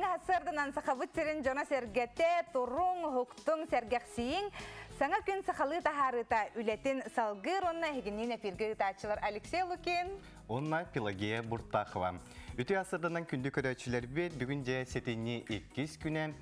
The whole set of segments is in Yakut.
Этэҥҥэ сарсыарданан Сахабыт сирин дьоно-сэргэтэ туруҥ, уһуктуҥ, сэргэхсийиҥ. Саҥа күн сахалыы таһаарыыта үлэтин салгыыр уонна эһигинниин эфиргэ ыытааччылар Алексей Лукин уонна Пелагея Буртахова. Үтүө асырданан күндү көрөөччүлэрбит, бүгүн дьэ сэтинньи иккис күнэ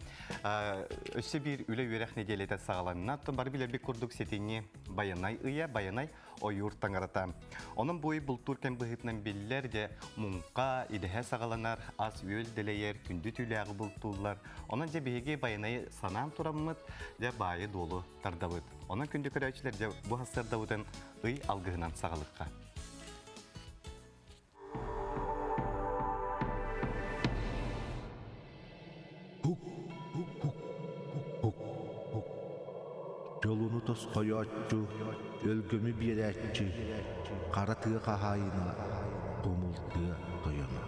өссө биир үлэ-үөрэх нэдиэлэтэ саҕаланна. Бары билэрбит курдук сэтинньи Байанай ыйа, Байанай ойуур таҥарата. Онон бу ый бултуур кэм быһыытынан биллэр, дьэ муҥха, идэһэ саҕаланар, ас-үөл дэлэйэр, күндү түүлээҕи бултууллар. Онон дьэ биһиги Байанайы санаан тураммыт, дьэ баайы-дуолу тардабыт. Онон күндү көрөөччүлэр дьэ бу сарсыардабытын ый алгыһынан саҕалыахха. Һук, һук, һук, һук, һук. Дьолуну тосхойооччу, өлгөмү биэрээччи, хара тыа хаһаайына, тумул тыа тойоно.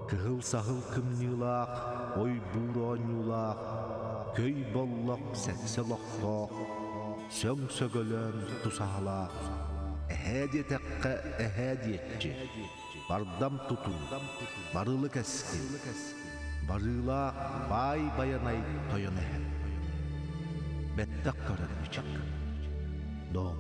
Кыһыл саһыл кымньыылаах, ой-буур оонньуулаах, көй боллох сэксэ олохтоох, сөҥ сөгөлөөн тусаһалаах, эһээ диэтэххэ эһээ диэччи, бардам тутуу, барылы кэскил, барыылаах баай байанай тойон эһэ. Бэттэх көрөр мичик. Дом.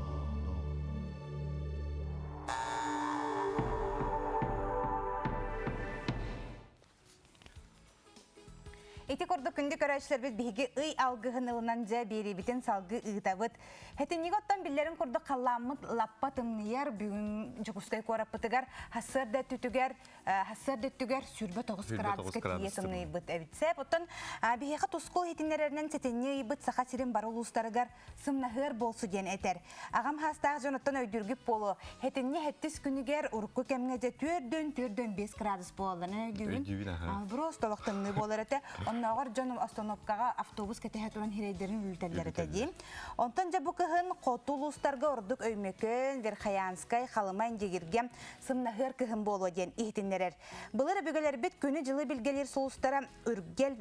Ити курдук күндү көрөөччүлэрбит биһиги ый алгыһын ылынан дьэ биэриибитин салгыы ыытабыт. Хэтинньиги оттон биллэрин курдук халлааммыт лаппа тымныйар бүгүн Дьокуускай куораппытыгар сарсыарда өттүтүгэр сарсыарда өттүгэр 29 градуска тиийэ тымныйбыт эбит. Сэп оттон биһиэхэ тускул иһитиннэрэринэн сэтинньи ыйбыт Саха сирин бары улуустарыгар сымнаһыар буолсу диэн этэр. Аҕам хаастаах дьонуттан өйдүүргүт буолуо. Хэтинньи хэттис күнүгэр урукку кэмҥэ дьэ түөрдөн түөрдөн биэс градус буолалларын өйдүүбүн. Өйдүүбүн аха. Просто олох тымныы буолар этэ. Оннооҕор дьон остановкаҕа автобус кэтэһэ туран сирэйдэрин үлүтэллэр этэ дии. Онтон дьэ бу кыһын хоту улуустарга ордук Өймөкөөн, Верхоянскай, Халыма, Индигиргэ сымнаһыар кыһын буолуо диэн иһитиннэрэр. Былыр өбүгэлэрбит күнү-дьылы билгэлиир сулустара үргэл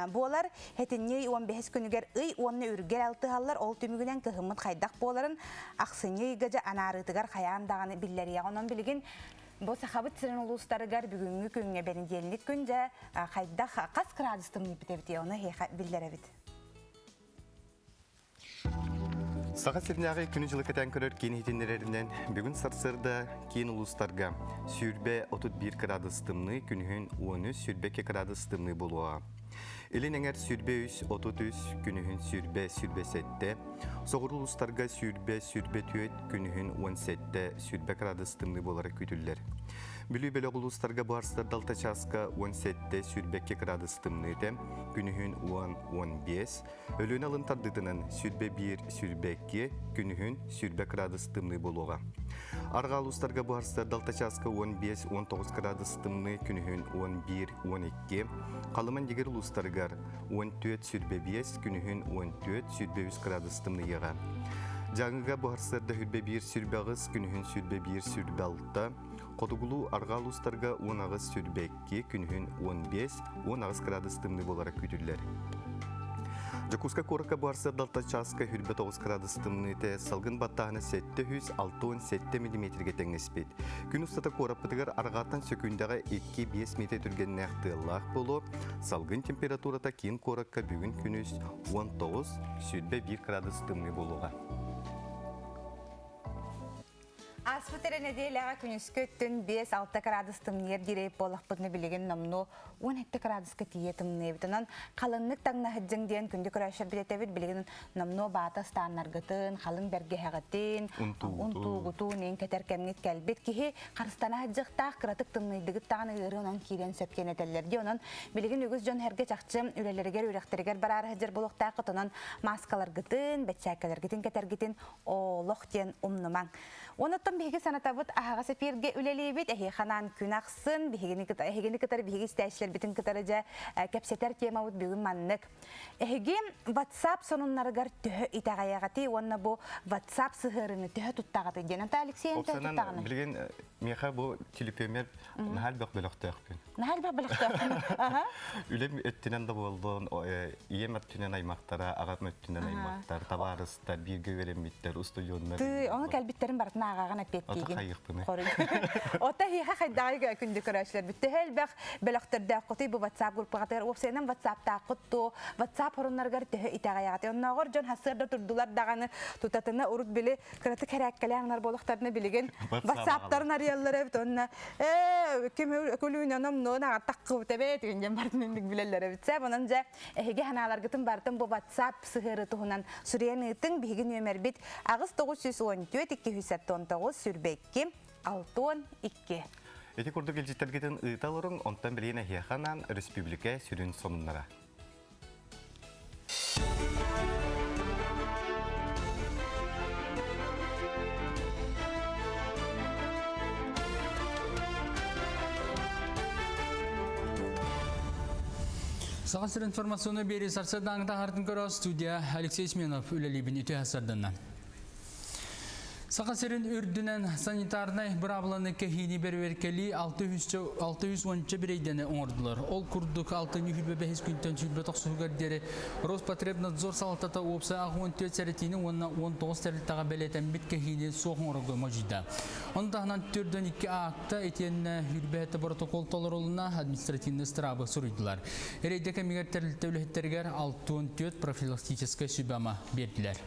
буолар. Хэтинньи 15 күнүгэр ый уонна үргэл алтыһаллар. Ол түмүгүнэн кыһыммыт хайдах буоларын ахсынньы ыйга дьэ анаарыытыгар хайаан даҕаны биллэриэҕэ. Онон билигин бу Сахабыт сирин улуустарыгар бүгүҥҥү күҥҥэ бэнидиэнньик күн дьэ хайдах хас градус тымныйбыт эбитий ону эһиэхэ биллэрэбит. Саха сиринээҕи күнү-дьылы кэтээн көрөр киин иһитиннэрэринэн, бүгүн сарсыарда киин улуустарга 131 кыраадыс тымныы, күнүһүн 13 22 кыраадыс тымныы буолуоҕа. Илин эҥэр 23 33, күнүһүн 20 27, соҕуруу улуустарга 20 24, күнүһүн 17 20 кыраадыс тымныы буолара күүтүллэр. Бүлүү бөлөх улуустарга бу арсыарда чааска 17 22 кыраадыс тымныы этэ, күнүһүн 10 15, Өлүөнэ алын тардыытынан 21, 22, күнүһүн 20 градус тымныы буолуоҕа. Арҕаа улуустарга буһарсар далта чааска 15, 19 градус тымныы, күнүһүн 11, 12, Халыман Дигир улуустарыгар 14, 25, күнүһүн 14, 23 градус тымныйыаҕа. Дьааҥыга буһарсарда 21, 28, күнүһүн 21, 26, Хотугулуу арҕаа улуустарга 18, 22, күнүһүн 15, 18 градус тымныы буолара күүтүллэр. Дьокуускай куоракка бу арсыарда чааска 29 градус тымныыта, салгын баттааһына 767 миллиметргэ тэҥнэспит. Күн устата куораппытыгар арҕааттан сөкүүндэҕэ 2-5 метр түргэннээх тыаллаах буолуо. Салгын температурата киин куоракка бүгүн күнүс 19-21 градус тымныы буолуоҕа. Ааспыт эрэ нэдиэлэҕэ күнүскү өттүн 5-6 градус тымныйар диэри буоллахпытына билигин номнуо 17 градуска тиийэ тымныйбыт. Онон халыҥнык таҥнаһыдьыҥ диэн күндү көрөөччүлэрбит этэбит. Билигин номнуо баата ыстааннаргытын, халыҥ бэргэһэҕитин, унтуугутун иин кэтэр кэмҥит кэлбит. Киһи харыстана сылдьыахтаах, кыратык тымныйдыгыт даҕаны ыарыы онон киириэн сөп диэн этэллэр дии. Онон билигин үгүс дьон эргэ чахчы үлэлэригэр, үөрэхтэригэр бараары сылдьар буолуохтааххыт. Онон мааскаларгытын, бэчээккэлэргитин кэтэргитин олох диэн умнумаҥ. Онуттан биһиги санатабыт аһаҕас эпиэргэ үлэлиибит. Эһиэхэ анаан күн ахсын биһигини кытары, эһигини кытары биһиги истээччилэрбитин кытары дьэ кэпсэтэр темабыт бүгүн маннык. Эһиги WhatsApp сонуннарыгар төһө итэҕэйэҕитий уонна бу WhatsApp сыһыарыны төһө туттаҕытый диэн. Ата Алексей эн төһө туттаҕыный? Билигин миэхэ бу телепиэмэр наһаа элбэх бөлөхтөөхпүн. Наһаа элбэх бэлэхтээхпин. Аха. Үлэм өттүнэн да буоллун, ийэм өттүнэн аймахтара, аҕам өттүнэн аймахтар, табаарыстар, бииргэ үөрэммиттэр, устудьуоннар. Тыы, ону кэлбиттэрин барытын ааҕаҕын эппиэттиигин. Ото хайыахпыный? Хоруй. Ото эһиэхэ хайдаҕый күндү көрөөччүлэрбит? Төһө элбэх бөлөхтөрдөөххүтүй бу WhatsApp группаҕытыгар? Уопсайынан WhatsApp-тааххыт дуо? WhatsApp хоруннарыгар төһө итэҕэйэҕитий? Оннооҕор дьон сарсыарда турдулар даҕаны тутатына урут били кыратык хэрээккэлээн ылар буоллахтарына билигин WhatsApp-тарын арыйаллар эбит уонна ээ ким көлүүнэн номнуон аҕаттаххыбыт эбээт диэн бартын инник билэллэр эбит сэ онон дьэ эһиги санааларгытын бартын бу WhatsApp сыһыары туһунан суруйан ыытыҥ биһиги нүөмэрбит 8 914 279 22 62. Ити курдук илдьиттэргитин ыыта олоруҥ, онтон билигин эһиэхэ анаан республика сүрүн сонуннара. Саха сир информационный биэрии сарсыардааҥы таһаартын көрө студия Алексей Сменов үлэлиибин үтүө сарданна. Саха сирин үрдүнэн санитарнай быраабыланы кэһиини бэрэбиэркэлии 610 бирэйдэни оҥордулар. Ол курдук 625 күнтэн 29 диэри Роспотребнадзор салалтата уопсай 64 сэрэтиини уонна 19 тэрилтэҕэ бэлиэтэммит кэһиини суох оҥорорго модьуйда. Ону таһынан 4-2 акта итиэннэ 27 протокол толорулунна административнай ыстыраабы суруйдулар. Рейдэ кэмигэр тэрилтэ үлэһиттэригэр 64 профилактическай сүбэ-ама биэрдилэр.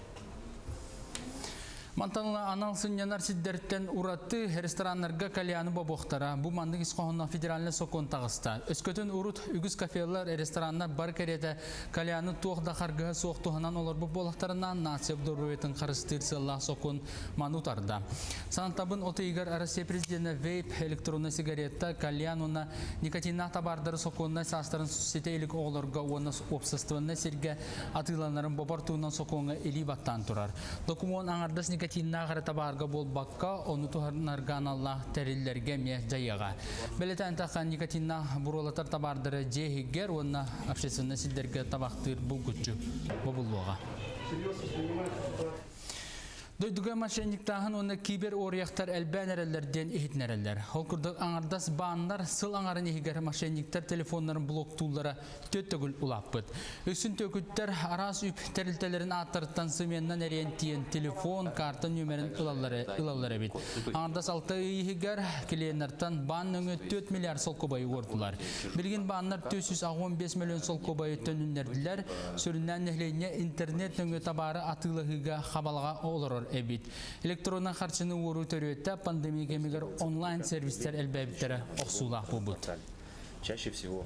Мантан ыла анал сынньанар сирдэртэн ураты рестораннарга кальяны бобуохтара. Бу маннык ис хоһоонноох федеральнай сокуон таҕыста. Өскөтүн урут үгүс кафелар, рестораннар бар кэриэтэ кальяны туох да харгыһа суох туһанан олорбут буоллахтарына, нация доруобуйатын харыстыыр сыаллаах сокуон маны утарда. Санатабын от ыйыгар Россия президенэ вейп, электроннай сигарета, кальян уонна никотиннаах табаардары сокуоннай саастарын ситэ илик оҕолорго уонна уопсастыбаннай сиргэ атыыланарын бобор туһунан сокуоҥҥа илии баттаан турар. Докумуон аҥардас никотиннаах эрэ табаарга буолбакка, ону туһанарга аналлаах тэриллэргэ эмиэ дьайыаҕа. Бэлэтээн таххан никотиннаах буруолатар табаардары дьиэ иһигэр уонна общественнай сирдэргэ табахтыыр булгуччу бобуллуоҕа. Дойдуга мошенниктааһын уонна кибер уоруйахтар элбээн эрэллэр диэн иһитинэрэллэр. Ол курдук аҥардас бааннар сыл аҥарын иһигэр мошенниктар телефоннарын блоктууллара түөрт төгүл улааппыт. Үксүн түөкүттэр араас үп тэрилтэлэрин ааттарыттан сымыйаннан эриэн тиийэн телефон, карта нүөмэрин ылаллар эбит. Аҥардас алта ый иһигэр клиеннартан баан нөҥүө 4 миллиард солкуобайы уордулар. Билигин бааннар 485 миллион солкуобайы төнүннэрдилэр. Сүрүннээн нэһилиэнньэ интернет нөҥүө табаары атыылаһыыга хабалаҕа олорор эбит. Электроннай харчыны уоруу төрүөтэ пандемия кэмигэр онлайн-сервистэр элбээбиттэрэ охсуулаах буолбут. Чаще всего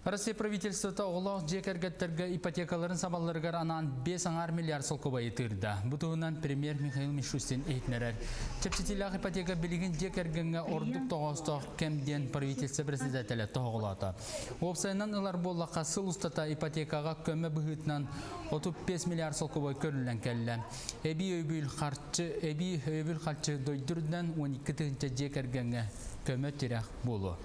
Россия правительствота оҕолоох дьиэ кэргэттэргэ ипотекаларын сабалларыгар анаан 5,5 миллиард солкуобайы тыырда. Бу туһунан премьер Михаил Мишустин иһитиннэрэр. Чэпчэтиилээх ипотека билигин дьиэ кэргэҥҥэ ордук тоҕоостоох кэм диэн правительство председателэ тоһоҕолоото. Уопсайынан ылар буоллахха сыл устата ипотекаҕа көмө быһыытынан 35 миллиард солкуобай көрүллэн кэллэ. Эбии өйөбүл харчы, эбии өйөбүл харчы дойду үрдүнэн 12 тыһыынча дьиэ кэргэҥҥэ көмө-тирэх буолуо.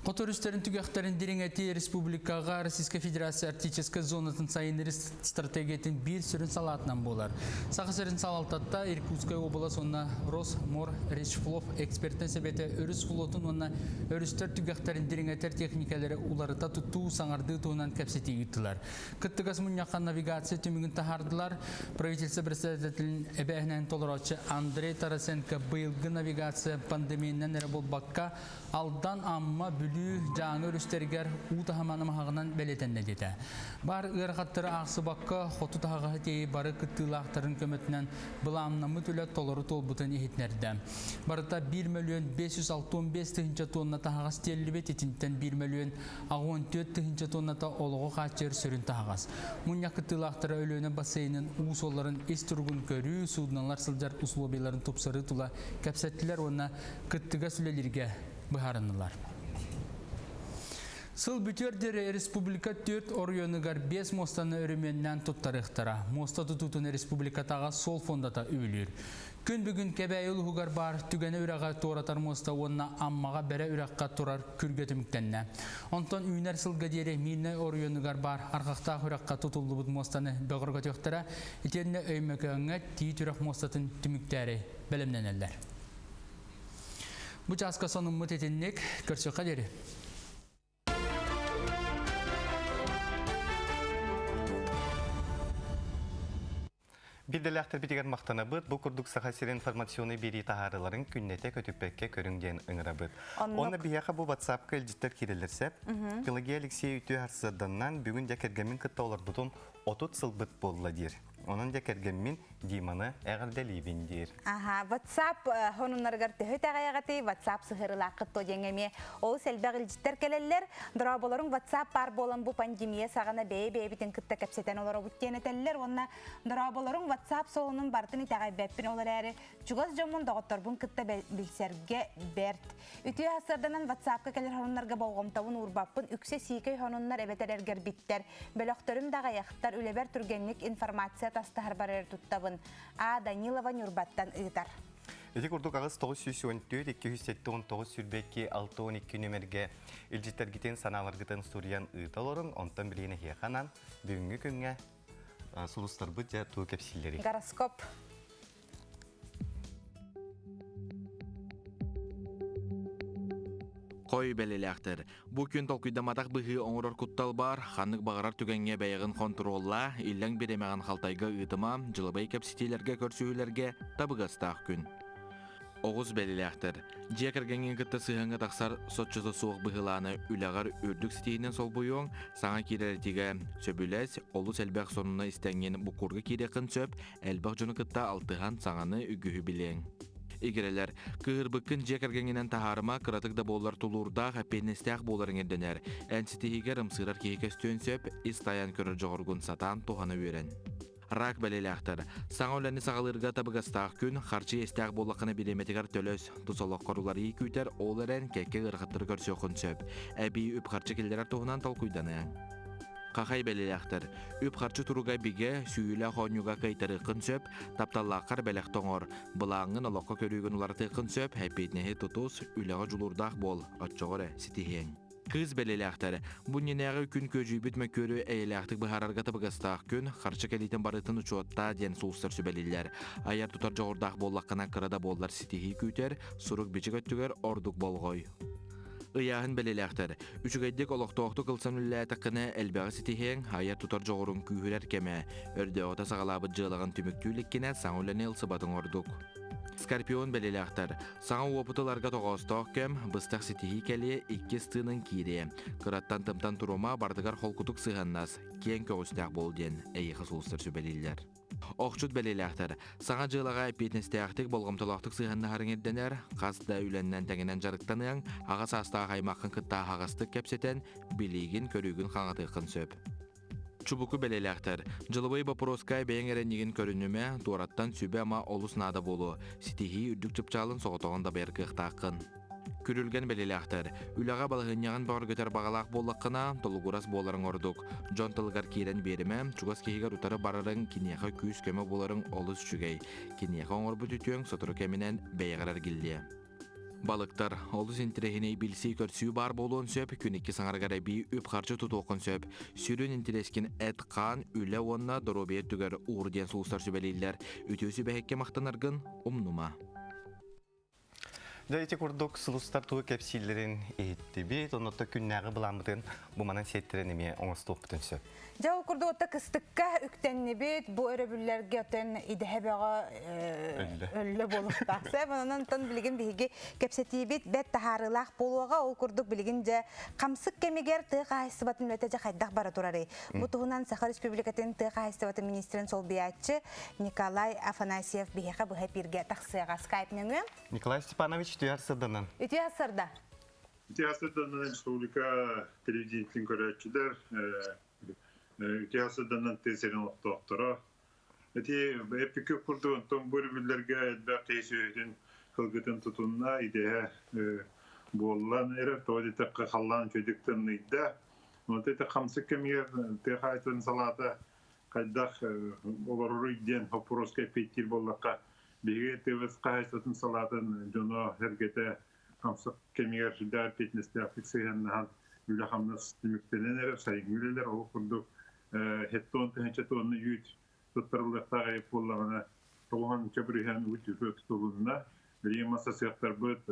Хоту өрүстэрин түгэхтэрин дириҥэтии республикаҕа Российскай Федерация Арктическай зонатын сайыннарыы стратегиятын биир сүрүн салаатынан буолар. Саха сирин салалтата Иркутскай уобалас уонна Росморречфлот экспертэн сэбиэтэ өрүс флотун уонна өрүстэр түгэхтэрин дириҥэтэр техникалары уларыта тутуу саҥардыы туһунан кэпсэтии ыыттылар. Кыттыгас мунньахха навигация түмүгүн таһаардылар. Правительство председателин эбээһинэһин толорооччу Андрей Тарасенко быйылгы навигация пандемиянан эрэ буолбакка, Алдан, Амма, Бүлүү, Дьааҥы өрүстэригэр уу таһыма намыһаҕынан бэлиэтэннэ диэтэ. Баар ыарахаттары аахсыбакка, хоту таһаҕаһы тиэйи бары кыттыылаахтарын көмөтүнэн былааннаммыт үлэ толору туолбутун иһитиннэрдэ. Барыта 1 мөлүйүөн 565 тыһыынча тонна таһаҕас тиэллибит, итинтэн 1 мөлүйүөн 64 тыһыынча тонната олоҕу хааччыйар сүрүн таһаҕас. Мунньах кыттыылаахтара Өлүөнэ бассейнын уу суолларын ис туругун көрүү, суудуналар сылдьар условияларын тупсарыы тула кэпсэттилэр уонна кыттыгас үлэлииргэ быһаарыннылар. Сыл бүтүөр диэри республика түөрт оройуонугар биэс муостаны өрөмүөннээн туттарыахтара. Муоста тутуутун республикатааҕы суол фондата үбүлүүр. Күн бүгүн Кэбээйи улууһугар баар Түгэнэ үрэҕэ туоратар муоста уонна Аммаҕа Бэрэ үрэххэ турар күргэ түмүктэннэ. Онтон үүнэр сылга диэри Миирнэй оройуонугар баар Арҕахтаах үрэххэ тутуллубут муостаны бөҕөргөтүөхтэрэ, итиэннэ Өймөкөөҥҥө Тиит үрэх муостатын түмүктээри бэлэмнэнэллэр. Бу чааска сонуммут итинник, көрсүөххэ диэри. Биирдэлээхтэрбитигэр махтанабыт. Бу курдук Саха сирин информационнай биэрии таһаарыыларын күннэтэ көтүппэккэ көрүҥ диэн ыҥырабыт. Онно биһиэхэ бу WhatsApp-ка илдьиттэр киирэллэр сөп. Пелагея Алексей үтүө харсыарданнан бүгүн дьэ кэргэммин кытта олорбутум 30 сылбыт буолла диир. Онон дьэ кэргэммин Диманы эҕэрдэлиибин диир. Аха, WhatsApp хонуннарыгар төһө итэҕэйэҕитий? WhatsApp сыһыарылааххыт дуо диэҥҥэ эмиэ олус элбэх илдьиттэр кэлэллэр. Дорооболоруҥ WhatsApp баар буолан бу пандемия саҕана бэйэ-бэйэбитин кытта кэпсэтэн олоробут диэн этэллэр уонна дорооболоруҥ WhatsApp солунун барытын итэҕэйбэппин ол эрээри чугас дьоммун доҕотторбун кытта билсэргэ бэрт. Үтүө сарсыарданан WhatsApp-ка кэлэр сонуннарга болҕомтобун уурбаппын, үксэ сиикэй сонуннар эбэтэр эргэрбиттэр. Бөлөхтөрүм да аҕыйахтар, үлэбэр түргэнник информация тастаһарбар эрэ туттабын. А. Данилова Ньурбаттан ыытар. Ити курдук 8 914 279 22 62 нүөмэргэ илдьиттэргитин санааларгытын суруйан ыыта олорун, онтон билигин эһиэхэ анаан бүгүҥҥү күҥҥэ сулустарбыт дьэ туу кэпсииллэрий. Гороскоп. Хой бэлэлээхтэр. Бу күн толкуйдаматах быһыы оҥорор куттал баар, ханнык баҕарар түгэҥҥэ бэйэҕин хонтуруоллаа, иллэҥ бириэмэҕин халтайга ыытыма, дьылабай кэпсэтиилэргэ көрсүһүүлэргэ табыгастаах күн. Оҕус бэлэлээхтэр. Дьиэ кэргэҥҥин кытта сыһыаҥҥа тахсар соччото суох быһылааны үлэҕэр үрдүк ситиһиинэн солбуйуоҥ, саҥа киирэр этиигэ сөбүлэс, олус элбэх сонуна истэҥҥин буккуурга киириэххин сөп, элбэх дьону кытта алтыһан саҥаны үгүһү билиэҥ. Игирэлэр, кыыһырбыккын дьиэ кэргэҥҥинэн таһаарыма, кыратык да буоллар тулуурдаах, эппиэтинэстээх буоларыҥ ирдэнэр. Эн ситиһиигэр ымсыырар киһи көстүөн сөп, ис тайан көрөр дьоҕургун сатаан туһана үөрэн. Рак бэлиэлээхтэр. Саҥа үлэни саҕалыырга табыгастаах күн, харчы иэстээх буоллаххына бириэмэтигэр төлөс. Тус олоххор уларыйыы күүтэр, ол эрэн кэккэ ыарахаттары көрсүөххүн сөп. Эбии үп-харчы киллэрэр туһунан толкуйданыаҥ. Хахай бэлиэлээхтэр. Үп-харчы туруга бигэ, сүүйүүлээх оонньууга кыайтарыаххын сөп, тапталлааххар бэлэх тоҥор. Былааҥҥын олоххо көрүүгүн уларытыаххын сөп, эппиэтинэһи тутус, үлэҕэ дьулуурдаах буол, оччоҕо эрэ ситиһиэҥ. Кыыс бэлиэлээхтэр. Бу иннинээҕи күн күөдьүйбүт мөккүөрү эйэлээхтик быһаарарга табыгастаах күн, харчы кэлиитин барытын учуоттаа диэн сулустар сүбэлииллэр. Айар-тутар дьоҕурдаах буоллаххына кыра да буоллар ситиһии күүтэр, сурук-бичик өттүгэр ордук болҕой. Ыйааһын бэлиэлээхтэр. Үчүгэйдик олохтоохтук ылсан үлэлээтэххинэ элбэҕи ситиһиэҥ, айар-тутар дьоҕуруҥ күүһүрэр кэмэ. Өрдөөҕүтэ саҕалаабыт дьыалаҕын түмүктүү иликкинэ саҥа үлэни ылсыбатыҥ ордук. Скорпион бэлиэлээхтэр. Саҥа уопуту ыларга тоҕоостоох кэм, быстах ситиһии кэлиэ, иккис тыынын киириэ. Кыраттан тымтан турума, бардыгар холкутук сыһыаннас, киэҥ көҕүстээх буол диэн эйиэхэ сулустар сүбэлииллэр. Охчут бэлиэлээхтэр. Саҥа дьыалаҕа эппиэтинэстээхтик, болҕомтолоохтук сыһыаннаһарыҥ ирдэнэр, хас да үлэннэн тэҥинэн дьарыктаныаҥ, аҕа саастаах аймаххын кытта аһаҕастык кэпсэтэн, билиигин, көрүүгүн хаҥатыаххын сөп. Чубуку бэлиэлээхтэр. Дьылыбай боппуруоска бэйэҥ эрэнньигин көрүнүмэ, туораттан сүбэ-ама олус наада буолуо. Ситиһии үрдүк чыпчаалын соҕотоҕун дабайар кыахтааххын. Күрүлгэн бэлиэлээхтэр. Үлэҕэ балаһыанньаҕын бөҕөргөтөр баҕалаах буоллаххына, толугурас буоларыҥ ордук. Дьон тылыгар киирэн биэримэ, чугас киһигэр утары барарыҥ, киниэхэ күүс-көмө буоларыҥ олус үчүгэй. Киниэхэ оҥорбут үтүөҥ сотору кэминэн бэйэҕэр эргиллиэ. Балыктар олус интэриэһинэй билсии-көрсүү баар буолуон сөп, күн икки саҥарыгар эбии үп-харчы тутуоххун сөп. Сүрүн интэриэскин эт-хаан, үлэ уонна доруобуйа өттүгэр уур диэн сулустар сүбэлииллэр. Үтүө сүбэһиккэ махтанаргын умнума. Дьэ ити курдук сулустар тугу кэпсииллэрин иһиттибит, оннуттан күннээҕи былааммытын бу манан сиэттэрэн эмиэ оҥостуохпутун сөп. Дьэ ол курдук отто кыстыкка үктэннибит, бу өрөбүллэргэ отон идэһэ бөҕө өллө буолуохтаах. Сөп, онон онтон билигин биһиги кэпсэтиибит бэрт таһаарыылаах буолуоҕа. Ол курдук билигин дьэ хамсык кэмигэр тыа хаһаайыстыбатын үлэтэ дьэ хайдах бара турарый? Бу туһунан Саха Республикатын тыа хаһаайыстыбатын министрин солбуйааччы Николай Афанасьев биһиэхэ быһа эпииргэ тахсыаҕа. Скайп нөҥүө. Николай Степанович, үтүө сырданан. Үтүө сырда. Үтүө сырданан республика телевидениетин көрөөччүлэр, үтүө сырданан тыа сирин олохтоохторо. Ити эппиккэ курдук онтон бу өрөбүллэргэ элбэх киһи сүөһүтүн кылгытын тутунна, идэһэ буоллан эрэр, тоҕо диэтэххэ халлаан үчүгэйдик тымныйда. Онто ити хамсык кэмигэр тыа хаһаайыстыбатын салаата хайдах олороруй диэн боппуруоска эппиэттиир буоллахха, биһиги тыабыт хаһаайыстыбатын салаатын дьоно-сэргэтэ хамсык кэмигэр сүрдээх эппиэтинэстээхтик сыһыаннаһан үлэ-хамнас түмүктэнэн эрэр, сайыҥҥы үлэлэр ол курдук хеттон тыһыынча тонна үүт туттарыллыахтаах эбит буоллаҕына, 90 бырыһыан үүт тутулунна. Билигин мас сыахтарбыт.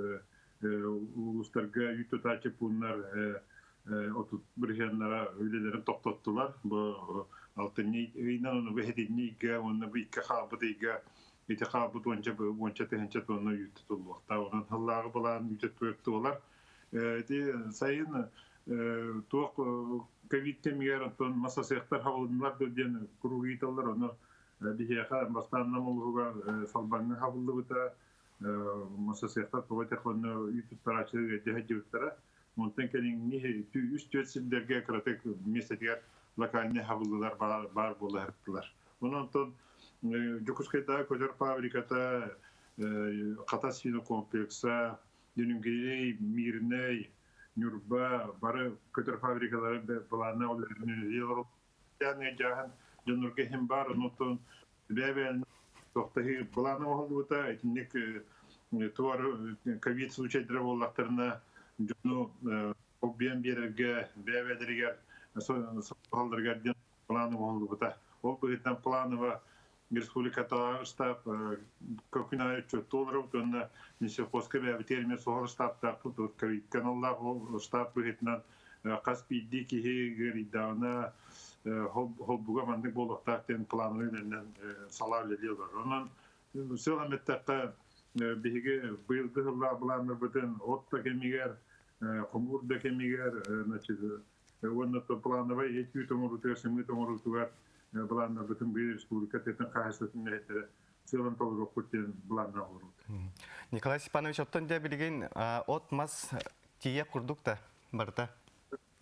Улуустарга үүт тутааччы пууннар 30 бырыһыаннара үлэлэрин тохтоттулар. Бу алтынньы ыйынан ону бэһитинньи ыйга уонна бу икки хаалбыт ыйга ити хаалбыт уонча уонча тыһыынча тонна үүт тутуллуохтаах. Онон сыллааҕы былаан үүтэ туолар. Ити сайын туох ковид кэмигэр оттон мас асыахтар хабылыннылар диэн куруук ыйыталлар. Ону биһиэхэ бастаан Нам улууһугар Салбаҥҥа хабыллыбыта. Мас асыахтар тоҕо этэх онно үүт туттарааччылар үөрдэ сылдьыбыттара. Онтон кэлиҥҥи үс-түөрт сирдэргэ кыратык миэстэтигэр локальнай хабыллыылар баар буола сырыттылар. Онон онтон Дьокуускайдааҕы көтөр фабриката, Хатас финокомплекса, Дүнүҥгирэй, Мирнэй, Ньурба бары көтөр фабрикалара былааннаах үлэлэрин дьааһын дьоннорго иһин баар, онтон бэйэ-бэйэни тохтоһуу былаана оҥоһуллубута. Итинник туор ковид случайдара буоллахтарына дьону холбуйан биэрэргэ бэйэ-бэйэлэригэр соһалларыгар диэн план оҥоһуллубута. Ол быһыытынан планово республикатааҕы штаб күн аайы отчуоттуу олоробут уонна Минсельхозка бэйэбитигэр эмиэ суһал штабтаахпыт. Ковидка аналлаах ол штаб быһыытынан хас биирдии киһи ыарыйдаҕына холбуга маннык буолуохтаах диэн плановый үлэнэн салаа үлэлии олорор. Онон сыл эмэттэххэ биһиги быйылгы сыллаах былааннарбытын от да кэмигэр, хомуур да кэмигэр, значит, уонна плановай эт-үүт оҥоруутугар, сымыыт оҥоруутугар былааннарбытын быйыл республика тыатын хаһаайыстыбатын үлэһиттэрэ сыалын толоруохпут диэн былааннаах олоробут. Николай Степанович, оттон дьэ билигин от-мас тиийэ курдук да барыта?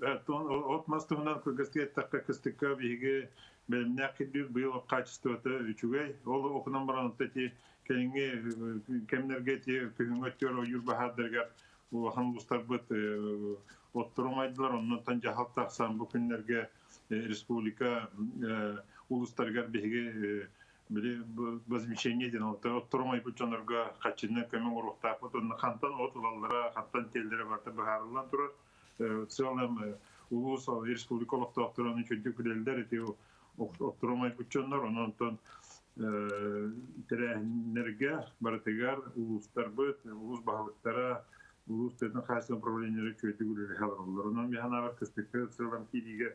От-мас туһунан кылгастык эттэххэ, кыстыкка биһиги бэлэмнээх кирбиир быйыл хаачыстыбата үчүгэй. Ол окунан баран ити кэлиҥҥи кэмнэргэ ити күһүҥҥү өттүгэр ойуур баһаардарыгар улахан улуустарбыт оттору умайдылар. Оннуттан дьаһал тахсан бу күннэргэ республика улуустарыгар биһиги били возмещение диэн оттору умайбыт дьоннорго хаччыннан көмө оҥоруохтаахпыт. Онно хантан от ылаллара, хантан тиэллэрэ барыта быһаарыллан турар. В целом улуус республика олохтоохторун үчүгдүк билэллэр ити оттору умайбыт дьоннор. Онон тэрээһиннэргэ барытыгар улуустарбыт, улуус баһылыктара, улуус тыатын хаһаайыстыбатын управлениелара үчүгэйдик үлэлэһэ олороллор. Онон мин санаабар кыстыкка сылам киириигэ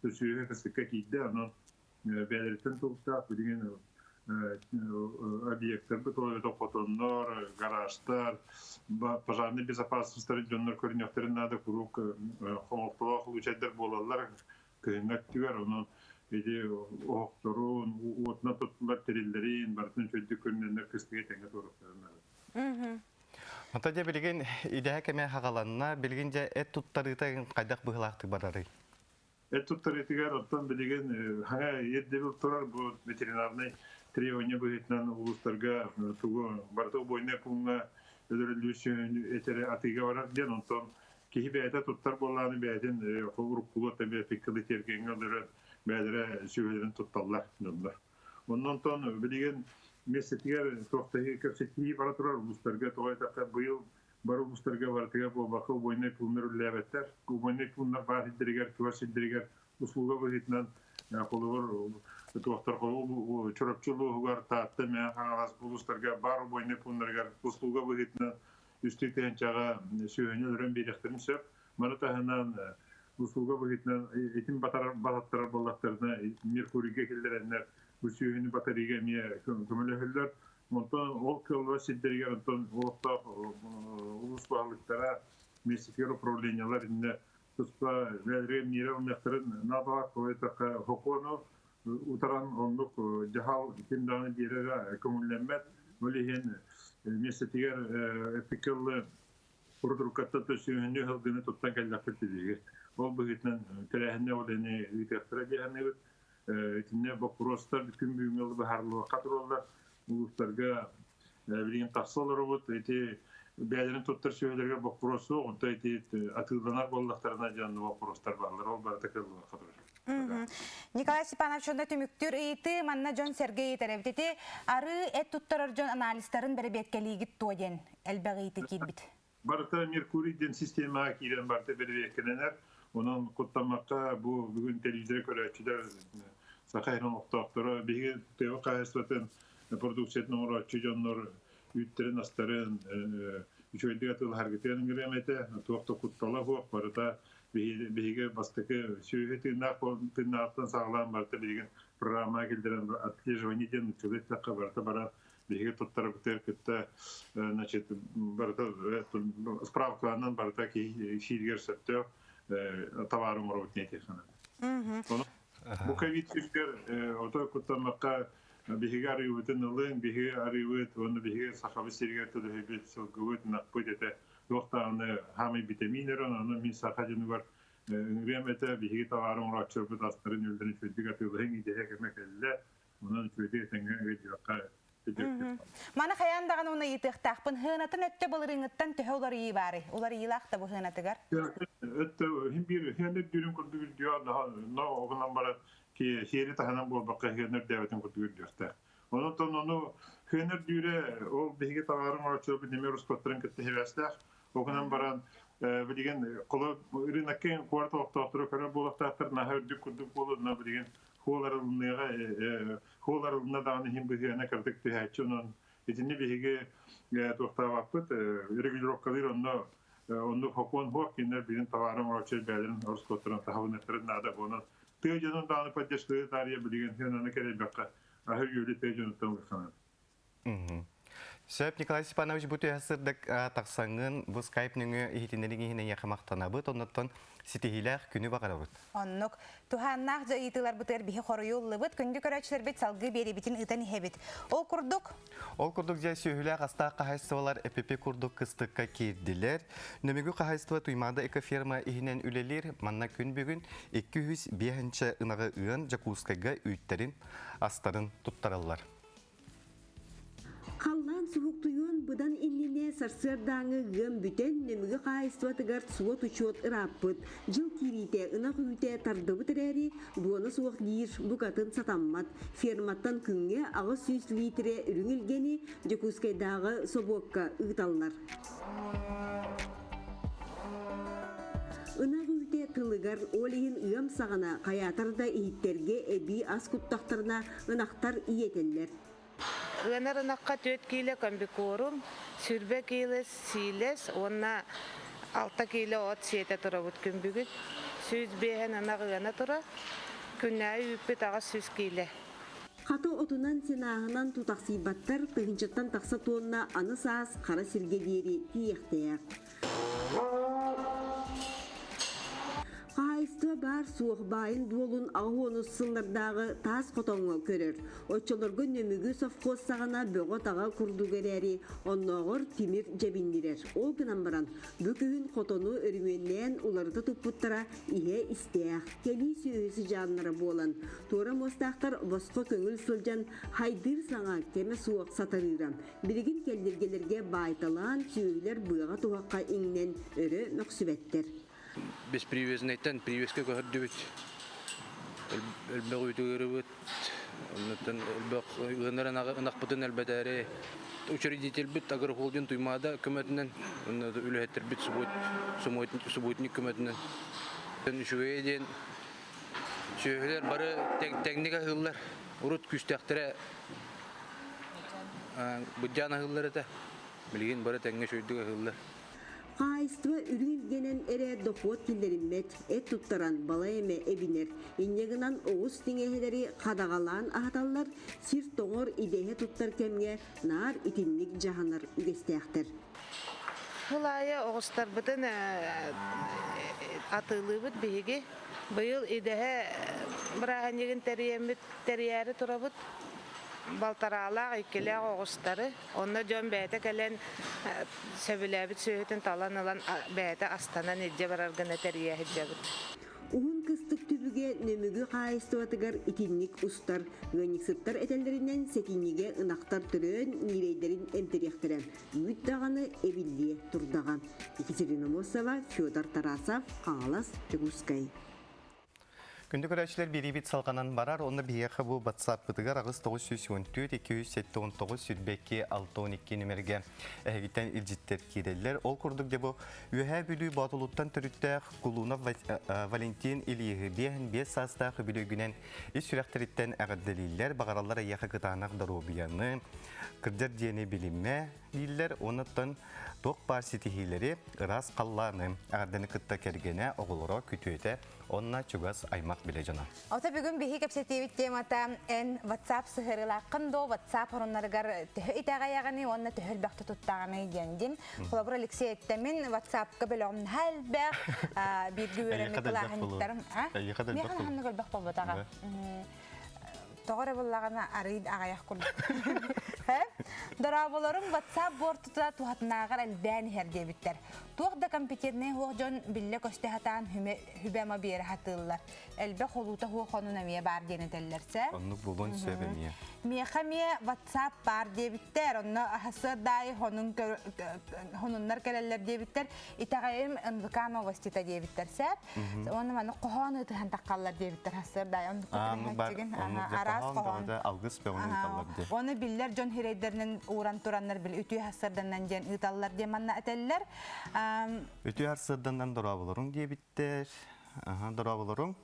сүөһү кыстыкка киирдэ. Онон бэйэлэриттэн тулуктаах билигин объектарбыт ол эбэтэр хотоннор, гаражтар, пожарный безопасностьтарын дьоннор көрүнүөхтэрин наада куруук хомолтолоох случайдар буолаллар кыһыҥҥы өттүгэр. Онон ити оһохторун, уотунан туттулар тэриллэрин барытын үчүгэйдик көрүнэннэр кыстыгы этэҥҥэ туруохтарын наада. Онто дьэ билигин идэһэ кэмэ хаҕаланна, билигин дьэ эт туттарыыта хайдах быһыылаахтык барарый? Эт туттарыытыгар оттон билигин хаҥа ирдэбил турар бу ветеринарнай требование быһыытынан улуустарга тугу барыта убойнай пууҥҥа өлөрүллүү сүөһүнү этэрэ атыыга барар диэн онтон киһи бэйэтэ туттар буоллаҕына бэйэтин уруккулуу тэмиэрпиккэ тиэргэҥҥэ өлөрөн бэйэлэрэ сүөһүлэрин тутталлар дьоннор. Оннонтон билигин миэстэтигэр туохтаһыы кэпсэтии бара турар улуустарга тоҕо эттэххэ быйыл бары улуустарга барытыгар буолбакка убойнай пууннар үлэлээбэттэр. Убойнай пууннар баар сирдэригэр, чугас сирдэригэр услуга быһыытынан холобур туохтар Чурапчы улууһугар, Таатта, Мэҥэ Хаҥалас улуустарга баар убойнай пууннарыгар услуга быһыытынан үстүү тыһыынчаҕа сүөһүнү өлөрөн биэриэхтэрин сөп. Маны таһынан услуга быһыытынан итин батарар бататтарар буоллахтарына Меркурийга киллэрэннэр бу сүөһүнү батарыыга эмиэ көмөлөһөллөр. Онтон ол кыаллар сирдэригэр онтон олохтоох улуус баһылыктара, миэстэтигэр управлениелар иннэ туспа бэйэлэригэр миэрэ ылыныахтарын наадалаах эттэххэ сокуону утаран оннук дьаһал ким даҕаны биэрэрэ көҥүллэммэт. Ол иһин миэстэтигэр эппиккэ дылы урут-уруккаттан төссүөһүннүү сылгыны туттан кэллэхпит биһиги. Ол быһыытынан тэрээһиннэ ол ини ыытыахтара дии саныыбыт. Итиннэ боппуруостар күн бүгүҥҥэ быһаарыллыбакка тураллар. Улуустарга билигин тахса олоробут. Ити бэйэлэрин туттар сүөһүлэригэр боппуруос суох, онто ити атыыланар буоллахтарына дьон боппуруостар бааллар. Ол барыта кыаллыбакка турар. Николай Степанович, онно түмүктүүр ыйытыы манна дьон сэргэ ыйытар эбит. Ити арыы эт туттарар дьон анализтарын бэрэбиэркэлиигит туо диэн элбэх ыйытыы киирбит. Барыта Меркурий диэн системаҕа киирэн барыта бэрэбиэркэлэнэр. Онон куттаммакка бу бүгүн телевизоры көрөөччүлэр Саха сирин олохтоохторо биһиги тыа хаһаайыстыбатын продукциятын оҥорооччу дьоннор үүттэрин-астарын Үчүгэйдик атыылаһаргытыгар ыҥырыам этэ, туох да куттала суох, барыта биһиги бастакы сүөһү тыыннаах тыыннааҕыттан саҕалаан барыта билигин программаҕа киллэрэн отслеживание диэн нууччалыы эттэххэ барыта баран биһиги туттарбытыгар кытта значит барыта справкаларынан барыта киһи сииригэр сөптөөх товары оҥоробут диэн санаата. Бу ковид сиргэр ото куттаммакка биһиги арыыбытын ылыҥ, биһиги арыыбыт уонна биһиги сахабыт сиригэр төлөһүйбүт сылгыбыт, ынахпыт этэ туох даҕаны хаамай битэмиин эрэ, ону мин саха дьонугар ыҥырыам этэ, биһиги табаары оҥорооччуларбыт астарын-үөллэрин үчүгэйдик атыылаһыҥ, идэһэ кэмэ кэллэ, онон үчүгэйдик этэҥҥэ ыдьыахха Маны хайаан даҕаны уна ыйытыахтаахпын. Хыанатын өттө былырыыҥҥыттан төһө уларыйыы баарый? Уларыйыылаах да бу хыанатыгар? Өттө иһин биир хыан үрдүүрүн курдук үрдүө, но оҕунан баран сиэри таһынан буолбакка хыан үрдээбэтин курдук үрдүөхтээх. Онон ону хыан үрдүүрэ ол биһиги табаарын оҥорооччуларбыт эмиэ русскоттарын кытта сибээстээх. Оҕунан баран билигин холо рынокка куорат олохтоохторо көрөр буолуохтаахтар наһаа үрдүк курдук буолуо, но билигин хуоларылыныаҕа хуоларылына даҕаны иһин быһыана кыратык түһээччи онон итини биһиги туохтаабаппыт регулировкалыыр онно оннук хокуон хуох кинилэр билин товары оҥорооччу бэйэлэрин ороскуоттарын таһабыныктарын наада буолан тыа дьонун даҕаны поддержкалыы таарыйа билигин хыананы кэрэйбэххэ аһы үөлү тыа дьонуттан ылыахханан. Сөп, Николай Степанович, бу түһэ сырдык тахсаҥҥын, бу скайп нөҥүө иһитиннэриҥ иһин эйиэхэ махтанабыт, оннуттан ситиһиилээх күнү баҕарабыт. Оннук. Туһааннаах дьайыытыларбытыгар биһи хоруйу ыллыбыт, күндү көрөөччүлэрбит салгыы биэриибитин ыытан иһэбит. Ол курдук... Ол курдук дьэ сүөһүлээх астаах хаһайыстыбалар эпипи курдук кыстыкка киирдилэр. Нөмүгү хаһайыстыба Туймаада экоферма иһинэн үлэлиир. Манна күн бүгүн 205 ынаҕы ыан Дьокуускайга үүттэрин, астарын туттараллар. Халлаан суһуктуйуон быдан иннинэ сарсыардааҥы ыам бүтэн, Нөмүгү хаһаайыстыбатыгар суот-учуот ырааппыт. Дьыл киириитэ ынах үүтэ тардыбыт эрээри, дуона суох диир букатын сатаммат. Ферматтан күҥҥэ 800 лиитирэ үрүҥ илгэни Дьокуускайдааҕы собуокка ыыталлар. Ынах үүтэ тылыгар, ол иһин ыам саҕана хайаатар да иһиттэргэ эбии ас куттахтарына ынахтар иэтэллэр. Ыанар ынахха 4 киилэ комбикорум, 20 киилэ сиилэс уонна 6 киилэ от сиэтэ турабыт күн бүгүн. 105 ынах ыана тура. Күннээҕи үүппүт 800 киилэ. Хата отунан сенааһынан тутахсыйбаттар тыһыынчаттан тахса туонна аны саас хара сиргэ диэри тиийиэхтээх. Хаһаайыстыба баар-суох баайын-дуолун аҕыс сыллардааҕы таас хотоҥҥо көрөр. Оччолорго Нөмүгү совхоз саҕана бөҕө-таҕа курдук эрээри, оннооҕор тимир дьэбиннирэр. Ол гынан баран, бу күһүн хотону өрөмүөннээн уларыта туппуттара иһэ истээх, кэлии сүөһү сыдьааннара буолан, туора муостаахтар босхо көҥүл сылдьан хайдыыр саҥа кэмэ суох сатарыыра. Билигин кэллиргэлэргэ баайталаан, сүөһүлэр быаҕа-туһахха иҥнэн өрө мөхсүбэттэр. Беспривезнайтан привеска көһөрдүбүт. Элбэх үүтү ыырыбыт. Оннуттан элбэх ыанар ынахпытын элбэтээри учредительбит агрохолдинг Туймаада көмөтүнэн, үлэһиттэрбит субботник көмөтүнэн. Үчүгэйэ диэн сүөһүлэр бары тэҥник аһыыллар. Урут күүстээхтэрэ быдьаан аһыыллар этэ. Билигин бары тэҥҥэ үчүгэйдик аһыыллар. Хаһаайыстыба үрүҥ илгэнэн эрэ дохуот киллэриммэт, эт туттаран балай эмэ эбинэр. Инньэ гынан оҕус тиҥэһэлэри хадаҕалаан аһаталлар, сир тоҥор идэһэ туттар кэмҥэ наар итинник дьаһанар үгэстээхтэр. Сыл аайы оҕустарбытын атыылыыбыт биһиги. Быйыл идэһэ бырааһынньыгын тэрийэммит тэрийээри турабыт. Балтараалаах, иккилээх оҕустары. Онно дьон бэйэтэ кэлэн сөбүлээбит сүөһүтүн талан ылан бэйэтэ астанан илдьэ барар гына тэрийэ сылдьабыт. Уһун кыстык түбүгэ Нөмүгү хаһаайыстыбатыгар итинник устар. Ыанньыксыттар этэллэринэн сэтинньигэ ынахтар төрөөн ньирэйдэрин эмтэриэхтэрэ. Үүт даҕаны эбиллиэ турдаҕа. Екатерина Мосова, Федор Тарасов, Хаҥалас, Дьокуускай. Күндү көрөөччүлэр биэриибит салҕанан барар, онно биһиэхэ бу WhatsApp-пытыгар 8914 279 22 62 нүмергэ эһигиттэн илдьиттэр киирэллэр. Ол курдук дьэ бу Үөһээ Бүлүү Боотулуттан төрүттээх Кулунов Валентин Ильиһы 55 саастаах үбүлүөйгүнэн ис сүрэхтэриттэн эҕэрдэлииллэр, баҕараллар эйиэхэ кытаанах доруобуйаны, кырдьар диэни билиммэ дииллэр, уонна туох баар ситиһиилэри, ыраас халлааны, эҕэрдэни кытта кэргэнэ, оҕолоро, күтүөтэ Онно чугас аймак билэ дьоно. Ото бүгүн биһи кэпсэтиибит темата эн WhatsApp сыһыарыылааххын доо WhatsApp хоруннарыгар төһө итэҕэйэҕиний уонна төһө элбэхтэ туттаҕыный диэн дим. Холобур Алексей эттэмин WhatsAppка бөлөҕүм наһаа элбэх, бииргэ үөрэммит кылааһынньыктарым. Миэхэ ханнык элбэх буолбатаҕа. Тоҕо эрэ буллаҕына арый аҕайах курдук. Дорооболорум WhatsApp буортута туһатынааҕар элбээн иһэр диэбиттэр. Туох да компетентнэй суох дьон биллэ-көстө сатаан хүбэ-ама биэрэ сатыыллар. Элбэх холуута суох онун эмиэ баар диэн этэллэр сэ. Оннук буолуон сөп эмиэ. Миэхэ эмиэ WhatsApp баар диэбиттэр. Онно сарсыардаайы хонун хонуннар кэлэллэр диэбиттэр. Итэҕэйим НВК новостита диэбиттэр сэ. Уонна маны хоһоон ытыһан таххаллар диэбиттэр сарсыардаайы. Оннук араас хоһоон. Алгыс бөҕөнү ыыталлар диэ. Оны биллэр дьон хирэйдэринэн ууран тураннар били үтүө сарсыарданан диэн ыыталлар диэн манна этэллэр. Үтүө сарсыарданан дорооболоруҥ диэбиттэр. Аха, дорооболоруҥ.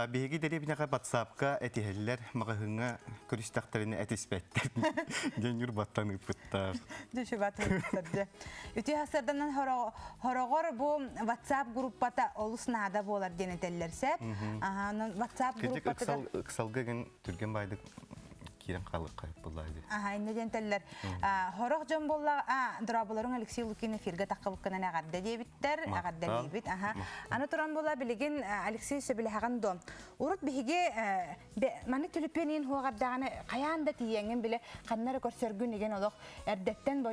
Биһиги дэриэбинэҕэ батсаапка этиһэллэр, маҕаһыыҥҥа көрүстэхтэринэ этиспэттэр диэн Ньурбаттан ыыппыттар. Дьэ, ыыппыттар дьэ. Үтүө сарсыарданан хороҕор бу WhatsApp группата олус наада буолар диэн этэллэр сөп. Аха, онон WhatsApp группатыгар Ыксалга гын түргэн баайдык киирэн хаалыахха буоллаа дии. Аха, иннэ диэн этэллэр. Хорох дьон буолла, дорооболоруҥ Алексей Лукин эфиргэ таххыбыккынан эҕэрдэ диэбиттэр, эҕэрдэлиибит. Аха. Аны туран буолла билигин Алексей сөбүлэһэҕин дуо? Урут биһиги маны түлүпүөнүн хуоҕардаҕына хайаан да тиийэҥҥин биле ханна эрэ көрсөргүн igen олох эрдэттэн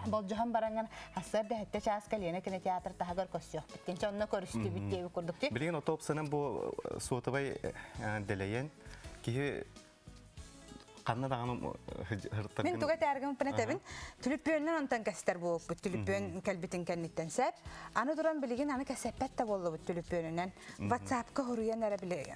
болдьоһон бараҥҥын сарсыарда сэттэ чааска Лена кинотеатр таһыгар көрсүөхпүт диэн онно көрүстүбүт диэбит курдук Билигин отопсанан бу суотабай дэлэйэн киһи ханна даҕаны Мин туга этээргин этэбин. Түлүпүөннэн онтон кэстэр буолбут. Түлүпүөн кэлбитин кэнниттэн сеп. Аны туран билигин аны кэсэппэт да буоллубут түлүпүөнүнэн. WhatsApp-ка хуруйан эрэ били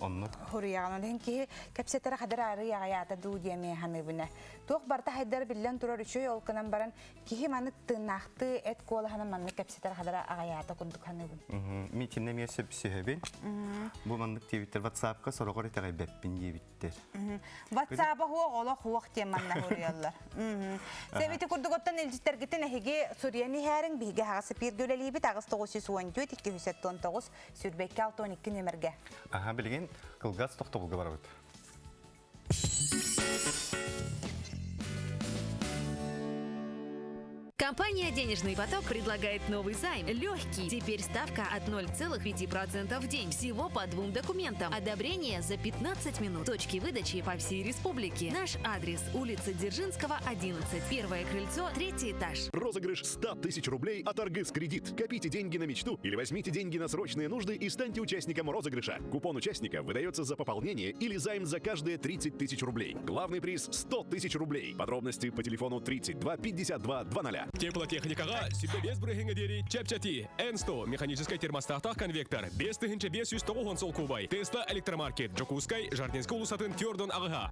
Оннук. Хуруйаҕын. Ол киһи кэпсэтэрэ хадыр ары яҕайаата дуу диэмэ ханыыбына. Туох барта хайдар биллэн турар үчүгэй ол кынан баран киһи маннык тыыннаахтыы эт куолаһынан маннык кэпсэтэр хадара аҕайаата курдук ханыыбын. Мин итиннэ эмиэ сөпсөһөбүн. Бу маннык диэбиттэр WhatsApp-ка сороҕор итэҕэйбэппин диэбиттэр. WhatsApp-а хуох олох хуох диэн манна суруйаллар. Сэбити курдук оттон илдьиттэргитин эһиги суруйан иһээриҥ биһиги аһаҕас эпииргэ үлэлиибит аҕыс 914 279 22 62 нүөмэргэ. Аха билигин кылгас тохтобулга барабыт. Компания «Денежный поток» предлагает новый займ. Легкий. Теперь ставка от 0,5% в день. Всего по двум документам. Одобрение за 15 минут. Точки выдачи по всей республике. Наш адрес – улица Дзержинского, 11. Первое крыльцо, третий этаж. Розыгрыш 100 тысяч рублей от Аргыс Кредит. Копите деньги на мечту или возьмите деньги на срочные нужды и станьте участником розыгрыша. Купон участника выдается за пополнение или займ за каждые 30 тысяч рублей. Главный приз – 100 тысяч рублей. Подробности по телефону 32 52 00. Теплотехникаҕа 105 бырыһыҥҥа диэри чэпчэтии. Н100 механическай термостаттаах конвектор 5590 солкуобай. Тесла электромаркет Дьокуускай Жардинскай уулуссатын түөрдөн аҕыһа.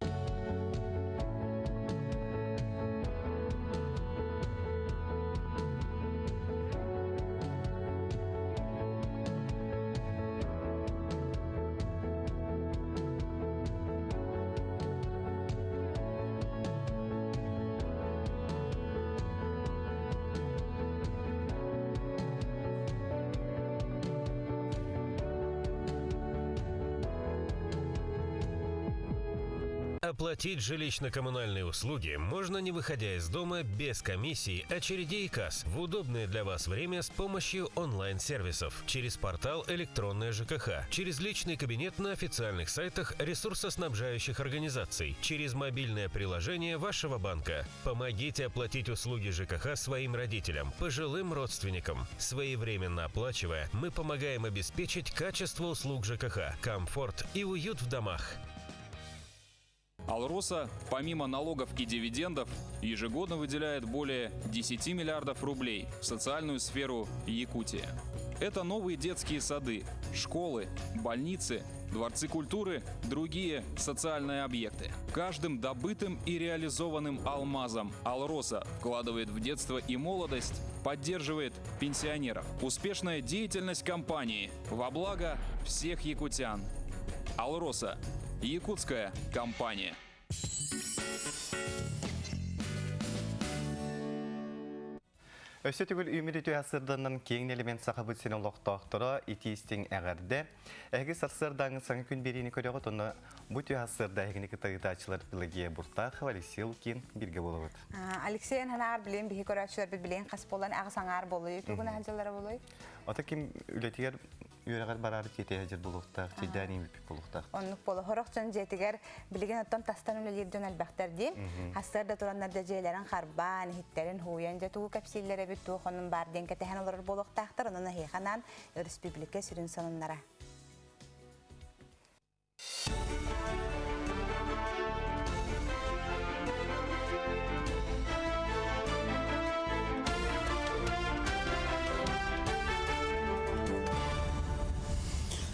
Оплатить жилищно-коммунальные услуги можно не выходя из дома без комиссий, очередей и касс в удобное для вас время с помощью онлайн-сервисов через портал «Электронная ЖКХ», через личный кабинет на официальных сайтах ресурсоснабжающих организаций, через мобильное приложение вашего банка. Помогите оплатить услуги ЖКХ своим родителям, пожилым родственникам. Своевременно оплачивая, мы помогаем обеспечить качество услуг ЖКХ, комфорт и уют в домах. Алроса, помимо налогов и дивидендов, ежегодно выделяет более 10 миллиардов рублей в социальную сферу Якутии. Это новые детские сады, школы, больницы, дворцы культуры, другие социальные объекты. Каждым добытым и реализованным алмазом «Алроса» вкладывает в детство и молодость, поддерживает пенсионеров. Успешная деятельность компании во благо всех якутян. «Алроса» – якутская компания. Өссө төгүл үүммүт үтүө сарсыарданан киэҥ элемент Сахабыт сирин олохтоохторо итии-истиҥ эҕэрдэ. Эһиги сарсыардааҥы саҥа күн биэриини көрөҕүт, онно бу үтүө сарсыарда эһигини кытта ыытааччылар Пелагея Буртахова, Алексей Лукин бииргэ буолабыт. Алексей Анаар билин биһи көрөөччүлэрбит билин хас буолан аҕыс аҥаар буолуй, тугун аһадьаллара буолуй? Ата ким үлэтигэр үөрэҕэр бараары тиэтэйэ дьэр буолуохтаах, чэйдээн иимиппит буолуохтаах. Оннук буолу. Хорох дьон дьиэтигэр билигин оттон тастан үлэлиир дьон элбэхтэр диин. Хастар да тураннар да дьиэлэрин харбаан, иһиттэрин хууйан дьэ тугу кэпсииллэр эбит, туох онун баар диэн кэтэһэн олорор буолуохтаахтар. Онон эһиэхэ анаан өрөспүүбүлүкэ сүрүн сонуннара.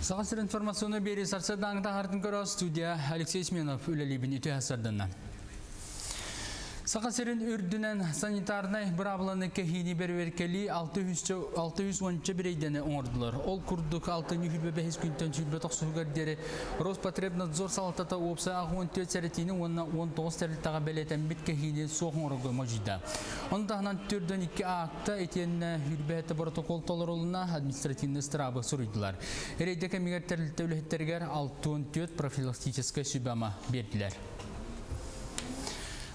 Саха сир информационный биэрии сарсыардааҥы таһаартын көрө студия Алексей Сменов үлэлиибин үтүө сарданна. Саха сирин үрдүнэн санитарнай быраабыланы кэһиини бэрбэркэлии 610 бирэйдэни оҥордулар. Ол курдук 625 күнтэн 29 диэри Роспотребнадзор салалтата уопсай 64 сэрэтиини уонна 19 тэрилтэҕэ бэлиэтэммит кэһиини суох оҥорорго модьуйда. Ону таһынан 42 акта итиэннэ 27 протокол толорулунна административнай ыстыраабы суруйдулар. Рейдэ кэмигэр тэрилтэ үлэһиттэригэр 64 профилактическай сүбэ-ама биэрдилэр.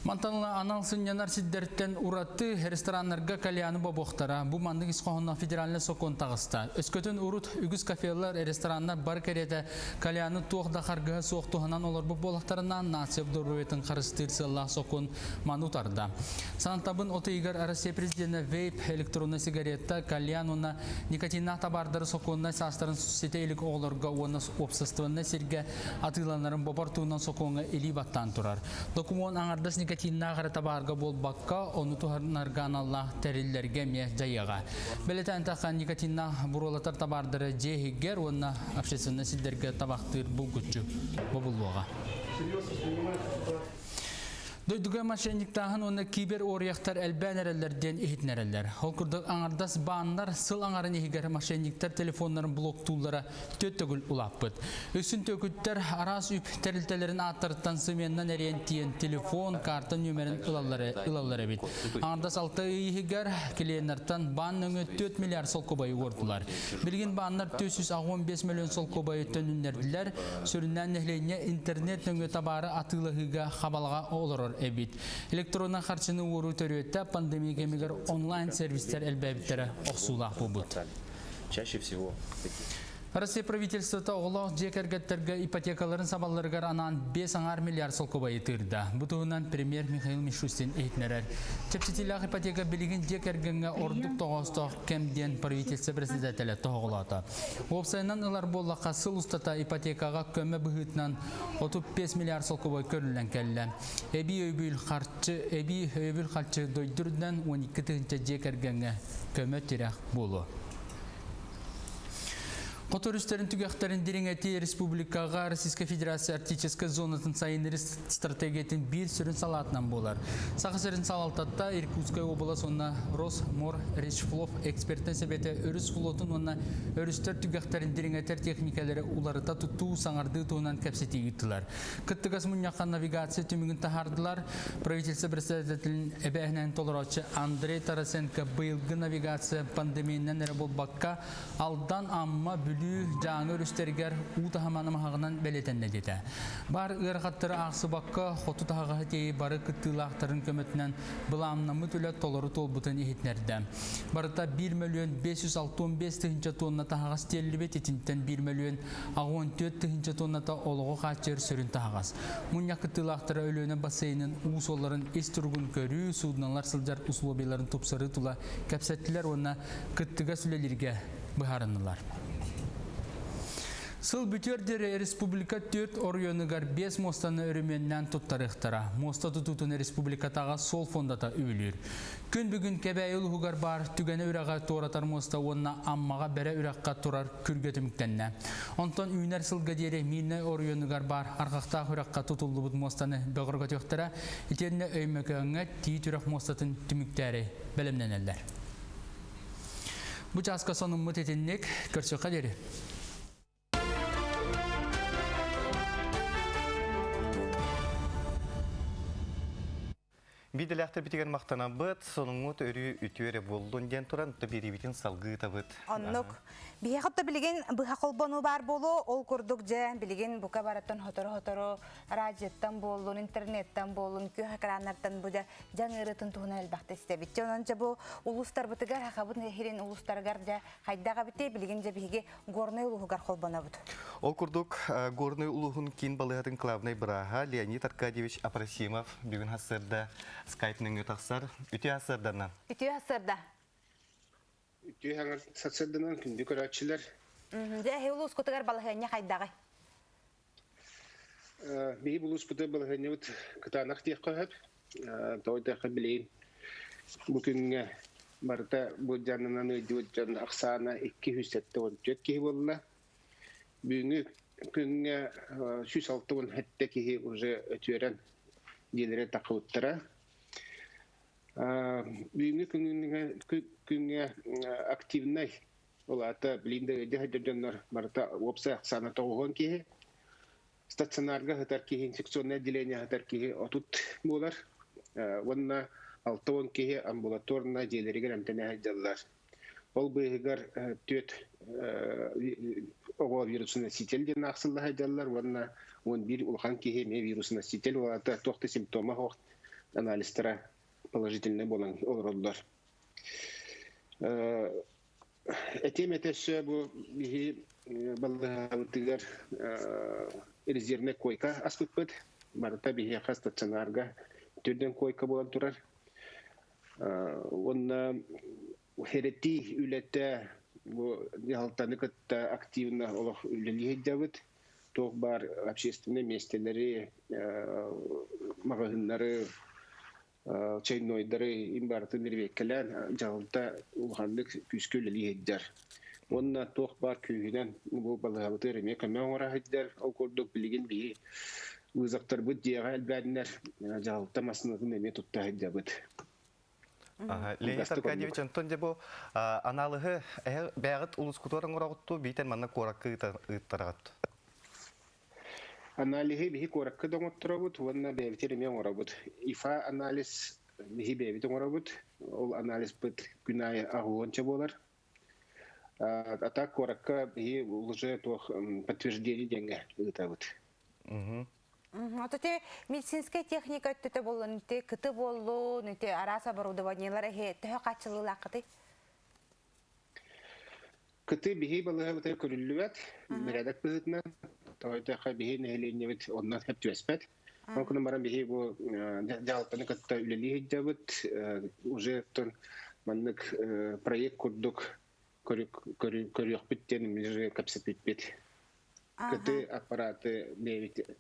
Мантан ыла анал сынньанар сирдэртэн ураты рестораннарга кальяны бобуохтара. Бу маннык ис хоһоонноох федеральнай сокуон таҕыста. Өскөтүн урут үгүс кафелар, рестораннар бар кэриэтэ кальяны туох да харгыһа суох туһанан олорбут буоллахтарына, нация доруобуйатын харыстыыр сыаллаах сокуон маны утарда. Санатабын от ыйыгар Россия президенэ вейп, электроннай сигарета, кальян уонна никотиннаах табаардары сокуоннай саастарын ситэ илик оҕолорго уонна уопсастыбаннай сиргэ атыыланарын бобор туһунан сокуоҥҥа илии баттаан турар. Докумуон аҥардас никотиннаах эрэ табаарга буолбакка, ону туһанарга аналлаах тэриллэргэ эмиэ дьайыаҕа. Бэлэтээн тахсан никотиннаах буруолатар табаардары дьиэ иһигэр уонна общественнай сирдэргэ табахтыыр булгуччу бобуллуоҕа. Дойдуга мошенниктааһын уонна кибер уоруйахтар элбээн эрэллэр диэн иһитинэрэллэр. Ол курдук аҥардас бааннар сыл аҥарын иһигэр мошенниктар телефоннарын блоктууллара төт төгүл улааппыт. Үксүн төкүттэр араас үп тэрилтэлэрин ааттарыттан сыменнан эриэн тиийэн телефон, карта нүөмэрин ылаллар эбит. Аҥардас алта ый иһигэр клиеннартан баан нөҥүө 4 миллиард солкуобайы уордулар. Билигин бааннар 485 миллион солкуобайы төнүннэрдилэр. Сүрүннээн нэһилиэнньэ интернет нөҥүө табаары атыылаһыыга хабалаҕа олорор эбит. Электроннай харчыны уоруу төрүөтэ пандемия кэмигэр онлайн-сервистэр элбээбиттэрэ охсуулаах буолбут. Чаще всего такие. Россия правительствота оҕолоох дьиэ кэргэттэргэ ипотекаларын сабалларыгар анаан 5,5 миллиард солкуобайы тыырда. Бу туһунан премьер Михаил Мишустин иһитиннэрэр. Чэпчэтиилээх ипотека билигин дьиэ кэргэҥҥэ ордук тоҕоостоох кэм диэн правительство председателэ тоһоҕолоото. Уопсайынан ылар буоллахха, сыл устата ипотекаҕа көмө быһыытынан 35 миллиард солкуобай көрүллэн кэллэ. Эбии өйөбүл харчы, эбии өйөбүл харчы дойду үрдүнэн 12 тыһыынча дьиэ кэргэҥҥэ көмө-тирэх буолуо. Хоту өрүстэрин түгэхтэрин дириҥэтии республикаҕа Российскай Федерация Арктическай зонатын сайыннарыы стратегиятын биир сүрүн салаатынан буолар. Саха сирин салалтата Иркутскай уобалас уонна Росморречфлот экспертэн сэбиэтэ өрүс флотун уонна өрүстэр түгэхтэрин дириҥэтэр техникалары уларыта тутуу саҥардыы туһунан кэпсэтии ыыттылар. Кыттыгас мунньахха навигация түмүгүн таһаардылар. Правительство председателин эбээһинэһин толорооччу Андрей Тарасенко быйылгы навигация пандемиянан эрэ буолбакка Алдан, Амма, Бүлүү, Дьааҥы өрүстэригэр уу таһыма намыһаҕынан бэлиэтэннэ диэтэ. Баар ыарахаттары аахсыбакка, хоту таһаҕаһы тиэйи бары кыттыылаахтарын көмөтүнэн былааннаммыт үлэ толору туолбутун иһитиннэрдэ. Барыта 1 мөлүйүөн 565 тыһыынча туонна таһаҕас тиэллибит, итинтэн 1 мөлүйүөн 64 тыһыынча туонната олоҕу хааччыйар сүрүн таһаҕас. Мунньах кыттыылаахтара Өлүөнэ бассейнын уу суолларын ис туругун көрүү, суудуналар сылдьар условияларын тупсарыы тула кэпсэттилэр уонна кыттыгас үлэлииргэ быһаарыннылар. Сыл бүтүөр диэри республика түөрт оройуонугар биэс муостаны өрөмүөннээн туттарыахтара. Муоста тутуутун республикатааҕы суол фондата үбүлүүр. Күн бүгүн Кэбээйи улууһугар баар Түгэнэ үрэҕи туоратар муоста уонна Аммаҕа Бэрэ үрэххэ турар күргэ түмүктэннэ. Онтон үүнэр сылга диэри Миирнэй оройуонугар баар Арҕахтаах үрэххэ тутуллубут муостаны бөҕөргөтүөхтэрэ, итиэннэ Өймөкөөҥҥө Тиит үрэх муостатын түмүктээри бэлэмнэнэллэр. Бу чааска сонуммут итинник. Көрсүөххэ диэри. Биирдэлээхтэрбитигэр махтанабыт, сонуҥҥут өрүү үтүө эрэ буоллун диэн туран, биэриибитин салгыы ыытабыт. Оннук. Биһиэхэ да билигин быһа холбонуу баар буолуо, ол курдук дьэ билигин бука барыттан сотору-сотору радиоттан буоллун, интернеттан буоллун, күөх экраннартан бу дьэ дьаҥ ыарыытын туһунан элбэхтэ истэбит. Дьэ онон дьэ бу улуустарбытыгар, Хахабыт иһирин улуустарыгар дьэ хайдах эбитий, билигин дьэ биһиги Горнай улууһугар холбонобут. Ол курдук, Горнай улууһун киин балыыһатын главнай бырааһа Леонид Аркадьевич Апросимов бүгүн сарсыарда скайп нөҥүө тахсар. Үтүө сарсыарданан. Үтүө сарсыарда. Үтүө сарсыарданан күндү көрөөччүлэр. Дьэ, эһи улуускутугар балаһыанньа хайдаҕый? Биһи улууспутугар балаһыанньабыт кытаанах диэххэ сөп. Тоҕо диэххэ билигин бу күҥҥэ барыта былдьанынан ыалдьыбыт дьон ахсаана 274 киһи буолла. Бүгүҥҥү күҥҥэ 167 киһи уже өтүөрэн дьиэлэрэ таххыбыттара. Бүгүҥҥү күҥҥэ активнай Ол аата билигин да ыалдьа сылдьар дьоннор барыта уопсай ахсаана тоҕуһуон киһи. Стационарга сытар киһи, инфекционное отделение сытар киһи 30 буолар. Уонна 60 киһи амбулаторно дьиэлэригэр эмтэнэ сылдьаллар. Ол быыһыгар түөрт оҕо вирусоноситель диэн аахсылла сылдьаллар уонна 11 улахан киһи эмиэ вирусоноситель, ол аата туох да симптома суох анализтара положительный буолан олороллор. Этиэм этэ өссө бу биһи балыыһабытыгар резервнэй койка аспыппыт. Барыта биһиэхэ стационарга түрдэн койка буолан турар. Уонна хэрэтии үлэтэ бу дьаһалтаны кытта активно олох үлэлии сылдьабыт. Туох баар общественнай миэстэлэри, маҕаһыыннары чайнойдары им барытын ревеккэлээн дьаһалта улаханнык күүскэ үлэлии сылдьар. Уонна туох баар күүһүнэн бу балыыһабытыгар эмиэ көмө оҥоро сылдьар. Ол курдук билигин биһи вызовтарбыт дьиэҕэ элбээтиннэр дьаһалта массыынатын эмиэ тутта сылдьабыт. Леонид Аркадьевич, онтон дьэ бу аналыһы бэйэҕит улускутугар оҥороҕуттуу биитэр манна куоракка ыыттараҕыт? Аналиһы биһи куоракка да оҥотторобут уонна бэйэбитигэр эмиэ оҥоробут. ИФА анализ биһи бэйэбит оҥоробут. Ол анализбыт күн аайы аҕыһыанча буолар. А так куоракка биһи уже туох подтверждение диэҥҥэ ыытабыт. Ото те медицинскэй техника өттүтэ буоллун, ити кыты буоллун, ити араас оборудованиелар эһи төһө хааччылыылааххытый? Кыты биһи балыыһабытыгар көрүллүбэт, бэрээдэк быһыытынан. Тоҕо биһи нэһилиэнньэбит онно сөп түбэспэт. Ол гынан баран биһи бу дьаһалтаны кытта үлэлии сылдьабыт. Уже оттон маннык проект курдук көрүөхпүт диэн уже кэпсэппиппит. Кыты аппараты бэйэбит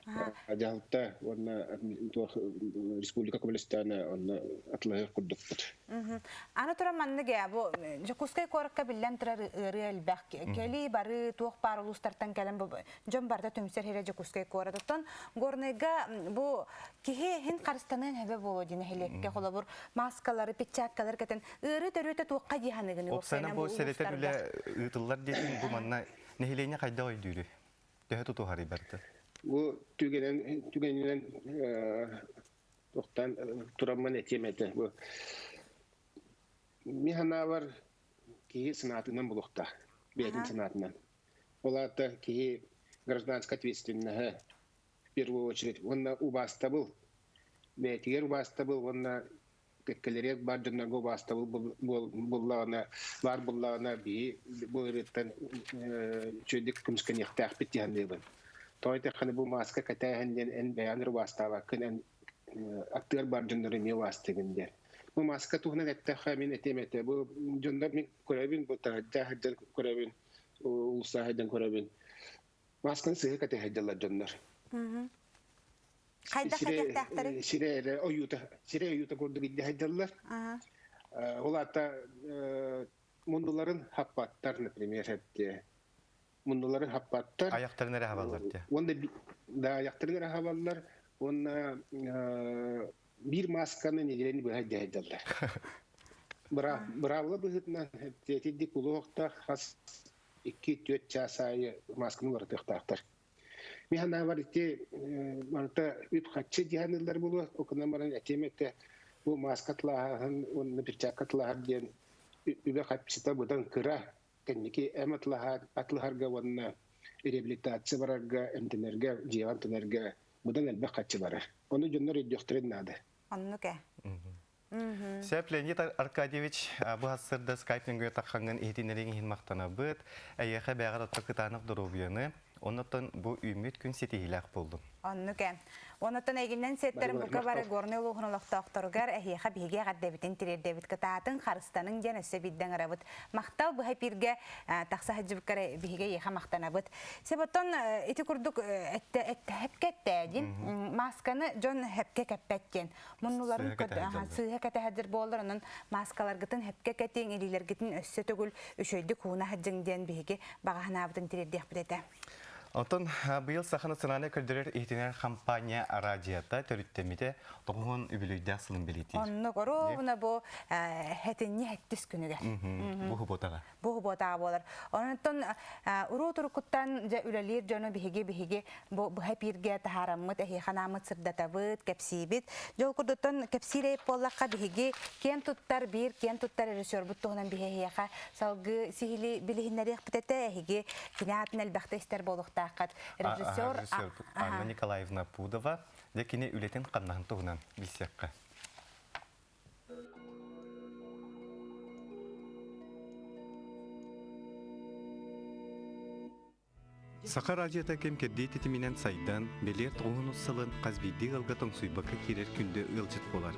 дьаһалта уонна туох республика көмөлөстөөнө онно атылаһыах курдукпут. Аны туран маннык ээ, бу Дьокуускай куоракка биллэн турар ыарыы элбэх. Кэлии бары туох баар улуустартан кэлэн бу дьон барыта түмсэр сирэ Дьокуускай куорат. Оттон Горнайга бу киһи иһин харыстаныан сөбө буолуо диэн нэһилиэккэ холобур маскалары, перчаткалары кэтэн ыарыы төрүөтэ туохха дии саныгын Уопсайынан бу сэрэтэр үлэ ыытыллар диэтин бу манна нэһилиэнньэ хайдах өйдүүрүй? Төһө тутуһарый барыта? Бу түгэнэн түгэнинэн туохтан тураммын этиэм этэ. Бу мин санаабар киһи санаатынан булуохтаах. Бэйэтин санаатынан. Ол аата киһи гражданская ответственноһа в первую очередь уонна убаастабыл бэйэтигэр убаастабыл уонна кэккэлэриэк баар дьоннорго убаастабыл буллаҕына баар буллаҕына биһи бу ырыттан үчүгэйдик көмүскэниэхтээхпит дии саныыбын. Тоҕо диэтэххинэ бу мааска кэтээһин диэн эн бэйэҕин эрэ убаастаабаккын эн аттыгар баар дьоннору эмиэ убаастыыгын диэн. Бу мааска туһунан эттэххэ мин этиэм этэ бу дьоннор мин көрөбүн бу таһырдьа сылдьан көрөбүн. Улуустааһайдан көрөбүн. Масканы сыһы кэтэһэйдэллэр дьоннор. Хайдах кэтиэхтээхтэрий? Сире эрэ ойуута, сире ойуута курдук илдьэһэйдэллэр. Ол аата муннуларын хаппаттар, например, эпте. Муннуларын хаппаттар. Аяқтарын эрэ хабаллар те. Уонна да аяқтарын эрэ хабаллар. Уонна биир масканы неделени быһа илдьэһэйдэллэр. Быраабыла быһыытынан тиэтирдик улуохтаах хас 2-4 чаас аайы масканы уларытыахтаахтар. Мин санаабар ити барыта үп-харчы диһаныллар буолуо, окунан баран этиэм этэ бу маска тылааһын уонна перчатка тылааһар диэн үбэ-харчыта быдан кыра кэнники эм атылаһарга уонна реабилитация барарга, эмтэнэргэ, дьиэҕэ эмтэнэргэ быдан элбэх харчы барар. Ону дьоннор өйдүөхтэрин наада. Оннук ээ. Сөп, Леонид Аркадьевич, бу сырда скайп нөҥүө таххаҥҥын иһитиннэриҥ иһин махтанабыт. Эйиэхэ бэйэҕэр отто кытаанах доруобуйаны, оннуттан бу үүммүт күн ситиһиилээх буоллун. Оннук ээ. Онуттан эйигиннэн сиэттэрин бука бары Горнай улууһун олохтоохторугар эһиэхэ биһиги эҕэрдэбитин тириэрдэбит. Кытаатын, харыстаныҥ диэн өссө биирдэ ыҥырабыт. Махтал быһа эпииргэ тахса сылдьыбыккар биһиги эйиэхэ махтанабыт. Себоттон ити курдук этте этте хепке эттээдин. Масканы дьон хепке кэппэт диэн. Муннуларын сыыһа кэтэһэрдир буоллар, онон маскаларгытын хепке кэтиҥ, илиилэргитин өссө төгүл үчүгэйдик ууна сылдьыҥ диэн биһиги баҕа санаабытын тириэрдиэхпит этэ. Онтон быйыл Саха национальнай көрдөрөр иһитинэр компания араадьыйата төрүттэммитэ тоҕуһун үбүлүйдээх сылын бэлиэтиир. Оннук оруобуна бу хэтинньи хэттис күнүгэр. Бу хуботаҕа. Бу хуботаҕа буолар. Онтон уруу турукуттан дьэ үлэлиир дьону биһиги биһиги бу быһа пииргэ таһаараммыт, эһиэхэ анааммыт сырдатабыт, кэпсиибит. Дьол курдуттан кэпсиир эйп буоллахха биһиги киэн туттар биир киэн туттар режиссербут туһунан биһи эһиэхэ салгыы сиһили билиһиннэриэхпит этэ. Эһиги кини аатын элбэхтэ истэр буолуохтааххыт. Режиссер Анна Николаевна Пудова дьэ кини үлэтин хамнаһын туһунан билсиэххэ. Саха радиота кэм кэрдии тэтиминэн сайдан, бэлиэр тоҕуһун сылын хас биирдии ыалга тоҥсуйбакка киирэр күндү ыалдьыт буолар.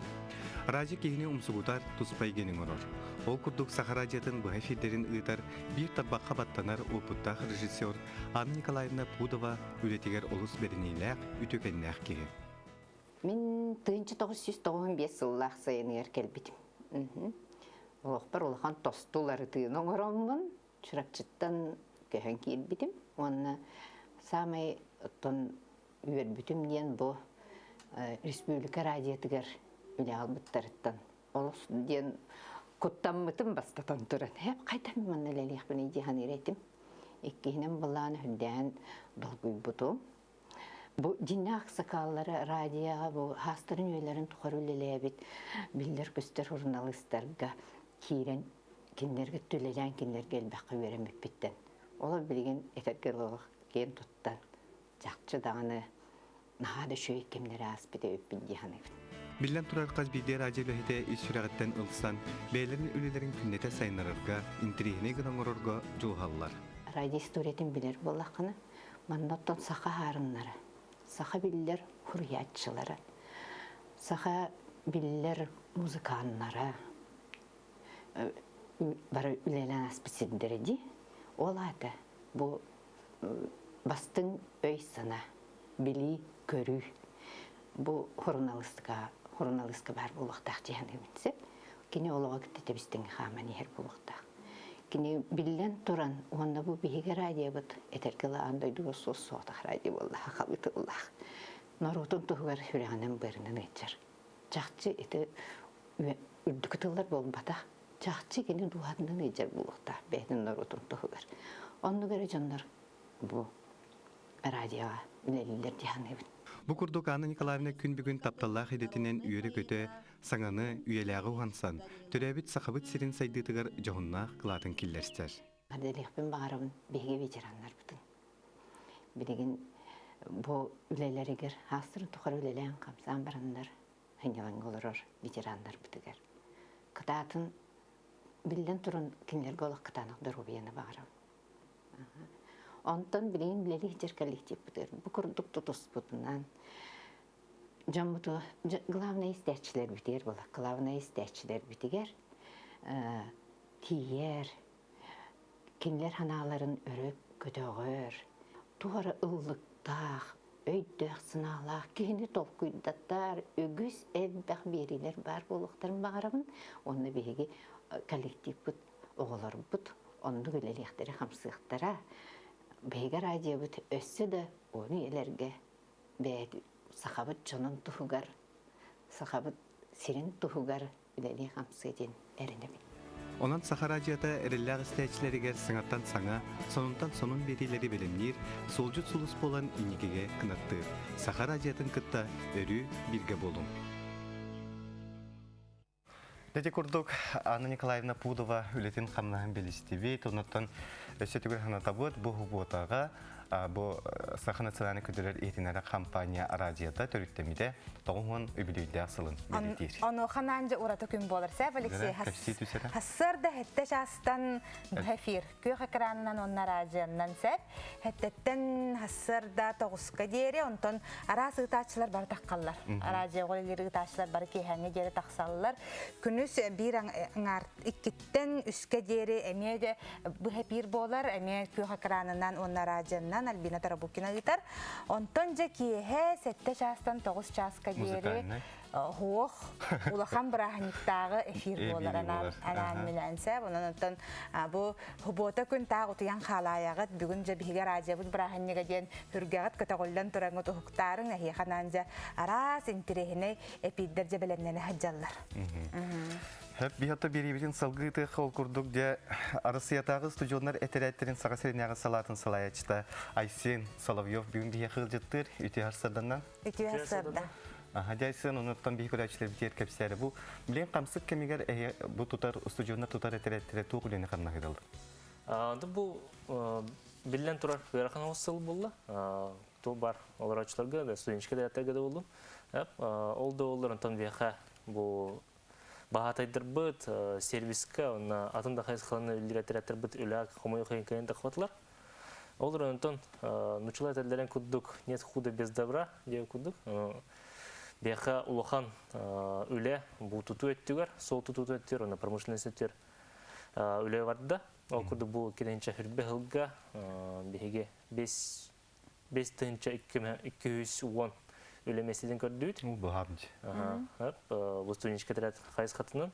Радио киһини умсугутар, туспа эйгэни оҥорор. Ол курдук Саха радиотын быһа эфирдэрин ыытар биир тарбахха баттанар уопуттаах режиссер Анна Николаевна Пудова үлэтигэр олус бэриниилээх, үтүөкэннээх киһи. Мин 1995 сыллаах сайыныгар кэлбитим. Олохпор улахан тосту уларытыыны оҥороммун, Чурапчыттан көһөн киирбитим уонна саамай оттон үөрбүтүм диэн бу республика радиотыгар үлэ албыттарыттан олус диэн куттаммытым бастатан туран хэп хайдах манна үлэлиэхпиний дии саныыр этим. Иккиһинэн былаан үрдээн долгуйбутум. Бу дьиҥнээх аксакааллары радиоҕа бу хаастарын үйэлэрин тухары үлэлээбит биллэр-көстөр суруналыыстарга киирэн кинилэргэ үлэлээн кинилэргэ элбэххэ үөрэммиппиттэн олор билигин этэргэ дылы киэн туттан чахчы даҕаны наһаа да үчүгэй кэмнэри ааспыт эбиппин дии саныыбын. Биллэн турар, хас биирдии радио үлэһитэ ис сүрэҕиттэн ылсан, бэйэлэрин үлэлэрин күннэтэ сайыннарарга, интэриэһинэй гына оҥорорго дьулуһаллар. Радио историятын билэр буоллаххына, манна оттон саха хаарыннара, саха биллэр суруйааччылара, саха биллэр музыканнара, бары үлэлээн ааспыт сирдэрэ дии. Ол аата бу бастыҥ өй-санаа, билии-көрүү бу суруналыыстыка суруналыыска баар буолуохтаах дии саныыбын сөп. Кини олоҕо кытта тэбис-тэҥҥэ хааман иһэр буолуохтаах. Кини биллэн туран уонна бу биһиги радиобыт этэргэ дылы аан дойдуга суос-суотах радио буоллаха халытыллаах. Норуотун туһугар сүрэҕинэн-быарынан ыалдьар. Чахчы ити үрдүкү тыллар буолбатах. Чахчы кини дууһатынан ыалдьар буолуохтаах бэйэтин норуотун туһугар. Оннук эрэ дьоннор бу радиоҕа үлэлииллэр дии саныыбын. Бу курдук Анна Николаевна күн бүгүн тапталлаах идэтинэн үөрэ-көтө, саҥаны, үйэлээҕи уһансан, төрөөбүт Сахабыт сирин сайдыытыгар дьоһуннаах кылаатын киллэрсэр. Эҕэрдэлиэхпин баҕарабын биһиги ветераннарбытын. Билигин бу үлэлэригэр хаастарын тухары үлэлээн-хамсаан бараннар сынньалаҥҥа олорор ветераннарбытыгар кытаатын биллэн туран кинилэргэ олох кытаанах доруобуйаны баҕарабын. Онтон билигин үлэлии сылдьар коллективпытыгар бу курдук тутуспутунан дьоммуту главное истээччилэрбитигэр буолар главное истээччилэрбитигэр тиийэр. Кинилэр санааларын өрө көтөҕөр, туора ыллыктаах, өйдөөх-санаалаах киһини толкуйдатар үгүс элбэх биэриилэр баар буолуохтарын баҕарабын. Уонна биһиги коллективпыт, оҕолорбут оннук үлэлиэхтэрэ-хамсыахтара. Биһиги радиобыт өссө да ону үйэлэргэ бэйэт сахабыт дьонун туһугар, сахабыт сирин туһугар үлэлии-хамсыы диэн эрэнэбин. Онон Саха радиота эрэллээх истээччилэригэр саҥаттан саҥа, сонунтан сонун биэриилэри бэлэмниир, суолдьут сулус буолан инникигэ кынаттыыр. Саха радиотын кытта өрүү бииргэ буолуҥ. Ити курдук Анна Николаевна Пудова үлэтин хамнаһын билистибит, оннуттан өссө түгэр санатабыт бу субуотаҕа бу Саха национальнай көтөрөр иһитиннэрэр компания радиота төрүттэммитэ 90 үбүлүөйдээх сылын бэлиэтиир. Онуоха наанжа ураты күн буолар. Сәп Алексей, хассыарда хэтте чаастан эфир күөх экранынан уонна радионан сәп. Хэттэттэн хассыарда тоҕуска диэри, онтон араас ыытааччылар бары таххаллар. Радиоҕа үлэлиир ыытааччылар бары киэһээҥҥи диэри тахсаллар. Күнүс биир аҥаар иккиттэн үскэ диэри эмиэ де быһа эпиир буолар, эмиэ күөх экранынан уонна радионан Альбина Тарабукина ыытар. Онтон дьэ киэһэ сэттэ чаастан 9 чааска диэри хуох улахан бырааһынньыктааҕы эфир буолар анаан минээн сэ. Онон онтон бу субуота күн таах утуйан хаалаайаҕыт бүгүн дьэ биһиги радиобыт бырааһынньыга диэн хүргэҕит көтөҕүллэн тураҥҥыт уһуктаарыҥ эһиэхэ анаан дьэ араас интириэһинэй эпиирдэр дьэ бэлэмнэнэ сылдьаллар. Хөп биһиэхэ биэриибитин салгыы тыахха ол курдук дьэ Арассыйатааҕы устудьуоннар этэрээттэрин Саха сиринээҕи салаатын салайааччыта Айсен Соловьев бүгүн биһиэхэ ыалдьыттыыр. Үтүө сарсыарданнан. Үтүө сарсыарда. Аха, дьэ Айсен, онуттан биһи көрөөччүлэрбитигэр кэпсээри. Бу билигин хамсык кэмигэр бу тутар устудьуоннар тутар этэрээттэрэ туох үлэни хамнаһыдаллар? Онтон бу биллэн турар ыарахан оҕус сыл буолла. Ту бар олорооччуларга да студенческий даяттарга да боллум. Ол да оллар онтон биэхэ бу баһаатайдарбыт сервиска уонна атын да хайысхаларынан үллэрэтэрэтэрбит үлэ хомойуох иһин кыайан тахсыбатылар. Ол онтон нучулар этэллэрин курдук нет худа без добра диэн курдук биэхэ улахан үлэ бу тутуу өттүгэр, суол тутуутун өттүгэр уонна промышленность өттүгэр үлэ барда. Ол курдук бу киринчэ хүрбэ сылга биһиги бес 5210 үлэ миэстэтин көрдүүт. Быһаабыт. Бу студенческий отряд хайысхатынан.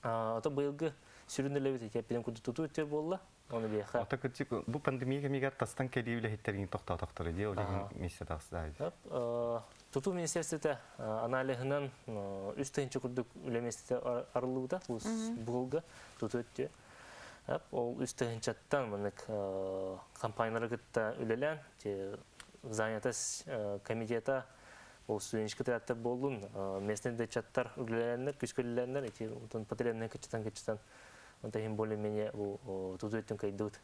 Ото быйылгы сүрүн үлэбит ити курдук тутуу өттүгэр буолла. Оны биэхэ. Ото кырдьык бу пандемия кэмигэр тастан кэлии үлэһиттерин тохтоотохторо дии, ол иһин миэстэ тахсаа. Тутуу министерствота аналиһынан 3 тыһыынча курдук үлэ миэстэтэ арыллыбыта быйылгы тутуу өттү. Ол үс тыһыынчаттан маннык компаниялары кытта үлэлээн, занятость комитета ол студенческий отрядтар буоллун, местный дечаттар үлэлээннэр, күскэ үлэлээннэр, ити отон потребный кыччатан-кыччатан, онтон иһин более-менее бу тутуу өттүн кыайдыбыт.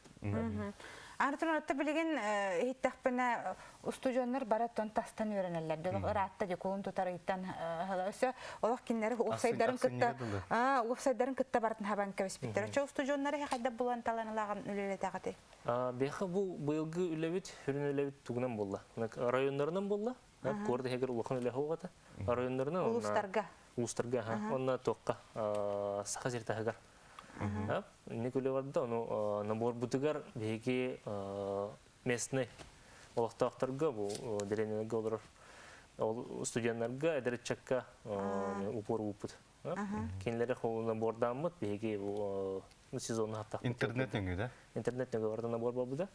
Артур, отто билигин иһиттэхпинэ, устудьуоннар бараттан тастан үөрэнэллэр. Дьолох ыраатта дьокуун тутар ыйтан өссө олох кинилэри уопсайдарын кытта уопсайдарын кытта бартын хабан кэбиспиттэр. Өчө устудьуоннары хайда булан талан ылааҕын үлэлэтэҕити? Бэхэ бу быйылгы үлэбит, сүрүн үлэбит тугунан буолла. Районнарынан буолла. Куорат иһигэр улахан үлэ хоҕата. Районнарынан Улуустарга. Улуустарга, онно туохха Саха сир таһыгар. Инник үлэ барда, ону наборбутугар биһиги местный олохтоохторго бу дэриэбинэлэргэ олорор ол студеннарга эдэр ыччакка упор ууппут. Кинилэри набордааммыт биһиги бу сезонну хаттахпыт. Интернет нөҥүө да? Интернет нөҥүө барда набор буолбута.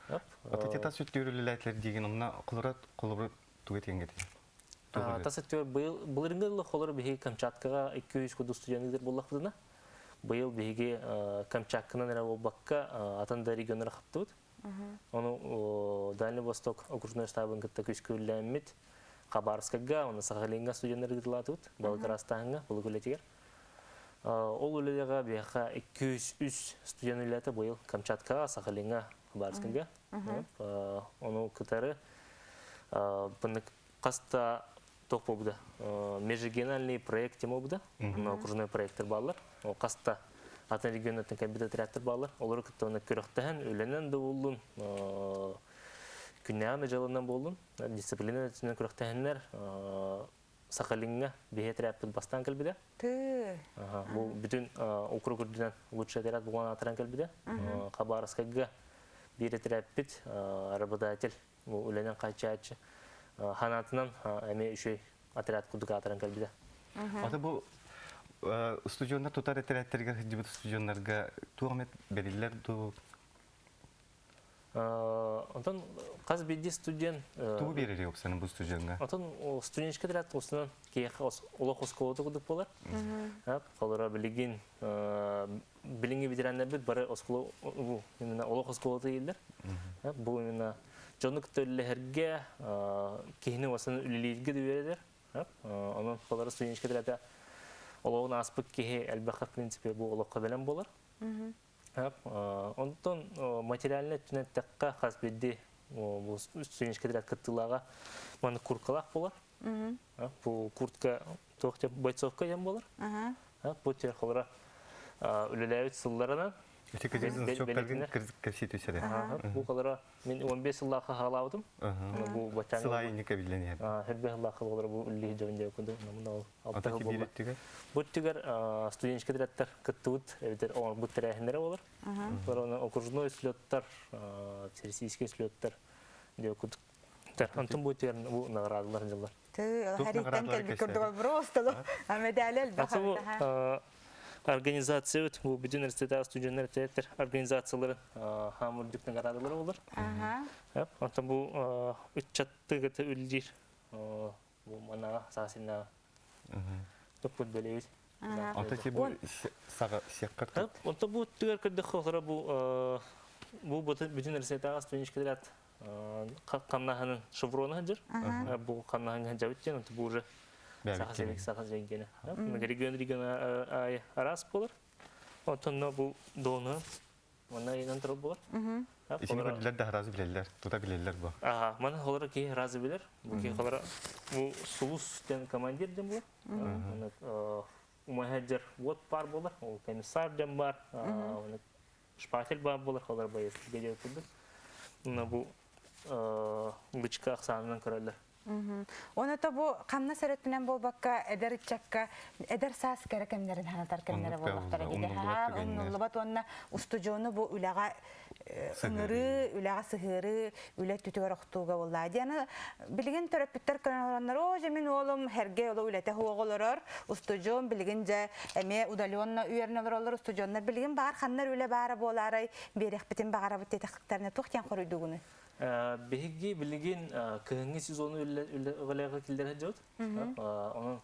Ата тас үттүөр үлэлээтилэр диигин онно холобура холобура тугу этиэҥ этий? Тас өттүгэр быйыл былырыҥҥы ыла холор биһиги Камчаткаҕа 200 курдук студент ыытар буоллахпытына, быйыл биһиги Камчатканан эрэ буолбакка атын да регионнары хаптыбыт. Ону Дальний Восток окружной штабын кытта күскүллээммит Хабаровскайга, уонна Сахалиҥҥа студеннары ыытылаатыбыт, Балык-Ырастааһыҥҥа, Балык үлэтигэр. Ол үлэлэҕэ биһиэхэ 203 студент үлэлээтэ быйыл Камчаткаҕа, Сахалиҥҥа, Хабаровскайга. Ону кытары хас да туох буолбута межрегиональный проект тема буолбута окружной проекттар бааллар ол хас да атын регионнартан кэлбит отрядтар бааллар олору кытта уонна күрэхтэһэн үлэнэн да буоллун күннээҕи да дьыаланан буоллун дисциплина өттүнэн күрэхтэһэннэр. Сахалиҥҥа биһи отрядпыт бастаан кэлбитэ. Тыы. Бу бүтүн округ үрдүнэн лучший отряд буолан аатыран кэлбитэ. Хабаровскайга биир отрядпыт работодатель бу үлэнэн хааччааччы ханаатынан эмиэ үчүгэй отряд курдук аатыран кэлбитэ. Ата бу студионнар тутар этэрээттэригэр сылдьыбыт студионнарга туох эмэ бэриллэр дуу? Онтон хас биирдии студент Тугу биэрэрий оксана бу студеҥҥа? Онтон студенческий отряд устунан киэхэ олох оскуолата курдук буолар. Холоро билигин билиҥҥи ветераннарбыт бары оскуола именно олох оскуолата дииллэр. Бу именно дьону кытта үлэлэһэргэ, киһини уосан үлэлииргэ да үөрэтэр. Онон холоро студенческий отряда олоҕун ааспыт киһи элбэххэ в принципе бу олоххо бэлэм буолар. Онтон материальнай өттүнэн эттэххэ, хас биирдии бу студенческий отряд кыттыылааҕа маннык курткалаах буолар. Бу куртка туох диэн бойцовка диэн буолар. Бу холоро үлэлээбит сылларынан Ити кыргыз кэпсии түсэрэ. Бу холоро Мин 15 сыллаахха хаалаабытым. Бу баччаҥҥа Сылай инника биллэн иһэр. Хөрбө сыллаахха буолар бу үллиһи дьон диэн курдук намын алта жыл буолла. Бу өттүгэр студенческий отрядтар кыттыбыт эбэтэр оҥорбут тэрээһиннэрэ болар. Олар окружной слеттар, всероссийский слеттар диэн курдук. Онтон бу өттүгэр бу наградалар дьыллар. Хариттан кэлбит курдук просто медали элбэх. Организациябыт бу бүтүн университет студенттар театр организациялары хаам үрдүк наградалары болар. Онтон бу ыччатты кытта үллиир бу манаа саасинаа туппут бэлэбит. Онто ти бу сага сиэккар Онто бу түгэр көрдөххө олора бу бу бүтүн университетаҕа студенческай хамнаһынын шеврона сылдьар. Бу хамнаһын сылдьабыт диэн, бу уже саха сирик саха сиригиэнэ. Регион регион аайы араас буолар. Онтон бу дону манна ыйынан турар буолар. Исини көрдүлэр да разы билэллэр, тута билэллэр бу. Ага, маны холоро киһи разы билэр. Бу киһи холоро бу Сулус диэн командир диэн буолар. Оны умаһаджар вот пар буолар, ол комиссар диэн бар, шпатель баар буолар холор боецтарга диэн курдук. Уна бу лычка ахсаанынан көрөллөр. Оны бу хамнас өрөттүнэн буолбакка эдэр ыччакка эдэр саас кэрэ кэмнэрин ханатар кэмнэрэ буоллахтара диде. Умнуллубат уонна устудьуону бу үлэҕэ ыҥырыы, үлэҕэ сыһыарыы, үлэ өттүтүгэр охтууга буолла. Дианы билигин төрөппүттэр көрөн олороннор, оо дьэ мин уолум Һэргэй оло үлэтэ суох олорор, устудьуон билигин дьэ эмиэ удаленно үөрэнэ олороллор устудьуоннар билигин баар ханнар үлэ баара буолаарай биэриэхпитин баҕарабыт диэтэхтэринэ туох диэн хоруйдуугунуй? Биһиги билигин кыһыҥҥы сезону үлэлэҕэ киллэрэ сылдьабыт. Онон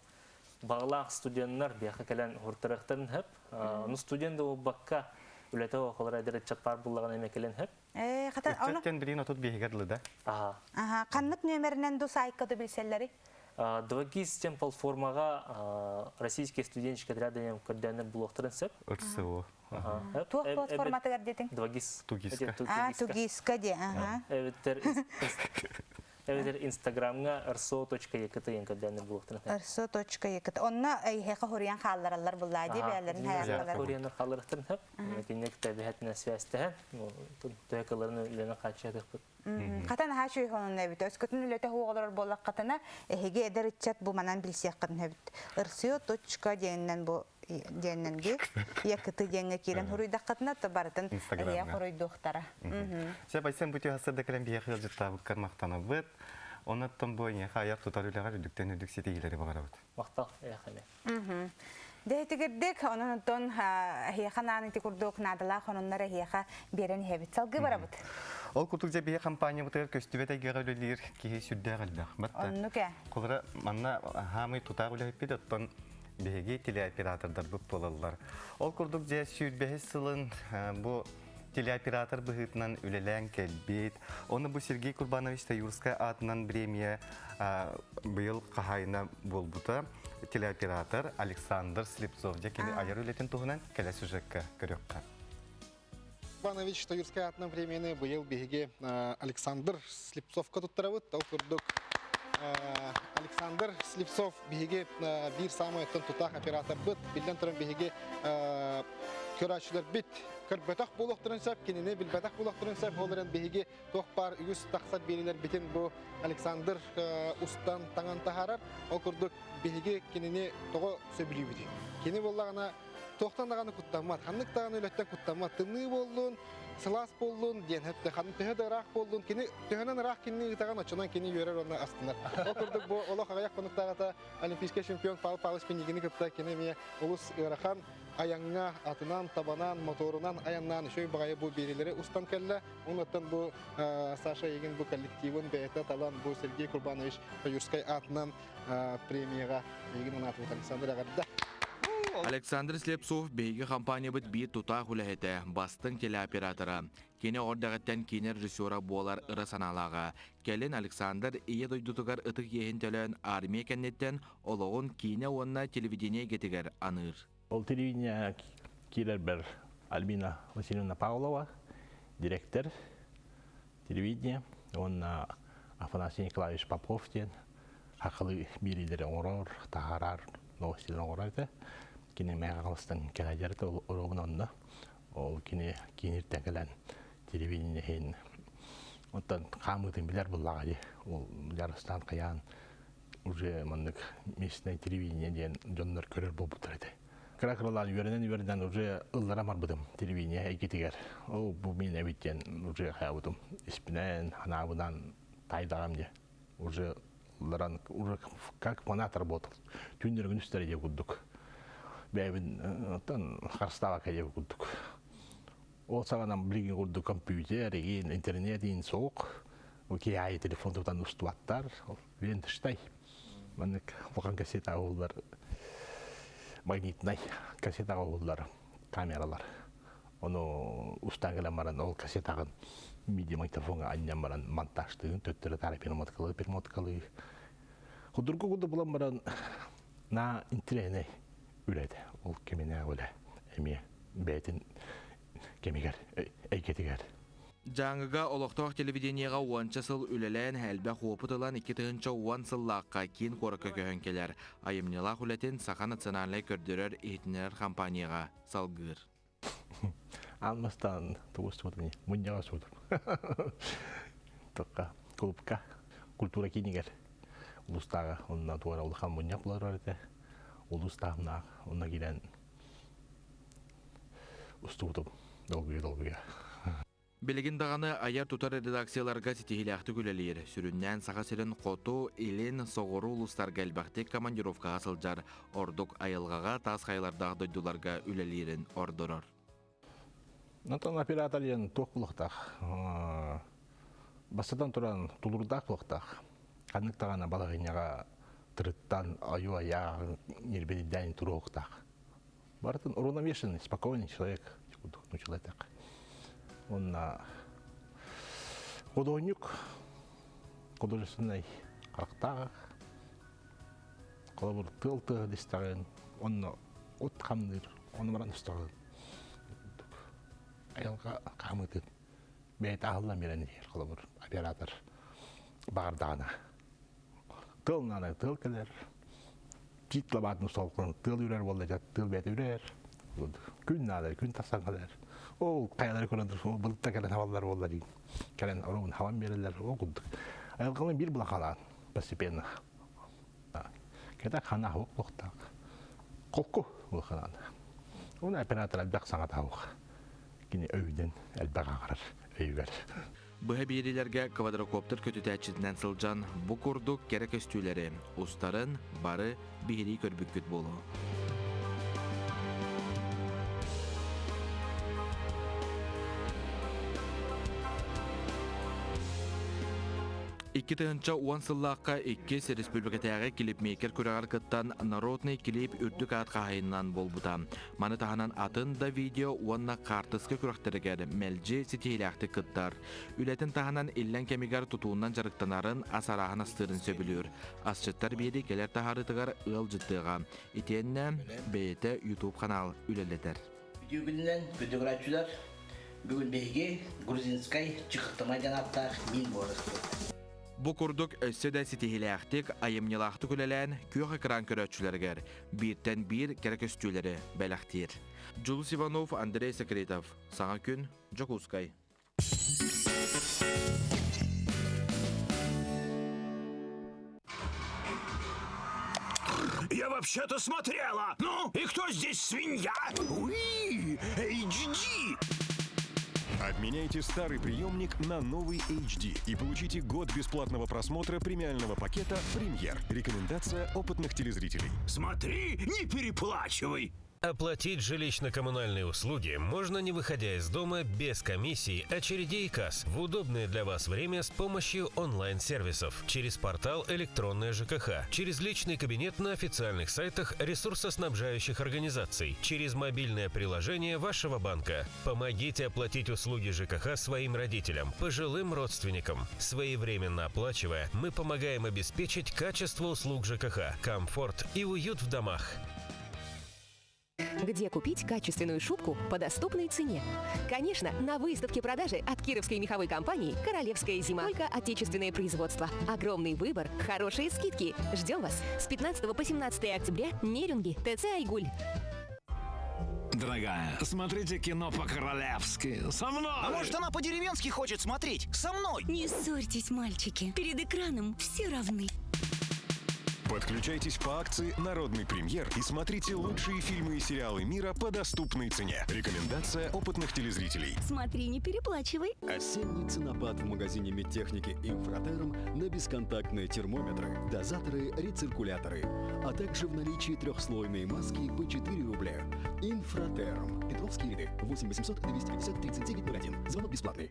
баҕалаах студеннар биһиэхэ кэлэн уһуртарыахтарын сөп. Ону студент да буолбакка үлэтэ оҕолор эдэр ыччат баар буллаҕына эмиэ кэлэн сөп. Ыччаттан билигин 35-гэр дылы да? Аха. Ханнык нүөмэринэн ду сайтка ду билсэллэрий? 2ГИС диэн платформаҕа российские студенческие отряды көрдөөннөр булуохтарын сөп. РСО. Туох платформатыгар диэтиҥ? 2ГИС. 2ГИСка. А, 2ГИСка диэ, аха. Эбэтэр эбэтэр Инстаграмҥа rso.ekt диэн көрдөөннөр булуохтарын сөп. rso.ekt. Онно эйиэхэ хоруйан хааллараллар буллаа дии бэйэлэрин хайаахталар. Хоруйаннар хаалларыахтарын сөп. Кинини кытта эбэһэтинэн связьтэһэн, төһө кыларын үлэнэн хааччыйатыахпыт. Хата наһаа үчүгэй сонун эбит. Өскөтүн үлэтэ суох олорор буоллаххытына, эһиги эдэр ыччат бу манан билсиэххитин эбит. Рсио точка диэнинэн бу диэннэн ди якыты диэҥҥэ киирэн хоруйдаххытына то барытын эһиэ хоруйдуохтара. Сөп Айсен бу түһасырда кэлэн биһиэхэ ыалдьыттаабыккар махтанабыт. Онон бу эйиэхэ айар тутар үлэҕэр үрдүктэн үрдүк ситиһиилэри баҕарабыт. Махтал эйиэхэ Дьэ итигирдик, онон онтон эһиэхэ наан ити курдук наадалаах ононнор эһиэхэ биэрэн иһэбит. Салгыы барабыт. Ол курдук дьэ биһи компаниябытыгар көстүбэт эйгэҕэ үлэлиир киһи сүрдээх элбэх. Батта. Оннук ээ. Холобура, манна хаамый тутаах үлэһиппит, оттон биһиги телеоператордарбыт буолаллар. Ол курдук дьэ сүүрбэһис сылын бу телеоператор быһыытынан үлэлээн кэлбит. Оны бу Сергей Курбанович Таюрскай аатынан премия быйыл хаһаайына буолбута. Телеоператор Александр Слепцов дьэ кини айар үлэтин туһунан кэлэ сюжекка көрүөххэ. Иванович Таюрскай аатынан премияны быйыл биһиги Александр Слепцовка туттарабыт. Ол курдук Александр Слепцов биһиги биир саамай оттон тутаах операторбыт. Биллэн туран биһиги Көрөөччүлэрбит көрбөтөх буолуохтарын сөп, кинини билбэтэх буолуохтарын сөп, ол эрэн биһиги туох баар үгүс тахсар биэриилэрбитин бу Александр устан таҥан таһаарар. Ол курдук биһиги кинини тоҕо сөбүлүүбүтүй? Кини буоллаҕына туохтан даҕаны куттаммат, ханнык даҕаны үлэттэн куттаммат, тымныы буоллун, сылаас буоллун диэн хэттэ ханнык төһө да ыраах буоллун, кини төһөнөн ыраах кинини ыытаҕын оччонон кини үөрэр уонна астынар. Ол курдук бу олох аҕыйах хонуктааҕыта олимпийскай чемпион Павел Павлович Пинигини кытта кини эмиэ олус ыарахан айаҥҥа атынан, табанан, моторунан айаннаан үчүгэй баҕайы бу биэриилэри устан кэллэ. Онуттан бу Саша Егин бу коллективын бэйэтэ талан бу Сергей Курбанович Таюрскай аатынан премияҕа эйигин анаатыбыт Александр эҕэрдэ. Александр Слепцов биһиги компаниябыт биир тутаах үлэһитэ, бастыҥ телеоператора. Кини оҕордэҕиттэн киинэ режиссера буолар ыра санаалааҕа. Кэлин Александр Ийэ дойдутугар ытык иэһин төлөөн армия кэнниттэн олоҕун киинэ уонна телевидение эйгэтигэр аныыр. Ол телевидение киирэрбэр Альбина Васильевна Павлова, директор телевидения, уонна Афанасий Николаевич Попов диэн хахылы биэриилэри оҥорор, таһаарар, новостилары оҥорор этэ. Кини мэҕэ халыстан кэлэдьэр этэ уруогун онно. Ол кини кииниртэн кэлэн телевидение иһин оттон хаамыытын билэр буллаҕа дии. Ол Жарыстан хайаан уже маннык местное телевидение диэн дьоннор көрөр буолбуттар этэ. Кыра-кыралаан үөрэнэн-үөрэнэн уже ыллара барбытым телевидение эйгэтигэр. Ол бу мин эбит диэн уже хайабытым. Испинэн, ханаабынан тайдаҕам дии. Уже ылларан, уже как фанат работал. Түүннэргин үстэр дии курдук. Бэйэбин оттон харыстаабакка дии курдук. Ол саҕана билигин курдук компьютер, игин, интернет иин суох. Киһи телефон тутан устубаттар. Ленточнай. Маннык улахан кассета уһуллар магнитнай кассетаҕа уһуллар камералар. Ону устан кэлэн баран ол кассетаҕын видео магнитофоҥҥа анньан баран монтажтыын төттөрү таары перемоткалыы перемоткалыы. Худургу курдук булан баран на интириэһинэй үлэ этэ. Ол кэминээҕи үлэ эмиэ бэйэтин кэмигэр эйгэтигэр. Дьааҥыга олохтоох телевидениеҕа уонча сыл үлэлээн, элбэх уопут ылан 2010 сыллаахха киин куоракка көһөн кэлэр. Айымньылаах үлэтин Саха национальнай көрдөрөр-иһитиннэрэр компанияҕа салгыыр. Аан бастаан тугу устубутум мунньаҕа устубутум. Tokkа клубка культура киинигэр улуустааҕы онно туора улахан мунньах буолар этэ. Улуус таһымнаах онно киирэн устубутум долгуйа-долгуйа. Билигин даҕаны айар-тутар редакцияларга ситиһиилээхтик үлэлиир. Сүрүннээн Саха сирин хоту, илин, соҕуруу улуустарга элбэхтик командировкаҕа сылдьар, ордук айылҕаҕа таас хайалардаах дойдуларга үлэлиирин ордорор. Онтон оператор диэн туох булуохтаах? Бастатан туран тулуурдаах буолуохтаах. Ханнык даҕаны балаһыанньаҕа тырыттан айуу-айаа ньирбинирдээн туруохтаах. Барытын уравновешенный, спокойный человек, ну, человек. Уонна художник, художественный харахтаах, холобур тыал тыаһа дистэҕин, онно от хамныыр, ону баран устаҕын. Айылҕа хаамыытын бэйэтэ аһыллан биэрэн иһэр, холобур, оператор баҕардаҕына. Тыал наада, тыал кэлэр. Тиит лабаатын усталкын тыал үрэр буолла дьэ, тыал бэйэтэ үрэр. Күн наада, күн тахсан кэлэр. Ол хайалары көрөн былытта кэлэн хабаллар буолла дии. Кэлэн оруун хабан биэрэллэр, ол курдук. Айылҕаны биир булахалаан постепенно. Кэтэх хана хук буохтаах. Холку улаханаан. Уна оператор элбэх саҥата суох. Кини өйүнэн элбэх аҕарар өйүгэр. Быһа биэриилэргэ квадрокоптер көтүтээччитинэн сылдьан бу курдук кэрэ көстүүлэри устарын бары биһирии көрбүккүт буолуо. 2010 сыллаахха иккис республикатааҕы клипмейкер күрэҕэр кыттан народный клип үрдүк аат хаһайынынан буолбута. Маны таһынан атын да видео уонна хаартыска күрэхтэригэр мэлдьи ситиһиилээхтик кыттар. Үлэтин таһынан иллэҥ кэмигэр тутуунан дьарыктанарын, ас арааһын астыырын сөбүлүүр. Асчыттар биэри кэлэр таһаарыытыгар ыалдьыттыаҕа. Итиэннэ бэйэтэ YouTube канал үлэлэтэр. Үтүө күнүнэн, күндү Бүгүн биһиги грузинскай чыхыттамай диэн ааттаах миин буһарыспыт. Бу курдук өссө да ситиһилээхтик, айымньылаахтык үлэлээн күөх экран көрөөччүлэригэр бииртэн биир кэрэ көстүүлэри бэлэхтиир. Дьулус Иванов, Андрей Секретов. Саҥа күн, Дьокуускай. Я вообще-то смотрела! Ну, и кто здесь свинья? Уи! HD! Обменяйте старый приемник на новый HD и получите год бесплатного просмотра премиального пакета «Премьер». Рекомендация опытных телезрителей. Смотри, не переплачивай! Оплатить жилищно-коммунальные услуги можно не выходя из дома без комиссий, очередей и касс в удобное для вас время с помощью онлайн-сервисов, через портал «Электронная ЖКХ», через личный кабинет на официальных сайтах ресурсоснабжающих организаций, через мобильное приложение вашего банка. Помогите оплатить услуги ЖКХ своим родителям, пожилым родственникам. Своевременно оплачивая, мы помогаем обеспечить качество услуг ЖКХ, комфорт и уют в домах. Где купить качественную шубку по доступной цене? Конечно, на выставке продажи от кировской меховой компании «Королевская зима». Только отечественное производство. Огромный выбор, хорошие скидки. Ждем вас с 15 по 17 октября Нерюнги, ТЦ «Айгуль». Дорогая, смотрите кино по-королевски. Со мной! А может, она по-деревенски хочет смотреть? Со мной! Не ссорьтесь, мальчики. Перед экраном все равны. Подключайтесь по акции «Народный премьер» и смотрите лучшие фильмы и сериалы мира по доступной цене. Рекомендация опытных телезрителей. Смотри, не переплачивай. Осенний ценопад в магазине медтехники «Инфратерм» на бесконтактные термометры, дозаторы, рециркуляторы, а также в наличии трехслойные маски по 4 рубля. «Инфратерм». Петровские ряды. 8 800 250 39 01. Звонок бесплатный.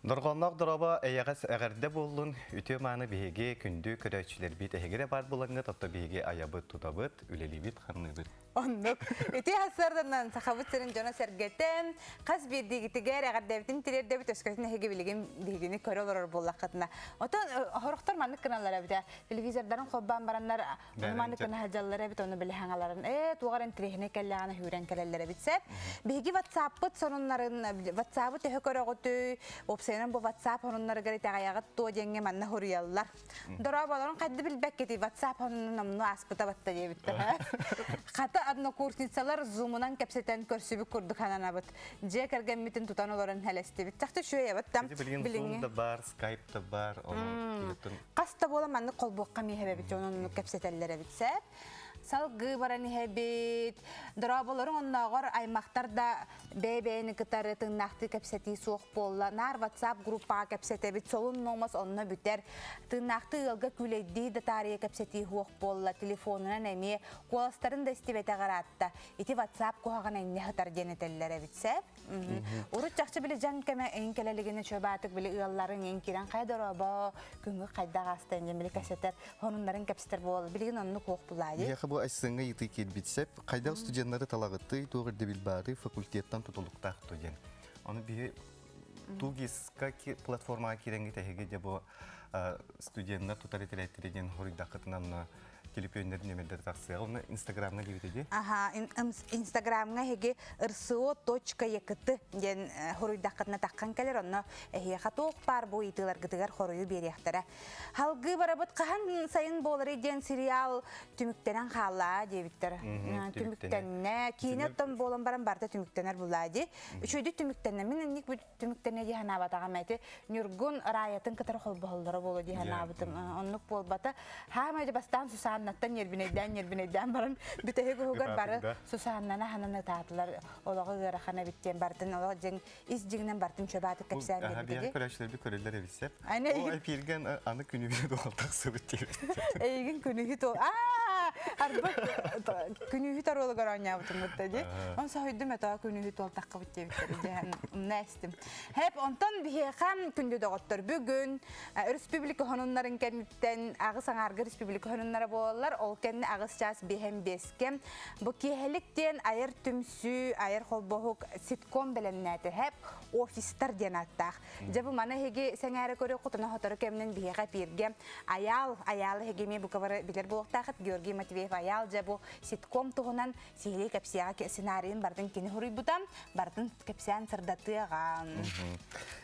Дорҕоонноох дорообо эйэҕэс эҕэрдэ буоллун, үтүө мааны биһиги күндү көрөөччүлэрбит эһигирэ баар булаҥҥыт, отто биһиги айабыт, тутабыт, үлэлиибит, хамныыбыт. Оннук. Ити сарсыарданан Сахабыт сирин дьоно-сэргэтэ хас биирдиигитигэр эҕэрдэбитин тириэрдэбит өскөтүн эһиги билигин биһигини көрө олорор буоллаххытына. Отон хорохтор маннык гыналлар эбитэ. Телевизордарын холбоон бараннар ону маннык гына сылдьаллар эбит, ону билэ хаҥаларын ээ туох эрэ интириэһинэй кэллэҕинэ сүүрэн кэлэллэр эбит сеп. Биһиги WhatsApp-пыт сонуннарын WhatsApp-ы төһө көрөҕүтүй? Уопсайынан бу WhatsApp сонуннарыгар итэҕэйэҕит дуо диэҥҥэ манна суруйаллар. Дорооболорун хайда билбэккитий WhatsApp сонунун номнуо ааспыта батта диэбиттэр. Хата однокурсницалар зумунан кэпсэтэн көрсүбүт курдук сананабыт. Дьиэ кэргэммитин тутан олорон хэлэстибит. Чахчы үчүгэй там билиҥҥи Zoom да бар, Skype да бар, онон Хас да буола маннык холбуохха миэхэбэбит дьонун кэпсэтэллэр эбит сээп. Салгыы баран иһэбит. Дорооболоруҥ оннооҕор аймахтар да бэйэ-бэйэни кытары тыыннаахтыы кэпсэтии суох буолла. Наар WhatsApp группаҕа кэпсэтэбит, солун нуомас онно бүтэр. Тыыннаахтыы ыалга күүлэйдии да таарыйа кэпсэтии суох буолла. Телефонунан эмиэ куоластарын да истибэтэх ыраатта. Ити WhatsApp куһаҕан энньэ сытар диэн этэллэр эбит сээп. Урут чахчы били дьаҥ кэмэ эҥин кэлэлигинэ чуобаатык били ыалларыҥ эҥин киирэн хайа дорообо күҥҥү хайдах ааста диэн били кэпсэтэр сонуннарын кэпсэтэр буол билигин оннук уох булаайы. Биһиэхэ бу айсыҥҥа ыйытыы киирбит сеп хайдах студеннары талагыттый туох ирдэбил баарый факультеттан тутулуктаах то диэн. Ону биһи Тугиска платформаҕа киирэҥҥит эһиги дьэ бу студеннар тутар этэрээттэрэ диэн хоруйдаххытынан телепүөннэр нүөмэрдэрэ тахсыаҕа. Оны Инстаграмҥа диэбит ди. Аха, Инстаграмҥа эһиги rso.ект диэн хоруйдаххытына таххан кэлэр, онно эһиэхэ туох баар бу ыйытыыларгытыгар хоруйу биэриэхтэрэ. Халгыы барабыт хаһан сайын буоларый диэн сериал түмүктэнэн хаалла диэбиттэр. Түмүктэннэ. Киинэ оттон буолан баран барыта түмүктэнэр булаа ди. Үчүгэйдик түмүктэннэ. Мин инник түмүктэнэ дии санаабатаҕым эти Ньургун Раятын кытары холбоһоллоро буолуо дии санаабытым. Оннук буолбата. Хаамай бастаан Сусаннаттан ньиэрбинэйдээн ньиэрбинэйдээн баран бүтэһик уһугар бары Сусаннаны ханан ытаатылар. Олоҕу ыарахан эбит диэн бартын олох дьиҥ ис дьиҥинэн бартын чөбаатык кэпсээн биэрбит. Көрөөччүлэрби көрөллөр эбит О эпирген аны күнүгү дуол тахсыбыт диэбит. Эйигин күнүгү туол. Аа! Арба күнүгү торуолугар оонньообутум бутта ди. Он соһуйдум это күнүгү туол таххыбыт диэбиттэр диэн умна эстим. Хэп онтон биһиэхэ күндү доҕоттор бүгүн республика хонуннарын кэнниттэн аҕыс аҥаарга республика хонуннара буолаллар. Ол кэннэ аҕыс чаас биэһэн биэскэ бу киэһэлик диэн айар түмсүү, айар холбоһук ситком бэлэмнээтэ. Хэп офистар диэн ааттаах. Дьэ бу маны эһиги сэҥээрэ көрүөххүт, ону сотору кэминэн биһиэхэ эпииргэ Айаал, Айаал эһиги эмиэ бука бары билэр буолуохтаахыт Георгий. Матвеев Айаал дьэ бу ситком туһунан сиһилии кэпсиэҕэ сценарийын бардын кини хуруйбута, бардын кэпсээн сырдатыаҕа.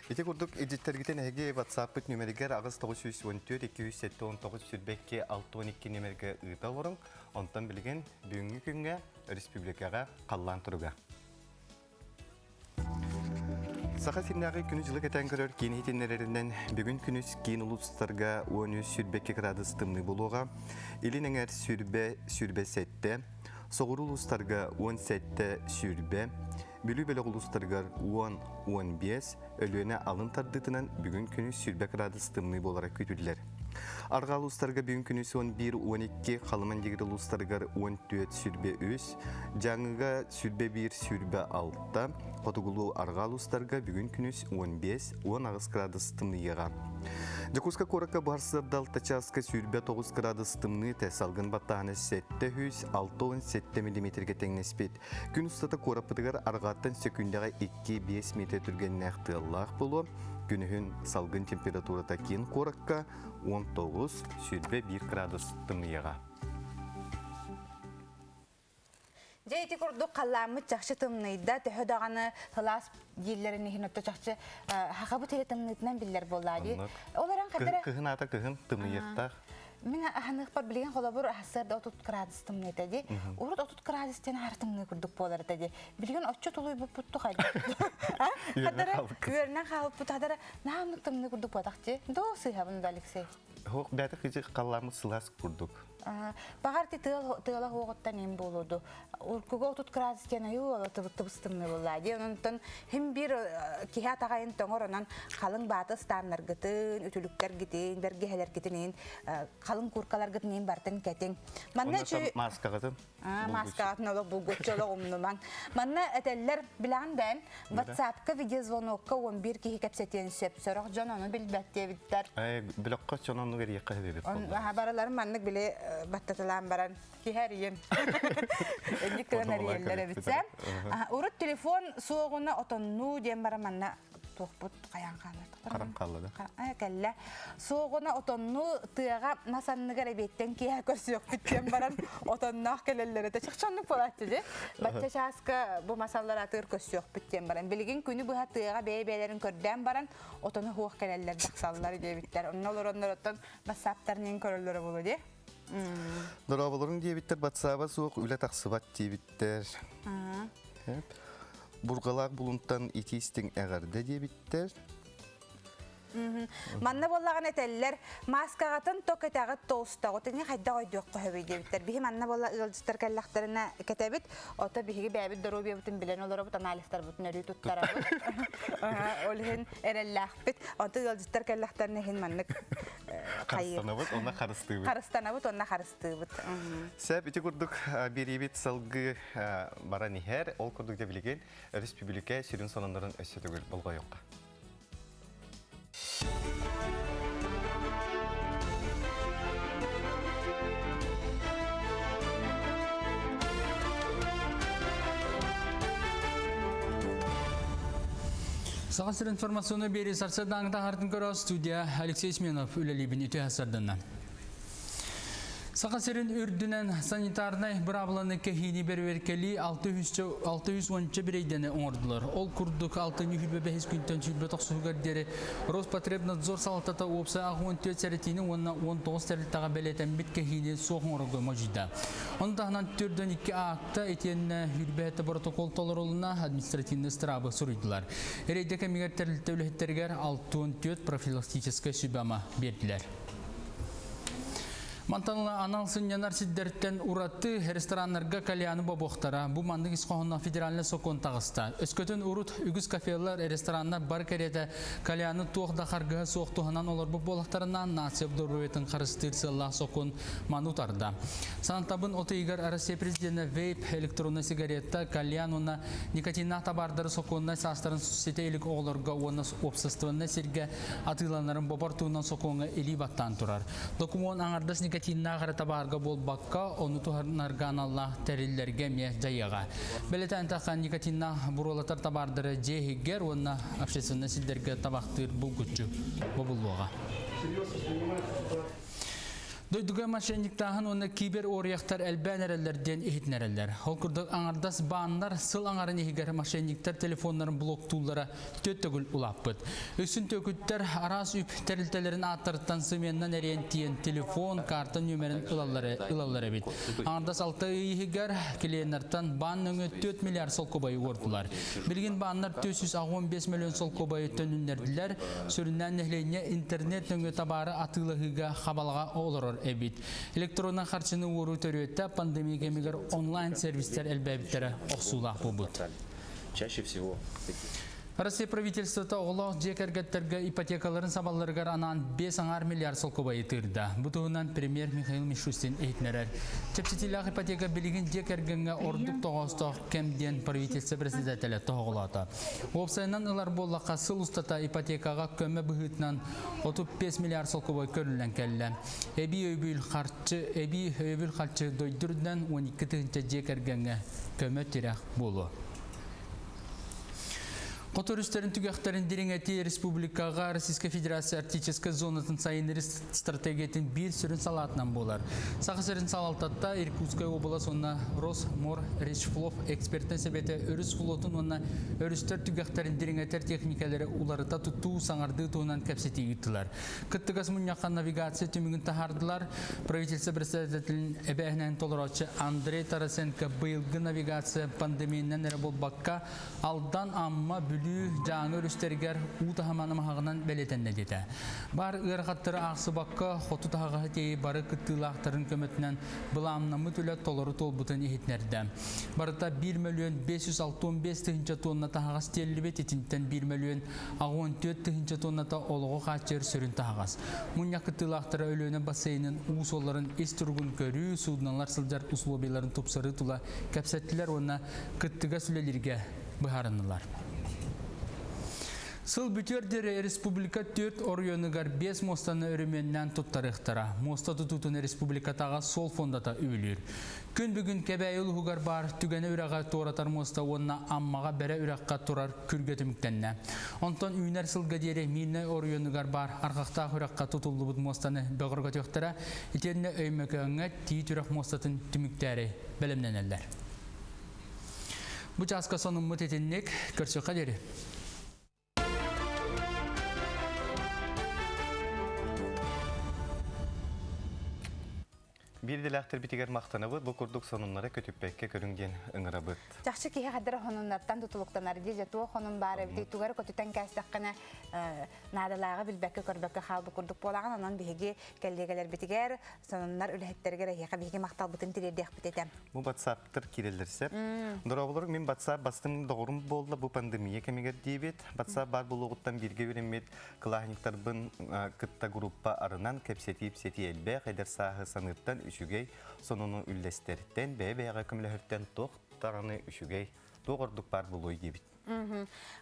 Ити курдук илдьиттэргитин эһиги WhatsApp-пыт нүмеригэр 8914 279 22 62 нүмергэ ыыта олоруҥ. Онтон билигин бүгүҥҥү күҥҥэ республикаҕа халлаан туруга. Саха сиринээҕи күнү-дьылы кэтээн көрөр киин иһитиннэрэринэн бүгүн күнүс киин улуустарга 13-22 градус тымныы буолуоҕа. Илин эҥэр сүүрбэ сүүрбэ сэттэ, соҕуруу улуустарга 17 сүүрбэ, Бүлүү бөлөх улуустарыгар 10-15, Өлүөнэ алын тардыытынан бүгүн күнүс сүүрбэ градус тымныы буолара күүтүллэр. Арҕаа улуустарга бүгүн күнүс 11-12, Халыман Дигир улуустарыгар 14 сүүрбэ үс, Дьааҥыга 21 26, хотугулуу арҕаа улуустарга бүгүн күнүс 15-18 градус тымныйыаҕа. Дьокуускай куоракка быһар алта чааска 29 градус тымныы этэ, салгын баттааһына 767 миллиметргэ тэҥнэспит. Күн устата куораппытыгар арҕааттан сөкүүндэҕэ 2-5 метр түргэннээх тыаллаах буолуо. Күнүһүн салгын температурата киин куоракка 19-21 градус тымныйыаҕа. Дьэ ити курдук халлааммыт чахчы тымныйда, төһө даҕаны сылаас дииллэрин иһин отто чахчы хахабыт эрэ тымныытынан биллэр буоллаа дии. Ол эрэн хадара Кыһын аата кыһын тымныйыахтаах. Мин аһаныахпар билигин холобур аһасыарда 30 градус тымныыта дии. Урут 30 градус диэн аһар тымныы курдук буолар этэ дии. Билигин оччо тулуйбуппут тухайда. Хадара үөрэнэн хаалбыппут хадара наамнык тымныы курдук буотах дии. Доо сыыһабын да Алексей. Хоох бэйэтэ кыжы халлааммыт сылаас курдук. Баҕар ти тыала хуоҕуттан им буолуду. Уркуга отут градус диэн айуу ола тыбыстымны буолла дии. Онтон хим бир киһи атаҕайын тоҥор онон халыҥ бааты ыстааннаргытын, үтүлүктэргитин, бэргэһэлэргитин халыҥ куркаларгытын иин бартын кэтиҥ. Манна маскаҕытын маскаҕытын олох булгуччу олох умнумаҥ. Манна этэллэр билэҕин бээн WhatsApp-ка видеозвонокка 11 киһи кэпсэтиэн сөп. Сорох дьон ону билбэт диэбиттэр. Билэххэ дьон оннук эриэххэ эбит буолла. Барыларын маннык били баттатылаан баран киһи эрийэн. Инник кылан эрийэллэр эбитсэ. Урут телефон суоҕуна отоннуу диэн баран манна туохпут хайаан хаалар. Харан хаалла да. Кэллэ. Суоҕуна отонну тыаҕа мас анныгар эбиэттэн киэһэ көрсүөхпүт диэн баран отонноох кэлэллэр этэ. Чахчы оннук буолааччы дьэ. Бачча чааска бу масаллар атыыр көрсүөхпүт диэн баран. Билигин күнү быһа тыаҕа бэйэ-бэйэлэрин көрдөөн баран отону хуох кэлэллэр тахсаллар диэбиттэр. Онно олороннор оттон бассааптарынан көрөллөрө буолуо дии. Дорооболоруҥ диэбиттэр батсааба суох үлэ тахсыбат диэбиттэр. Бургалаах булунтан итиистиҥ эҕэрдэ диэбиттэр. Манна буоллаҕына этэллэр, мааскаҕытын то кэтэҕит толстоҕут ини хайдах өйдүөххэ сөбүй диэбиттэр. Биһи манна буолла ыалдьыттар кэллэхтэринэ кэтэбит, ото биһиги бэйэбит доруобуйабытын билэн олоробут, анализтарбытын өрүү туттарабыт. Ол иһин эрэллээхпит. Онто ыалдьыттар кэллэхтэринэ иһин маннык Харыстанабыт, онно харыстыыбыт. Харыстанабыт, онно харыстыыбыт. Сөп, ити курдук биэриибит салгыы баран иһэр. Ол курдук дьэ билигин өрөспүүбүлүкэ сүрүн сонуннарын өссө төгүл болҕойуохха. Саха сир информационный биэрии сарсыардааҥы таһаартын көрө студия Алексей Сменов үлэлиибин үтүө сарданна. Саха сирин үрдүнэн санитарнай быраабыланы кэһиини бэрэбиэркэлии 610 бирэйдэни оҥордулар. Ол курдук 625 күнтэн 29 диэри Роспотребнадзор салалтата уопсай 64 сэрэтиини уонна 19 тэрилтэҕэ бэлиэтэммит кэһиини суох оҥорорго модьуйда. Ону таһынан 42 акта итиэннэ 27 протокол толорулунна административнай ыстыраабы суруйдулар. Рейдэ кэмигэр тэрилтэ үлэһиттэригэр 64 профилактическай сүбэ-ама биэрдилэр. Мантан ыла анал сынньанар сирдэртэн ураты рестораннарга кальяны бобуохтара. Бу маннык ис хоһоонноох федеральнай сокуон таҕыста. Өскөтүн урут үгүс кафелар, рестораннар бар кэриэтэ кальяны туох да харгыһа суох туһанан олорбут буоллахтарына, нация доруобуйатын харыстыыр сыаллаах сокуон маны утарда. Санатабын от ыйыгар Россия президенэ вейп, электроннай сигарета, кальян уонна никотиннаах табаардары сокуоннай саастарын ситэ илик оҕолорго уонна уопсастыбаннай сиргэ атыыланарын бобор туһунан сокуоҥҥа илии баттаан турар. Докумуон аҥардас никотиннаах эрэ табаарга буолбакка, ону туһанарга аналлаах тэриллэргэ эмиэ дьайыаҕа. Бэлэтээн тахсан никотиннаах буруолатар табаардары дьиэ иһигэр уонна общественнай сирдэргэ табахтыыр булгуччу бобуллуоҕа. Дойдуга мошенниктааһын уонна кибер уоруйахтар элбээн эрэллэр диэн иһитинэрэллэр. Ол курдук аҥардас бааннар сыл аҥарын иһигэр мошенниктар телефоннарын блоктууллара түөрт төгүл улааппыт. Үксүн түөкүттэр араас үп тэрилтэлэрин ааттарыттан сымыйаннан эриэн тиийэн телефон, карта нүөмэрин ылаллар эбит. Аҥардас 6 ый иһигэр клиеннартан баан нөҥүө 4 миллиард солкуобайы уордулар. Билигин бааннар 485 миллион солкуобайы төнүннэрдилэр. Сүрүннээн нэһилиэнньэ интернет нөҥүө табаары атыылаһыыга хабалаҕа олорор эбит. Электроннай харчыны уоруу төрүөтэ пандемия кэмигэр онлайн-сервистэр элбээбиттэрэ охсуулаах буолбут. Чаще всего Россия правительствота оҕолоох дьиэ кэргэттэргэ ипотекаларын сабалларыгар анаан 5,5 миллиард солкуобайы тыырда. Бу туһунан премьер Михаил Мишустин иһитиннэрэр. Чэпчэтиилээх ипотека билигин дьиэ кэргэҥҥэ ордук тоҕоостоох кэм диэн правительство председателэ тоһоҕолоото. Уопсайынан ылар буоллахха, сыл устата ипотекаҕа көмө быһыытынан 35 миллиард солкуобай көрүллэн кэллэ. Эбии өйөбүл харчы, эбии өйөбүл харчы дойду үрдүнэн 12 тыһыынча дьиэ кэргэҥҥэ көмө-тирэх буолуо. Хоту өрүстэрин түгэхтэрин дириҥэтии республикаҕа Российскай Федерация Арктическай зонатын сайыннарыы стратегиятын биир сүрүн салаатынан буолар. Саха сирин салалтата Иркутскай уобалас уонна Росморречфлот экспертнэй сэбиэтэ өрүс флотун уонна өрүстэр түгэхтэрин дириҥэтэр техникалары уларыта тутуу, саҥардыы туһунан кэпсэтии ыыттылар. Кыттыгас мунньахха навигация түмүгүн таһаардылар. Правительство председателин эбээһинэһин толорооччу Андрей Тарасенко быйылгы навигация пандемиянан эрэ буолбакка, Алдан, Амма, Бүлүү, Дьааҥы өрүстэригэр уу таһыма намыһаҕынан бэлиэтэннэ диэтэ. Баар ыарахаттары аахсыбакка, хоту таһаҕаһы тиэйи бары кыттыылаахтарын көмөтүнэн былааннаммыт үлэ толору туолбутун иһитиннэрдэ. Барыта 1 мөлүйүөн 565 тыһыынча туонна таһаҕас тиэллибит, итинтэн 1 мөлүйүөн 84 тыһыынча туонната олоҕу хааччыйар сүрүн таһаҕас. Мунньах кыттыылаахтара Өлүөнэ бассейнын уу суолларын ис туругун көрүү, суудуналар сылдьар условиеларын тупсарыы тула кэпсэттилэр уонна кыттыгас үлэлииргэ быһаарыннылар. Сыл бүтүөр диэри республика түөрт оройуонугар биэс муостаны өрөмүөннээн туттарыахтара. Муоста тутуутун республикатааҕы суол фондата үбүлүүр. Күн бүгүн Кэбээйи улууһугар баар Түгэнэ үрэҕэ туоратар муоста уонна Аммаҕа Бэрэ үрэххэ турар күргэ түмүктэннэ. Онтон үүнэр сылга диэри Миирнэй оройуонугар баар Арҕахтаах үрэххэ тутуллубут муостаны бөҕөргөтүөхтэрэ, итиэннэ Өймөкөөҥҥө Тиит үрэх муостатын түмүктээри бэлэмнэнэллэр. Бу чааска сонуммут итинник. Көрсүөххэ диэри. Биир идэлээхтэрбитигэр махтанабыт, бу курдук сонуннары көтүппэккэ көрүҥ диэн ыҥырабыт. Чахчы киһи хадара хонуннартан тутулуктанар дии, дьэ туох хонун баар эбитий, тугары көтүтэн кээстэххинэ наадалааҕы билбэккэ көрбөккө хаалбыт курдук буолаҕын, онон биһиги кэллиэгэлэрбитигэр, сонуннар үлэһиттэригэр эһиэхэ биһиги махталбытын тириэрдиэхпит этэ. Бу WhatsApp-тар киирэллэр сөп. Дорооболор, мин WhatsApp бастыҥ доҕорум буолла бу пандемия кэмигэр диэбит. WhatsApp баар буолуоҕуттан бииргэ үөрэммит кылааһынньыктарбын кытта группа арынан кэпсэтии-ипсэтии элбэх, эдэр сааһы саныыртан үчүгэй сонуну үллэстэртэн, бэйэ-бэйэҕэ көмөлөһөртөн туох даҕаны үчүгэй, туох ордук баар буолуой диэбит.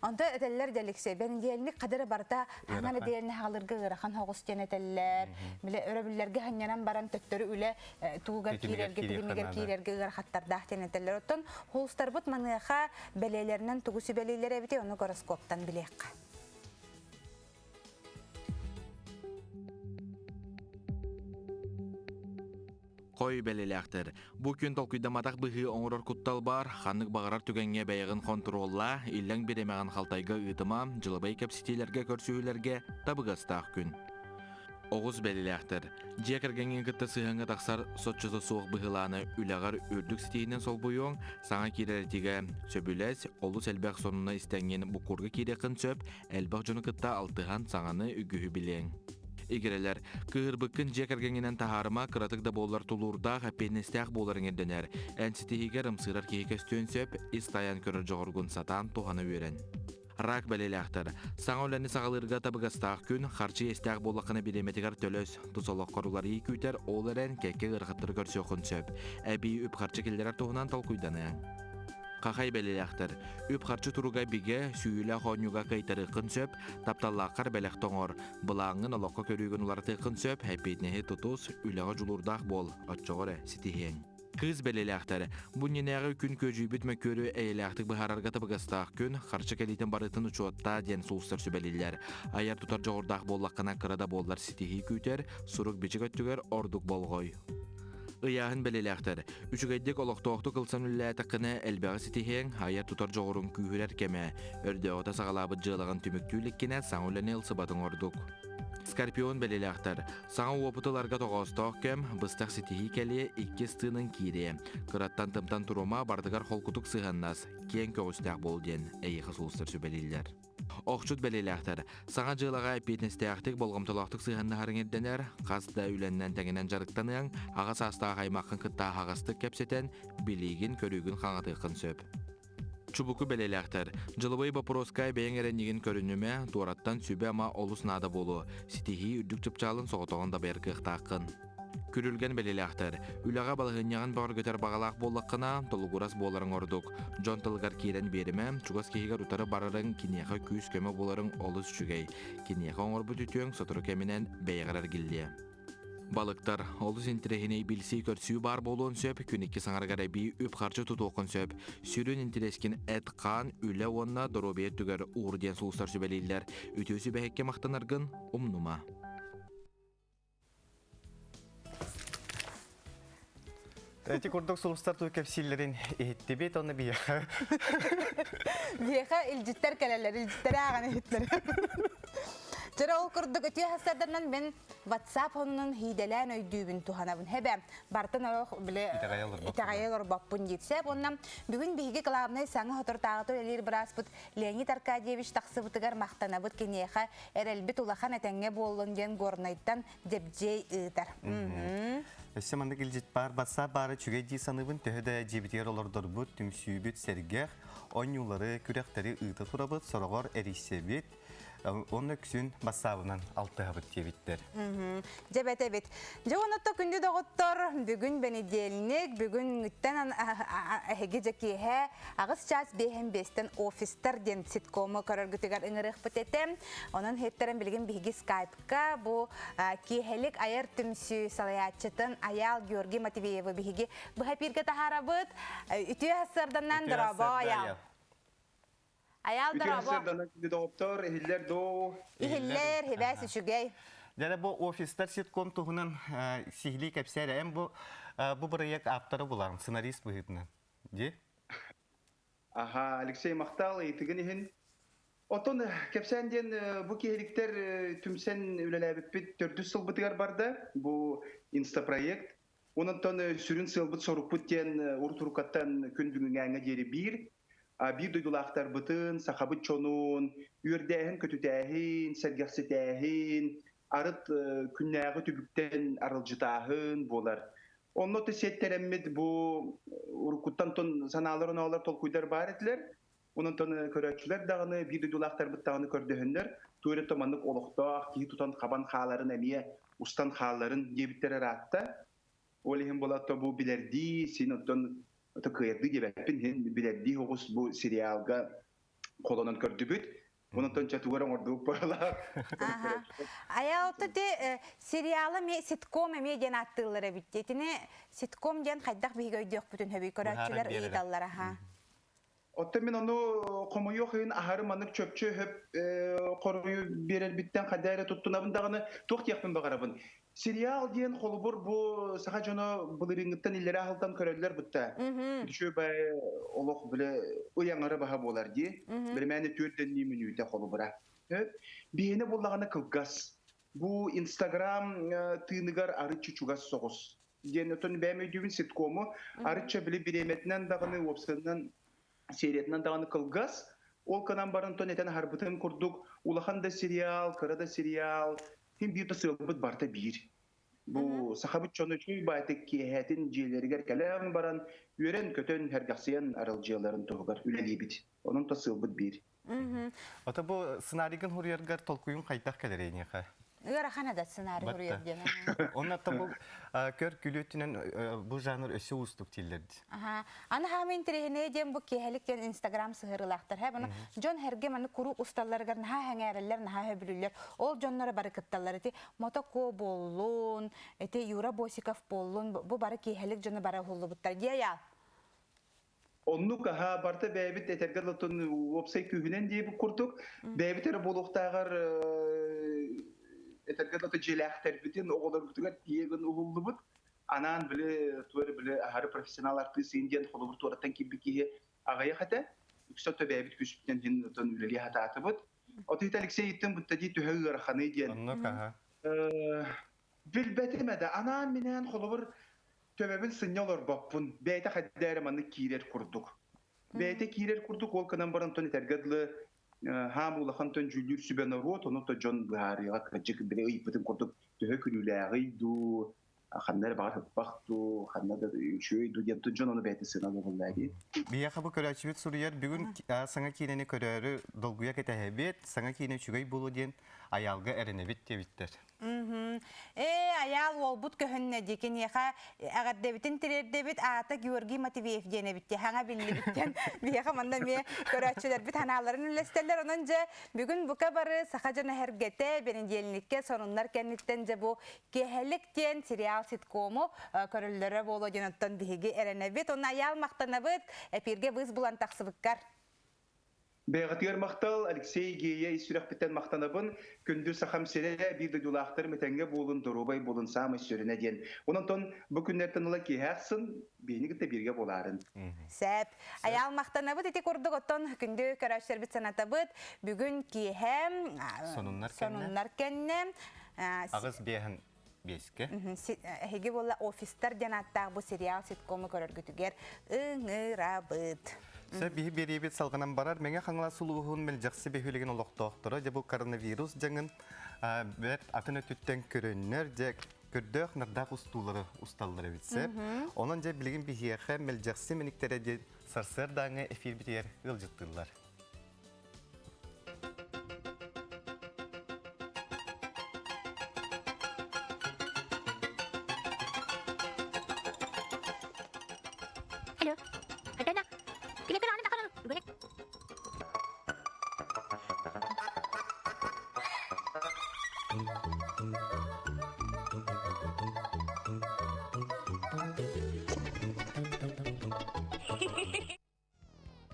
Онто этэллэр да Алексей, бэнидиэлник хадары барыта хаҥа нэдиэлэни хаалырга ыарахан соҕус диэн этэллэр. Биле өрөбүллэргэ ханньанан баран төттөрү үлэ туугар киирэргэ, титимигэр киирэргэ ыарахаттардаах диэн этэллэр. Оттон холустарбыт маныаха бэлиэлэринэн тугу сүбэлииллэр эбитий, ону гороскоптан билиэххэ. Хой бэлэлээхтэр. Бу күн толкуйдамматах быһыы оҥорор куттал баар, ханнык баҕарар түгэҥҥэ бэйэҕин хонтуруоллаа, иллэҥ бириэмэҕин халтайга ыытыма, дьылабай кэпсэтиилэргэ көрсүһүүлэргэ табыгастаах күн. Оҕус бэлэлээхтэр. Дьиэ кэргэҥҥин кытта сыһыаҥҥа тахсар соччото суох быһылааны үлэҕэр үрдүк ситиһиинэн солбуйуоҥ, саҥа киирэр этиигэ сөбүлэс, олус элбэх сонуна истэҥҥин буккуурга киириэххин сөп, элбэх дьону кытта алтыһан саҥаны үгүһү билиэҥ. Игирэлэр, кыыһырбыккын дьиэ кэргэҥҥинэн таһаарыма, кыратык да буоллар тулуурдаах, эппиэтинэстээх буоларыҥ ирдэнэр. Эн ситиһиигэр ымсыырар киһи көстүөн сөп, ис тайан көрөр дьоҕургун сатаан туһана үөрэн. Рак бэлиэлээхтэр. Саҥа үлэни саҕалыырга табыгастаах күн, харчы иэстээх буоллаххына бириэмэтигэр төлөс. Тус олоххор уларыйыы күүтэр, ол эрэн кэккэ ыарахаттары көрсүөххүн сөп. Эбии үп-харчы киллэрэр туһунан толкуйданыаҥ. Хахай бэлиэлээхтэр. Үп-харчы туруга бигэ, сүүйүүлээх оонньууга кыайтарыаххын сөп, тапталлааххар бэлэх тоҥор. Былааҥҥын олоххо көрүүгүн уларытыаххын сөп, эппиэтинэһи тутус, үлэҕэ дьулуурдаах буол, оччоҕо эрэ ситиһиэҥ. Кыыс бэлиэлээхтэр. Бу иннинээҕи күн күөдьүйбүт мөккүөрү эйэлээхтик быһаарарга табыгастаах күн, харчы кэлиитин барытын учуоттаа диэн сулустар сүбэлииллэр. Айар-тутар дьоҕурдаах буоллаххына кыра да буоллар ситиһии күүтэр, сурук-бичик өттүгэр ордук болҕой. Ыйааһын бэлиэлээхтэр. Үчүгэйдик олохтоохтук ылсан үлэлээтэххинэ элбэҕи ситиһиэҥ, айар-тутар дьоҕуруҥ күүһүрэр кэмэ. Өрдөөҕүтэ саҕалаабыт дьыалаҕын түмүктүү иликкинэ саҥа үлэни ылсыбатыҥ ордук. Скорпион бэлиэлээхтэр. Саҥа уопуту ыларга тоҕоостоох кэм, быстах ситиһии кэлиэ, иккис тыынын киириэ. Кыраттан тымтан турума, бардыгар холкутук сыһыаннас, киэҥ көҕүстээх буол диэн эйиэхэ сулустар сүбэлииллэр. Охчут бэлиэлээхтэр. Саҥа дьыалаҕа эппиэтинэстээхтик, болҕомтолоохтук сыһыаннаһарыҥ ирдэнэр, хас да үлэннэн тэҥинэн дьарыктаныаҥ, аҕа саастаах аймаххын кытта аһаҕастык кэпсэтэн, билиигин-көрүүгүн хаҥатыаххын сөп. Чубуку бэлиэлээхтэр. Дьылыбай боппуруоска бэйэҥ эрэ иннигин көрүнүмэ, туораттан сүбэ-ама олус наада буолуо. Ситиһии үрдүк чыпчаалын соҕотоҕун дабайар кыахтааххын. Күрүлгэн бэлиэлээхтэр. Үлэҕэ балаһыанньаҕын бөҕөргөтөр баҕалаах буоллаххына, толугурас буоларыҥ ордук. Дьон тылыгар киирэн биэримэ, чугас киһигэр утары барарыҥ киниэхэ күүс-көмө буоларыҥ олус үчүгэй. Киниэхэ оҥорбут үтүөҥ сотору кэминэн бэйэҕэр эргиллиэ. Балыктар олус интэриэһинэй билсии-көрсүү баар буолуон сөп, күн икки саҥарыгар эбии үп-харчы тутуоххун сөп. Сүрүн интэриэскин эт-хаан, үлэ уонна доруобуйа өттүгэр уур диэн сулустар сүбэлииллэр. Үтүө сүбэһиккэ махтанаргын умнума. Эти курдук сулустар туу кэпсииллэрин иһиттибит, онно биһиэхэ. Биһиэхэ илдьиттэр кэлэллэр, илдьиттэр ааҕан иһиттэр. Чөрө ол курдук үтүө хастардарынан мен WhatsApp оннун хиидэлээн өйдүүбүн туһанабын. Хэбэ бартын олох биле итэҕэйэ олорбоппун диир. Сэп онна бүгүн биһиги главный саҥа хотортааҕыта үлэлиир бырааспыт Леонид Аркадьевич тахсыбытыгар махтанабыт киниэхэ эрэлбит улахан этэҥҥэ буоллун диэн Горнайтан Дьэбдьиэй ыытар. Өссө маннык илдьит баар батсаап баара үчүгэй дии саныыбын төһө да дьиэбитигэр олордорбут, түмсүүбүт сэргэх, оонньуулары, күрэхтэри ыыта турабыт, сороҕор эрийсэбит, Уонна үксүн бассаабынан алтыһабыт диэбиттэр. Дьэ бэтэбит. Дьэ онотто күндү доҕоттор, бүгүн бэнидиэлник, бүгүн эһиги дьэ киэһэ 8 час 5-тэн офистар диэн ситкому көрөргүтүгэр ыҥырыахпыт этэ. Онон хеттерен билигин биһиги скайпка бу киэһэлик айар түмсүү салайааччытын Аял Георгий Матвеевы биһиги быһа эпииргэ таһаарабыт. Үтүө сарданнан дорообо Аял. Аял дорообо. Доҕоттор, иһиллэр доо. Иһиллэр, хибээс үчүгэй. Дьэ бу офистар ситком туһунан сиһилии кэпсээр эн бу бу бырайыак ааптара булаҕын сценарист быһыытынан. Дии? Аха, Алексей махтал ыйытыгын иһин. Оттон кэпсээн диэн бу киһиликтэр түмсэн үлэлээбиппит төрдүс сылбытыгар барда. Бу инстапроект. Онон сүрүн сыалбыт сорукпут диэн урут-уруккаттан күн бүгүҥҥээҥҥэ диэри биир биир дойдулаахтарбытын, сахабыт дьонун үөрдээһин, көтүтээһин, сэргэхситээһин, арыт күннээҕи түбүктэн арылдьытааһын буолар. Онно сиэттэрэммит бу уруккуттан санаалар-оноолор толкуйдар баар этилэр. Онон көрөөччүлэр даҕаны, биир дойдулаахтарбыт даҕаны көрдөһөннөр, туох эрэ маннык олохтоох киһи тутан хабан хааларын эмиэ устан хаалларын диэбиттэрэ ыраатта. Ол иһин буолаатта бу билэрдии, син оттон кыайардыы диэбэппин, иһин билэрдии оҕус бу сериалга холонон көрдүбүт. Онон чатугар оҥордубут баалаах. Айа отто те сериалы ме ситком эмиэ диэн ааттыыллар эбит. Итини ситком диэн хайдах биһиги өйдүөхпүтүн хөбүй көрөөччүлэр ыйыталлар аха. Оттон мин ону хомойуох иһин аһары маннык чөпчө өһөп хоруйу биэрэрбиттэн хайда эрэ туттунабын даҕаны туох диэхпин баҕарабын. Сериал диэн холобур бу саха дьоно былырыыҥҥыттан иллэрээ сылтан көрөллөр бытта. Үчүгэй олох биле ыйаҥара баһа буолар дии. Биримээни түөртэннии мүнүүтэ холобура. Биһиэнэ буоллаҕына кылгас. Бу Инстаграм тыыныгар арыччы чугас соҕус. Диэн отон бэйэм өйдүүбүн ситкому арычча били бириэмэтинэн даҕаны уопсайынан сериятынан даҕаны кылгас. Ол кынан баран тон этэн аһарбытым курдук улахан да сериал, кыра да сериал, хим биир да сыалбыт барыта биир. Бу сахабыт дьоно үчүгэй баайтык киэһэтин дьиэлэригэр кэлэн баран үөрэн-көтөн, сэргэхсийэн аралдьыйалларын туһугар үлэлиибит. Онон то сыалбыт биир. Ото бу сценарийгын хуруйаргар толкуйун хайдах кэлэр эйиэхэ? Ыарахан да сценарий суруйар диэн. Онно бу көр күлүүтүнэн бу жанр өссө уустук дииллэрди. Аха. Аны хаамы интэриэһинэй диэн бу киэһэлик диэн Инстаграм сыһыарыылаахтар. Һэ, бұны дьон хэргэ маны куруук усталларыгар наһаа хэҥээрэллэр, наһаа хөбүлүүллэр. Ол дьонноро бары кытталлар. Ити Мотоко буоллун, ити Юра Босиков буоллун, бу бары киэһэлик дьону бары уһуллубуттар. Дьиэ Оннук аһаа барыта бэйэбит этэргэ дылытын уопсай күүһүнэн диэбит курдук бэйэбит эрэ буолуохтааҕар этэргэ дылы дьиэлээхтэрбитин оҕолорбутугар тиийэн уһуллубут анаан били туох эрэ били аһары профессионал артыыс диэн холобур туораттан киирбит киһи аҕыйах этэ үксэ ото бэйэбит күүспүтүнэн иһин отон үлэлии сатаатыбыт отуйта Алексей иттин бутта дии төһө ыараханый диэн оннук аха билбэтим эдэ анаан минээн холобур төбөбүн сынньа олорбоппун. Бэйэтэ хайда эрэ маннык киирэр курдук. Бэйэтэ киирэр курдук ол гынан баран тон этэргэ дылы хаам улахан тон дьүүллүүр сүбэ норуот, ону то дьон быһаарыыга кырдьык били ыйбытын курдук төһө күлүүлээҕий дуу, ханна эрэ баҕар ыппах дуу, ханна да үчүгэй дуу диэн дьон ону бэйэтэ сыаналыыллар дии. Биһиэхэ бу көрөөччүбүт суруйар бүгүн саҥа киинэни көрөөрү долгуйа кэтэһэбит, саҥа киинэ үчүгэй буолуо диэн Айаалга эрэнэбит диэбиттэр. Ээ, Айаал уолбут көһүннэ дии киниэхэ эҕэрдэбитин тириэрдэбит аата Георгий Матвеев диэн эбит дии хаҥа биллибиттэн биһиэхэ манна эмиэ көрөөччүлэрбит санааларын үллэстэллэр онон дьэ бүгүн бука бары саха дьоно эһэргэтэ бэнидиэлинньиккэ сонуннар кэнниттэн дьэ бу киэһэлик диэн сериал ситкому көрөллөрө буолуо диэн оттон биһиги эрэнэбит онно Айаал махтанабыт эпииргэ быыс булан тахсыбыккар. Бэйэҕитигэр махтал, Алексей Гея ис сүрэхпиттэн махтанабын. Күндү Сахам сирэ биир дойдулаахтарым этэҥҥэ буолун, доруобай буолун саамай сүрүнэ диэн. Онон бу күннэртэн ыла киэһэ ахсын биһини кытта бииргэ буолаарын. Сөп. Айаал махтанабыт ити курдук оттон күндү көрөөччүлэрбит санатабыт. Бүгүн киэһэ сонуннар кэннэ сонуннар кэннэ аҕыс биэһин биэскэ. Эһиги буолла офистар диэн ааттаах бу сериал ситкому көрөргүтүгэр ыҥырабыт. Сөп биһи биэриибит салҕанан барар Мэҥэ Хаҥалас улууһун Мэлдьэхси бөһүөлэгин олохтоохторо дьэ бу коронавирус дьаҥын бэрт атын өттүттэн көрөннөр дьэ көрдөөх нардаах устуулары усталлар эбит сөп. Онон дьэ билигин биһиэхэ Мэлдьэхси мэниктэрэ диэн сарсыардааҥҥы эфирбитигэр ыалдьыттыыллар. Алло. Айтана.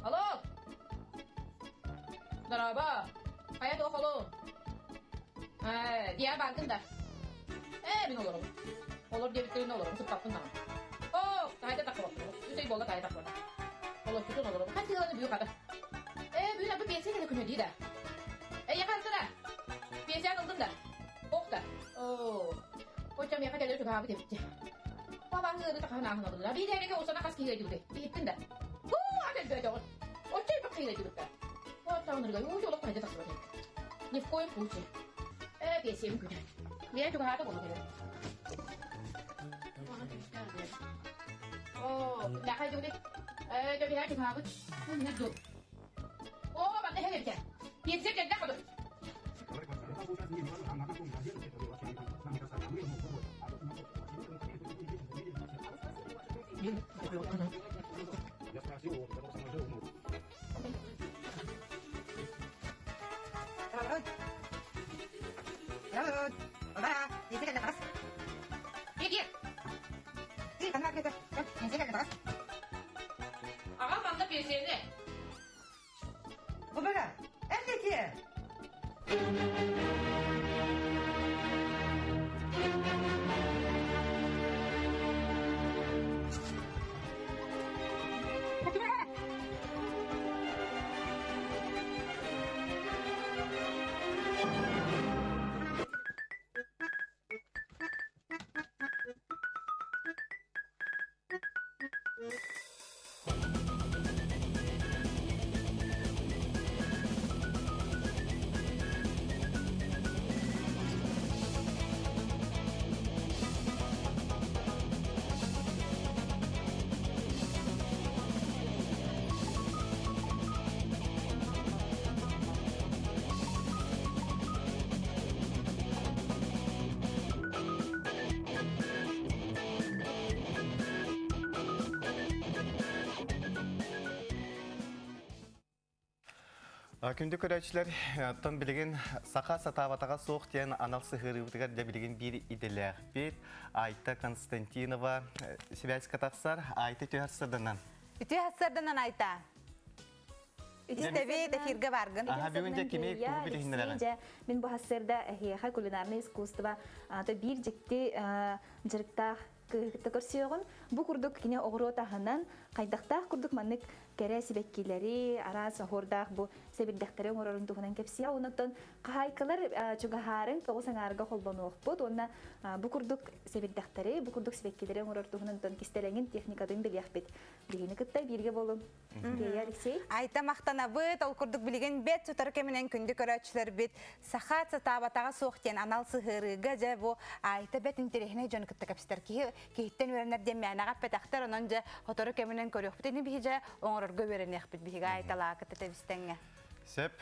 Алло! Дорообо! Хайа туох олуун? Ээ, диа бааргын да? Ээ, мин олоробун. Олор диэбиттэрин олоробун, сыппаппын даҕаны. Оо, таайда таххыбаппын. Үс ый буолла таайа таххыбата. Олорчутун олоробун. Хас сыаланы бү хата. Ээ, бүгүн арбы пенсия кэлэ күнэ дии да. Эйиэхэ арта да? Пенсияны ылдым да? Ох да. Оо, оччо миэхэ кэлэр чугаһаабыт эбит. Бабаҥ ыарыыта хаһан ааһан олордуна? Биирээрэгэ усана хас киһи ыйдыбытай? Иһиттин да? Һуу, ат элбээтэҕин. Оччо элбэх киһи ыйдыбыт да. Оттоонурга уу олох таһырдьа тахсыбат эбит. Ни в коем случае. Ээ, пенсиябын күнэ. Миэн чугаһаата буолла кэлэр. Оо, лаха дьугудай. Ээ, дьэбиһээ чугаһаабыт. Мин ду. Оо, манна иһэн эбитэ. Пенсия кэллэ ходу. Аҕам манна пенсияны. Убара, эн Күндү көрөөччүлэр, оттон билигин саха сатаабатаҕа суох диэн анал сыһыарыыбытыгар дьэ билигин биир идэлээхпит Айта Константинова связька тахсар. Айта үтүө сарсыарданан. Үтүө сарсыарданан Айта. Үтүстэбит эфиргэ баргын. Аха бүгүн дьэ кими тугу билиһиннэрэҕин? Дьэ, мин бу сарсыарда эһиэхэ кулинарное искусство биир дьикти дьарыктаах кытта көрсүөҕүм. Бу курдук кини оҕуруот аһынан хайдахтаах курдук маннык кэрэ сибэккилэри, араас оһуордаах бу сэбирдэхтэри оҥорорун туһунан кэпсиэ. Онон хаһаайкалар чугаһаарын тоҕус аҥаарга холбонуохпут уонна бу курдук сэбирдэхтэри, бу курдук сибэккилэри оҥорор туһунан кистэлэҥин, техникатын билиэхпит. Биһигини кытта бииргэ буолуҥ. Гея Алексей. Айта махтанабыт, ол курдук билигин бэт сутар кэминэн күндү көрөөччүлэрбит саха сатаабатаҕа суох диэн анал сыһыарыыга дьэ бу Айта бэт интэриэһинэй дьону кытта кэпсэтэр киһи киһиттэн үөрэнэр диэн мээнэҕэ эппэтэхтэр, онон дьэ сотору кэминэн көрүөхпүт ини биһи дьэ оҥорорго үөрэниэхпит биһиги Айталаа кытта тэбистэҥҥэ. Сөп,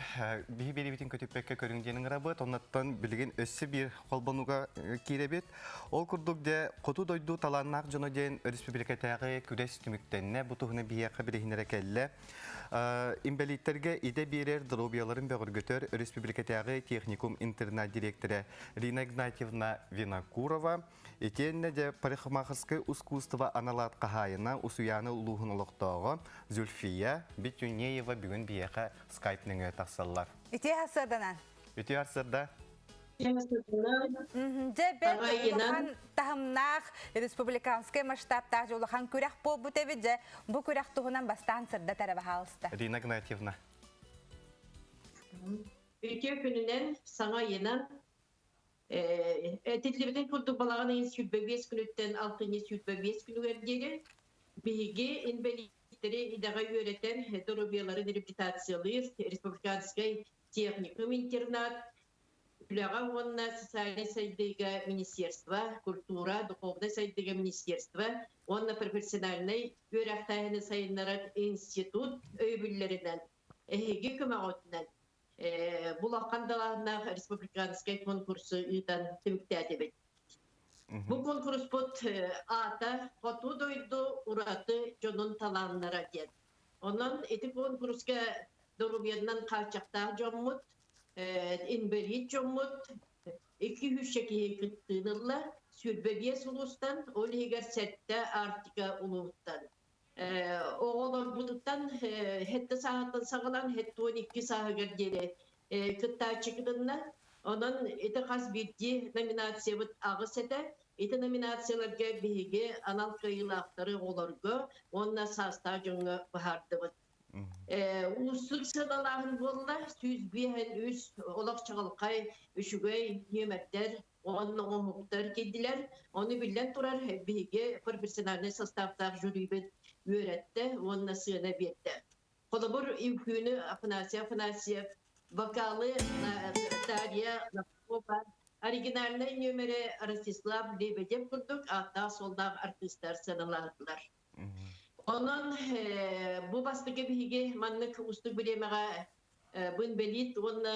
биһи биэриибитин көтүппэккэ көрүҥ диэн ыҥырабыт. Оннуттан билигин өссө биир холбонууга киирэбит. Ол курдук дьэ хоту дойду талааннаах дьоно диэн өрөспүүбүлүкэтээҕи күрэс түмүктэннэ. Бу туһунан биһиэхэ билиһиннэрэ кэллэ. Инбэлииттэргэ идэ биэрэр доруобуйаларын бөҕөргөтөр өрөспүүбүлүкэтээҕи техникум интернат дириэктэрэ Рина Игнатьевна Винокурова Итиэннэ дьэ парикмахерскай ускуустуба анал аат хаһаайына Усуйаана улууһун олохтооҕо Зульфия Бетюнеева бүгүн биһиэхэ скайп нөҥүө тахсаллар. Үтүө сарсыарданан. Үтүө сарсыарда. Дьэ бэрт улахан таһымнаах республиканскай масштабтаах улахан күрэх буолбут эбит. Дьэ бу күрэх туһунан бастаан сырдат эрэ баһаалыста. Рина Игнатьевна. Үтүө күнүнэн, саҥа ыйынан Этиллибитин курдук балаҕан ыйын 25 күнүттэн алтынньы 25 күнүгэр диэри биһиги инбэлииттэри идэҕэ үөрэтэр, доруобуйаларын реабилитациялыыр республиканскай техникум-интернат, үлэҕэ уонна социальнай сайдыыга министерство, культура, духовнай сайдыыга министерство уонна профессиональнай үөрэхтээһини сайыннарар институт өйөбүллэринэн эһиги көмөҕүтүнэн Булахан далааһыннаах республиканскай конкурсу ыытан түмүктээтибит. Бу конкурспут аата Хоту дойду ураты дьонун талааннара диэн. Онон ити конкурска доруобуйанан хааччахтаах дьоммут, инбэлиит дьоммут 200 киһи кыттыыны ылла, 25 улуустан, ол иһигэр сэттэ Арктика улууһуттан. Оҕолорбутуттан сэттэ сааһыттан саҕалаан 72 сааһыгар диэри кыттааччы кытынна. Онон ити хас биирдии номинациябыт аҕыс этэ. Ити номинацияларга биһиги анал кыайыылаахтары оҕолорго уонна саастаах дьоҥҥо быһаардыбыт. Уустук сыаналааһын буолла. 153 олох чаҕылхай, үчүгэй нүөмэрдэр уонна оҥоһуктар киирдилэр. Ону биллэн турар, биһиги профессиональнай составтаах жюрибит үөрэттэ уонна сыана биэрдэ. Холобур, үҥкүүнү Афанасий Афанасьев, вокалы Дарья Лапкова, оригинальнай нүөмэри Ростислав Лебедев курдук ааттаах-суоллаах артыыстар сыаналаатылар. Онон бу бастакы биһиги маннык уустук бириэмэҕэ Бу инбэлиит уонна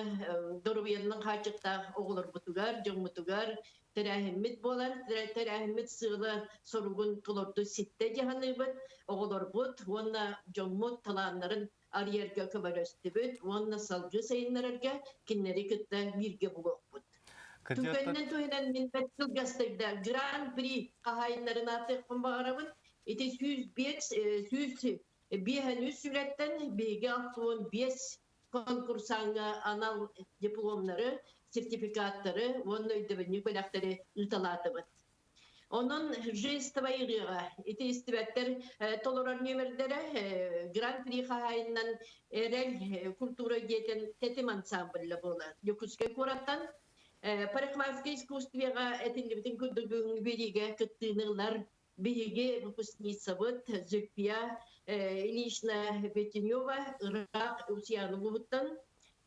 доруобуйанан хааччахтаах оҕолорбутугар, дьоммутугар тэрээһиммит буолар. Тэрээһиммит сыала соругун толорду ситтэ дьаһаныыбыт. Оҕолорбут уонна дьоммут талааннарын арыйарга көмөлөстүбүт уонна салгыы сайыннарарга кинилэри кытта бииргэ булуохпут. Түгэнинэн туһунан мин бэрт кылгастык да Гран-при хаһаайыннарын ааттыахпын баҕарабын. Ити 105 100 Биэһэн үс үлэттэн биһиги 65 конкурсаҥҥа анал дипломнары, сертификаттары уонна өйдөбүнньүк бэлэхтэри ыыталаатыбыт. Онон жестовай ырыаҕа ити истибэттэр толорор нүөмэрдэрэ Гран-при хаһаайынынан Эрэл культура диэтин тэтим ансамбльа буолар. Дьокуускай куораттан парикмахерскай искусствоҕа этиллибитин курдук бүгүҥҥү биэриигэ кыттыыны ылар Биһиги выпускницабыт Зульфия Ильинична Бетенева ыраах Усуйаана улууһуттан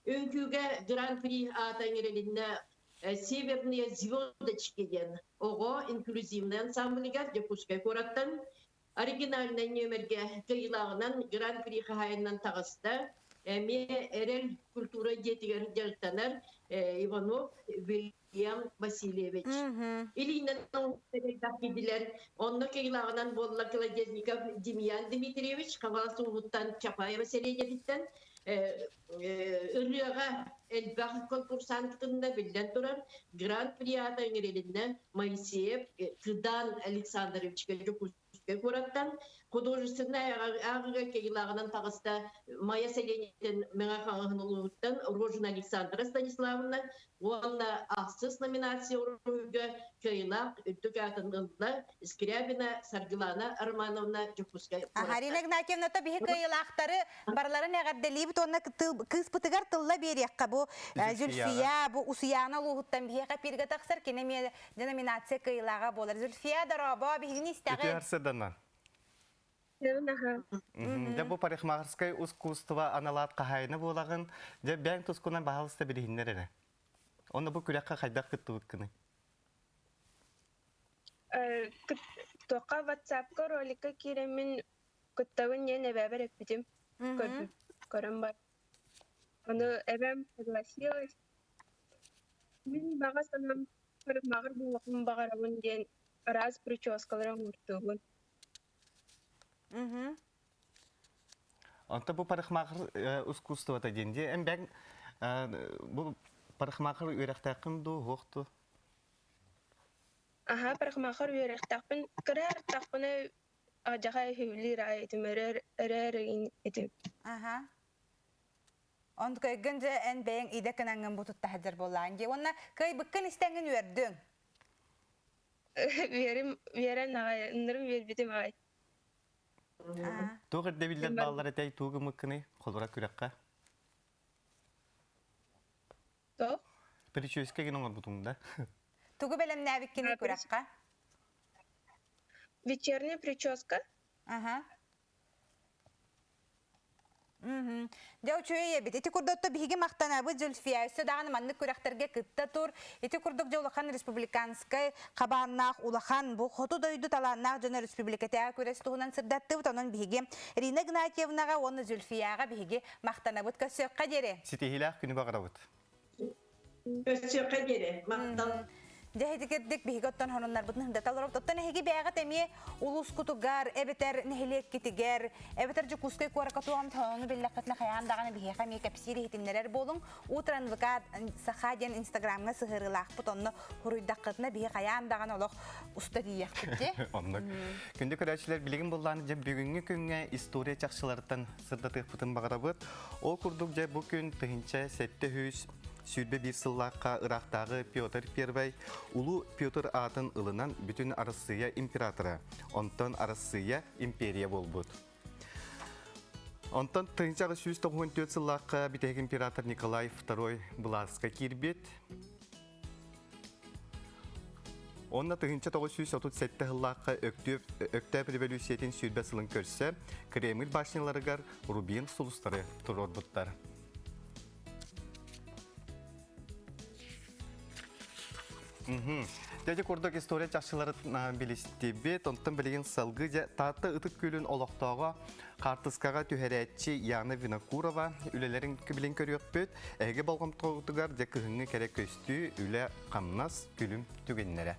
үҥкүүгэ Гран-при аата иҥэрилиннэ Северные звездочки диэн оҕо инклюзивнай ансамблыгар Дьокуускай куораттан оригинальнай нүөмэргэ кыайыылааҕынан Гран-при хаһаайынынан таҕыста. Эмиэ Эрэл культура дьиэтигэр дьарыктанар Иванов Вильям Васильевич. Илиинэн киирдилэр. Онно кыйылааҕынан буолла Колодезников Демьян Дмитриевич, Хаҥалас улууһуттан Чапаева сэлиэнньэтиттэн. Ырыаҕа элбэх конкурсант кытынна биллэн турар Гран-при аата ыҥырылынна Моисеев Кыдан Александровичка Дьокуускай куораттан художественнай ааҕыыга кыайыылааҕынан таҕыста Майа сэлиэнньэтин Мэҥэ Хаҥаһын улууһуттан Рожина Александра Станиславовна уонна ахсыс номинация уруһуйга кыайыылаах үрдүк аатын ылла Скрябина Саргылана Романовна Дьокуускай Арина Игнатьевна то биһи кыайыылаахтары барыларын эҕэрдэлиибит уонна кыыспытыгар тылла биэриэххэ бу Зүлфия бу Усуйаана улууһуттан биһиэхэ пииргэ тахсар кини эмиэ номинация кыайыылааҕа буолар. Зүлфия дорообо биһигини истэҕин. Үтүө сырданан. Дьэ бу парикмахерскай ускуустуба аналаат хаһаайына буолаҕын. Дьэ бэйэҥ тускунан баһаалыста билиһиннэр эрэ. Онно бу күрэххэ хайдах кыттыбыккыный? Туохха WhatsApp-ка роликка киирэммин кыттабын диэн эбээбэр эппитим. Көрөн бар. Ону эбэм согласилась. Мин баҕа санаам парикмахер буолуохпун баҕарабын диэн араас прическалары оҥортуубун. Онто бу парикмахер искусствота диэн дии. Эн бэҥ бу парикмахер үөрэхтээххин дуу, суох дуу? Аһаа, парикмахер үөрэхтээхпин. Кыра артахпына дьаха үһүлүүр аайы этим, өрөр өрөөр этим. Аха. Он көйгөн дьэ эн бэйэҥ идэ кынаҥҥын бу тутта сылдьар буоллаҕыҥ дии. Уонна кыайбыккын истэҥҥин үөрдүҥ. Үөрим, үөрэн аҕай, ыннырым үөрбүтүм аҕай. Туох ирдэбиллэр бааллар этэй, тугу гыммыккыный холура күрэххэ? Туох? Прическа гин оҥорбутуҥ да? Тугу бэлэмнээбиккиний күрэххэ? Вечерняя прическа. Ага. Дьэ үчүгэй эбит. Ити курдук биһиги махтанабыт Зүлфия. Өссө даҕаны маннык күрэхтэргэ кытта тур. Ити курдук дьэ улахан республиканскай хабааннаах улахан бу хоту дойду талааннаах дьоно республикатааҕы күрэс туһунан сырдаттыбыт. Онон биһиги Рина Игнатьевнаҕа уонна Зүлфияҕа биһиги махтанабыт. Көрсүөххэ диэри. Ситиһиилээх күнү баҕарабыт. Көрсүөххэ диэри. Махтал. Дьэ итикирдик биһиги оттон хонуннарбытын хындата олоробут. Оттон эһиги бэйэҕит эмиэ улуускутугар, эбэтэр нэһилиэккитигэр, эбэтэр Дьокуускай куоракка туох хонону биллэххитинэ хайаан даҕаны биһиэхэ эмиэ кэпсиир иһитиннэрэр буолуҥ. Утран ВК Саха диэн инстаграмҥа сыһыарыылаахпыт. Онно хуруйдаххытына биһи хайаан даҕаны олох уста тиийиэхпит дии. Оннук. Күндү көрөөччүлэр, билигин буллаан дьэ бүгүҥҥү күҥҥэ история чахчыларыттан сырдатыахпытын баҕарабыт. Ол курдук дьэ бу күн 1721 сыллаахха ыраахтааҕы Петр I Улуу Петр аатын ылынан бүтүн Арассыыйа императора, онтон Арассыыйа империя буолбут. Онтон 1894 сыллаахха бүтэһик император Николай II былааска киирбит. Онно 1937 сыллаахха Өктөөп революциятын сүүрбэ сылын көрсө Кремль башняларыгар рубин сулустары туруорбуттар. Дьэ курдук история чахчыларын билистибит. Онтон билигин салгыы дьэ Таатта Ытык Күөлүн олохтооҕо хаартыскаҕа түһэрээччи Яна Винокурова үлэлэрин билин көрүөхпүт. Эһиги болҕомтоҕутугар дьэ кыһыҥҥы кэрэ көстүү, үлэ-хамнас, күлүм түгэннэрэ.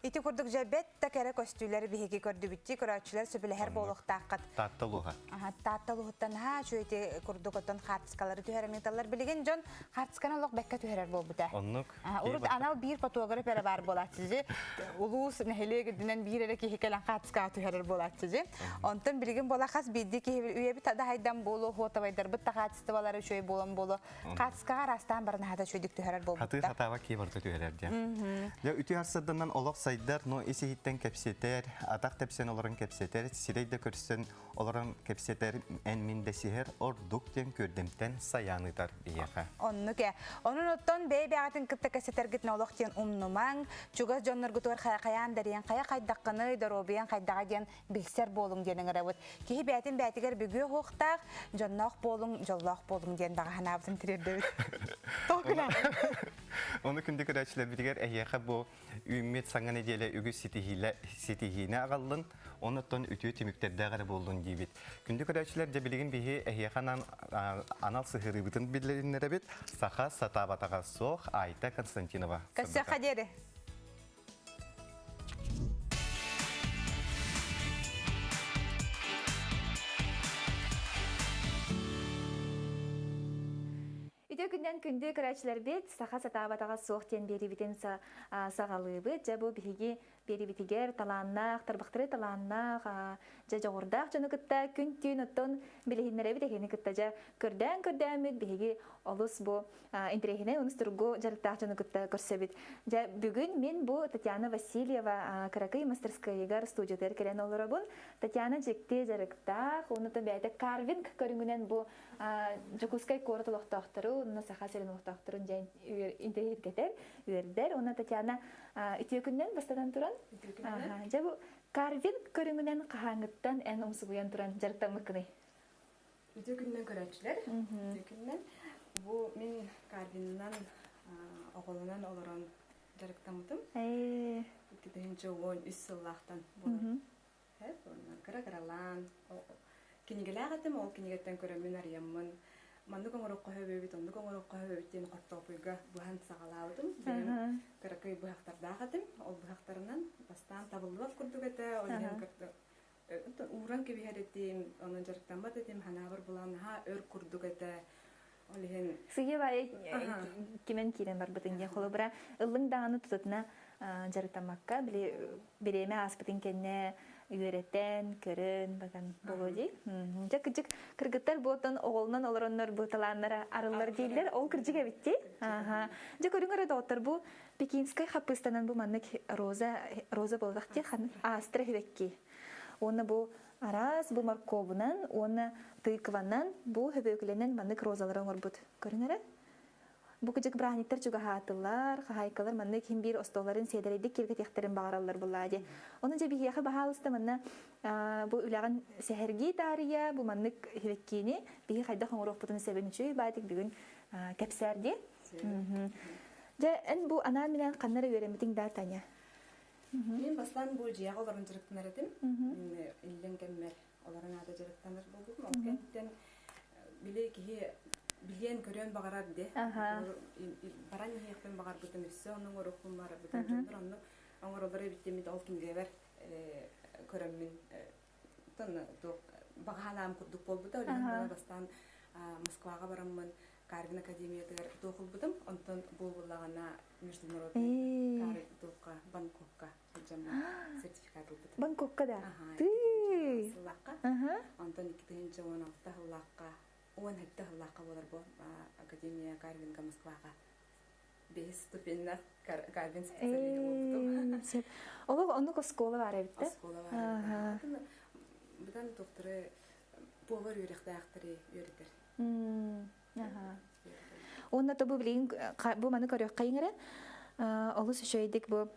Ити курдук дьэ бэт да кэрэ көстүүлэри биһиги көрдүбүттии көрөөччүлэр сөбүлэһэр буолуохтааххыт. Таатта улууһа. Аха, Таатта улууһуттан наһаа үчүгэй ити курдук оттон хаартыскалары түһэрэн ыыталлар. Билигин дьон хаартысканы олох бэккэ түһэрэр буолбута. Оннук. Урут анал биир фотограф эрэ баар буолааччы дьи. Улуус нэһилиэк үрдүнэн биир эрэ киһи кэлэн хаартыскаҕа түһэрэр буолааччы дьи. Онтон билигин буола хас биирдии киһи үйэбит да буолуо, хуотабайдарбыт да хаачыстыбалара үчүгэй буолан буолуо. Хаартыскаҕа араастаан баран аһата үчүгэйдик түһэрэр Хатыы буолбуттар. хатааба кии барыта түһэрэр диэн. Дьэ үтүө арсырданан олох сайдар, но ис иһиттэн кэпсэтэр, атах тэпсэн олорон кэпсэтэр, сирэй да көрсөн олорон кэпсэтэр, эн мин дэсиһэр ордук диэн күөрдэмтэн сайаан ыытар биһиэхэ. Оннук ээ. Онон оттон бэйэ-бэйэҕитин кытта кэпсэтэргитин олох диэн умнумаҥ, чугас дьонноргутугар хайаан дарыйан хайа хайдаххыный, доруобуйаҥ хайдаҕа диэн билсэр буолуҥ диэн ыҥырабыт. Киһи бэйэтин бэйэтигэр бүгүө уһуохтаах, дьонноох буолуҥ, дьоллоох буолуҥ диэн баҕа санаабытын тириэрдэбит. Тоҕо Ону күндү көрөөччүлэрбитигэр эһиэхэ бу үүммүт саҥа нэдиэлэ үгүс ситиһиини аҕаллын, оннуттан үтүө түмүктэрдээх эрэ буоллун диибит. Күндү көрөөччүлэр, дьэ билигин биһи эһиэхэ анаан анал сыһыарыыбытын биллэриннэрэбит. Саха сатаабатаҕа суох Айта Константинова. Көрсүөххэ диэри. Үтүө күннэн күндү көрөөччүлэрбит, саха сатаабатаҕа суох диэн биэриибитин саҕалыыбыт. Дьэ бу биһиги биэриибитигэр талааннаах, тарбахтары талааннаах, дьэ дьоҕурдаах дьону кытта күн-түүн оттон билиһиннэрэбит эһигини кытта дьэ көрдөөн-көрдөөммүт биһиги олус бу интэриэһинэй онус тургу дьарыктаах дьону кытта көрсөбүт. Дьэ, бүгүн мин бу Татьяна Васильева кыракый мастерскайыгар студиятыгар кэлэн олоробун. Татьяна дьикти дьарыктаах, уонна бэйэтэ карвинг көрүҥүнэн бу Дьокуускай куорат олохтоохтору, уонна Саха сирин олохтоохторун дьэ интэриэһиргэтэр, үөрдэр. Уонна Татьяна үтүө күннэн бастатан туран. Дьэ бу карвинг көрүҥүнэн хаһааҥҥыттан эн умсугуйан туран дьарыктаммыккыный? Үтүө күнүнэн көрөөччүлэр. Үтүө күнүнэн. Бу мин Карвинынан оҕолонон олорон дьарыктаммытым. 2013 сыллаахтан буолар. Кыра-кыралаан кинигэлээх этим, ол кинигэттэн көрөммүн арыйаммын маннык оҥороххо сөбүбүт, оннук оҥороххо сөбүбүт диэн хортуоппуйга быһан саҕалаабытым. Бэйэм кыракый быһахтардаах этим. Ол быһахтарынан бастаан табыллыбат курдук этэ, ол иһин ууран кэбиһэр этим, онон дьарыктаммат этим, ханаабар булан наһаа өр курдук этэ. Ол иһин Сыйа баайы кимэн киирэн барбытын диэн холобура ыллыҥ даҕаны тутатына дьарыктаммакка били бириэмэ ааспытын кэннэ үөрэтэн, көрөн баган болуо дии. Дьэ кырдьык кыргыттар буотан оҕолонон олороннор бу талааннара арыллар дииллэр. Ол кырдьык эбит дии. Аха. Дьэ көрүҥ эрэ доҕоттор бу пекинскай хаппыыстанан бу маннык роза роза буолбатах дии астра хибекки. Уонна бу араас бу морковунан уонна тыкванан бу хөбүөкүлэнэн маннык розалары оҥорбут. Көрүҥ эрэ. Бу кыдьык бырааһынньыктар чугаһаатылар, хаһаайкалар маннык иһин биир остуолларын сиэдэрэйдик киэргэтиэхтэрин баҕараллар буллаа дии. Ону дьэ биһиэхэ баһаалыста манна бу үлэҕин сэһэргии таарыйа, бу маннык хибеккиини биһи хайдах оҥоруохпутун сөбүн үчүгэй баатик бүгүн кэпсээр дии. Дьэ, эн бу анаан-минээн ханна эрэ үөрэммитиҥ даа, Таня? Мин бастаан бу дьиэҕэ олорон дьарыктанар этим. Иллэҥ кэммэр олорон аата дьарыктанар буолбутум. Ол кэнниттэн били киһи билиэн-көрүөн баҕарар де. Баран иһиэхпин баҕарбытым, өссө ону оҥоруохпун баҕарбытым. Дьоннор онну оҥороллор эбит диэммит ол кинигэбэр көрөммүн баҕа санаам курдук буолбута. Ол иһин бастаан Москваҕа бараммын Карвин академиятыгар туох ылбытым. Онтон бу буллаҕына международный Карвин туохха Бангкокка сылдьаммын сертификат ылбытым. Бангкокка да? Тыы! Сыллаахха. Онтон 2016 сыллаахха 17 сыллаахха буолар бу Академия Карвинга Москваҕа бэһис ступеньнах Карвин специалиһа буолбутум. Сөп. Олох оннук оскуола баар эбит да? Оскуола баар эбит. Быдан тухтары повар үөрэхтээхтэри үөрэтэр. Уонна то бу билигин бу маны көрүөххэйиҥ эрэ. Олус үчүгэйдик бу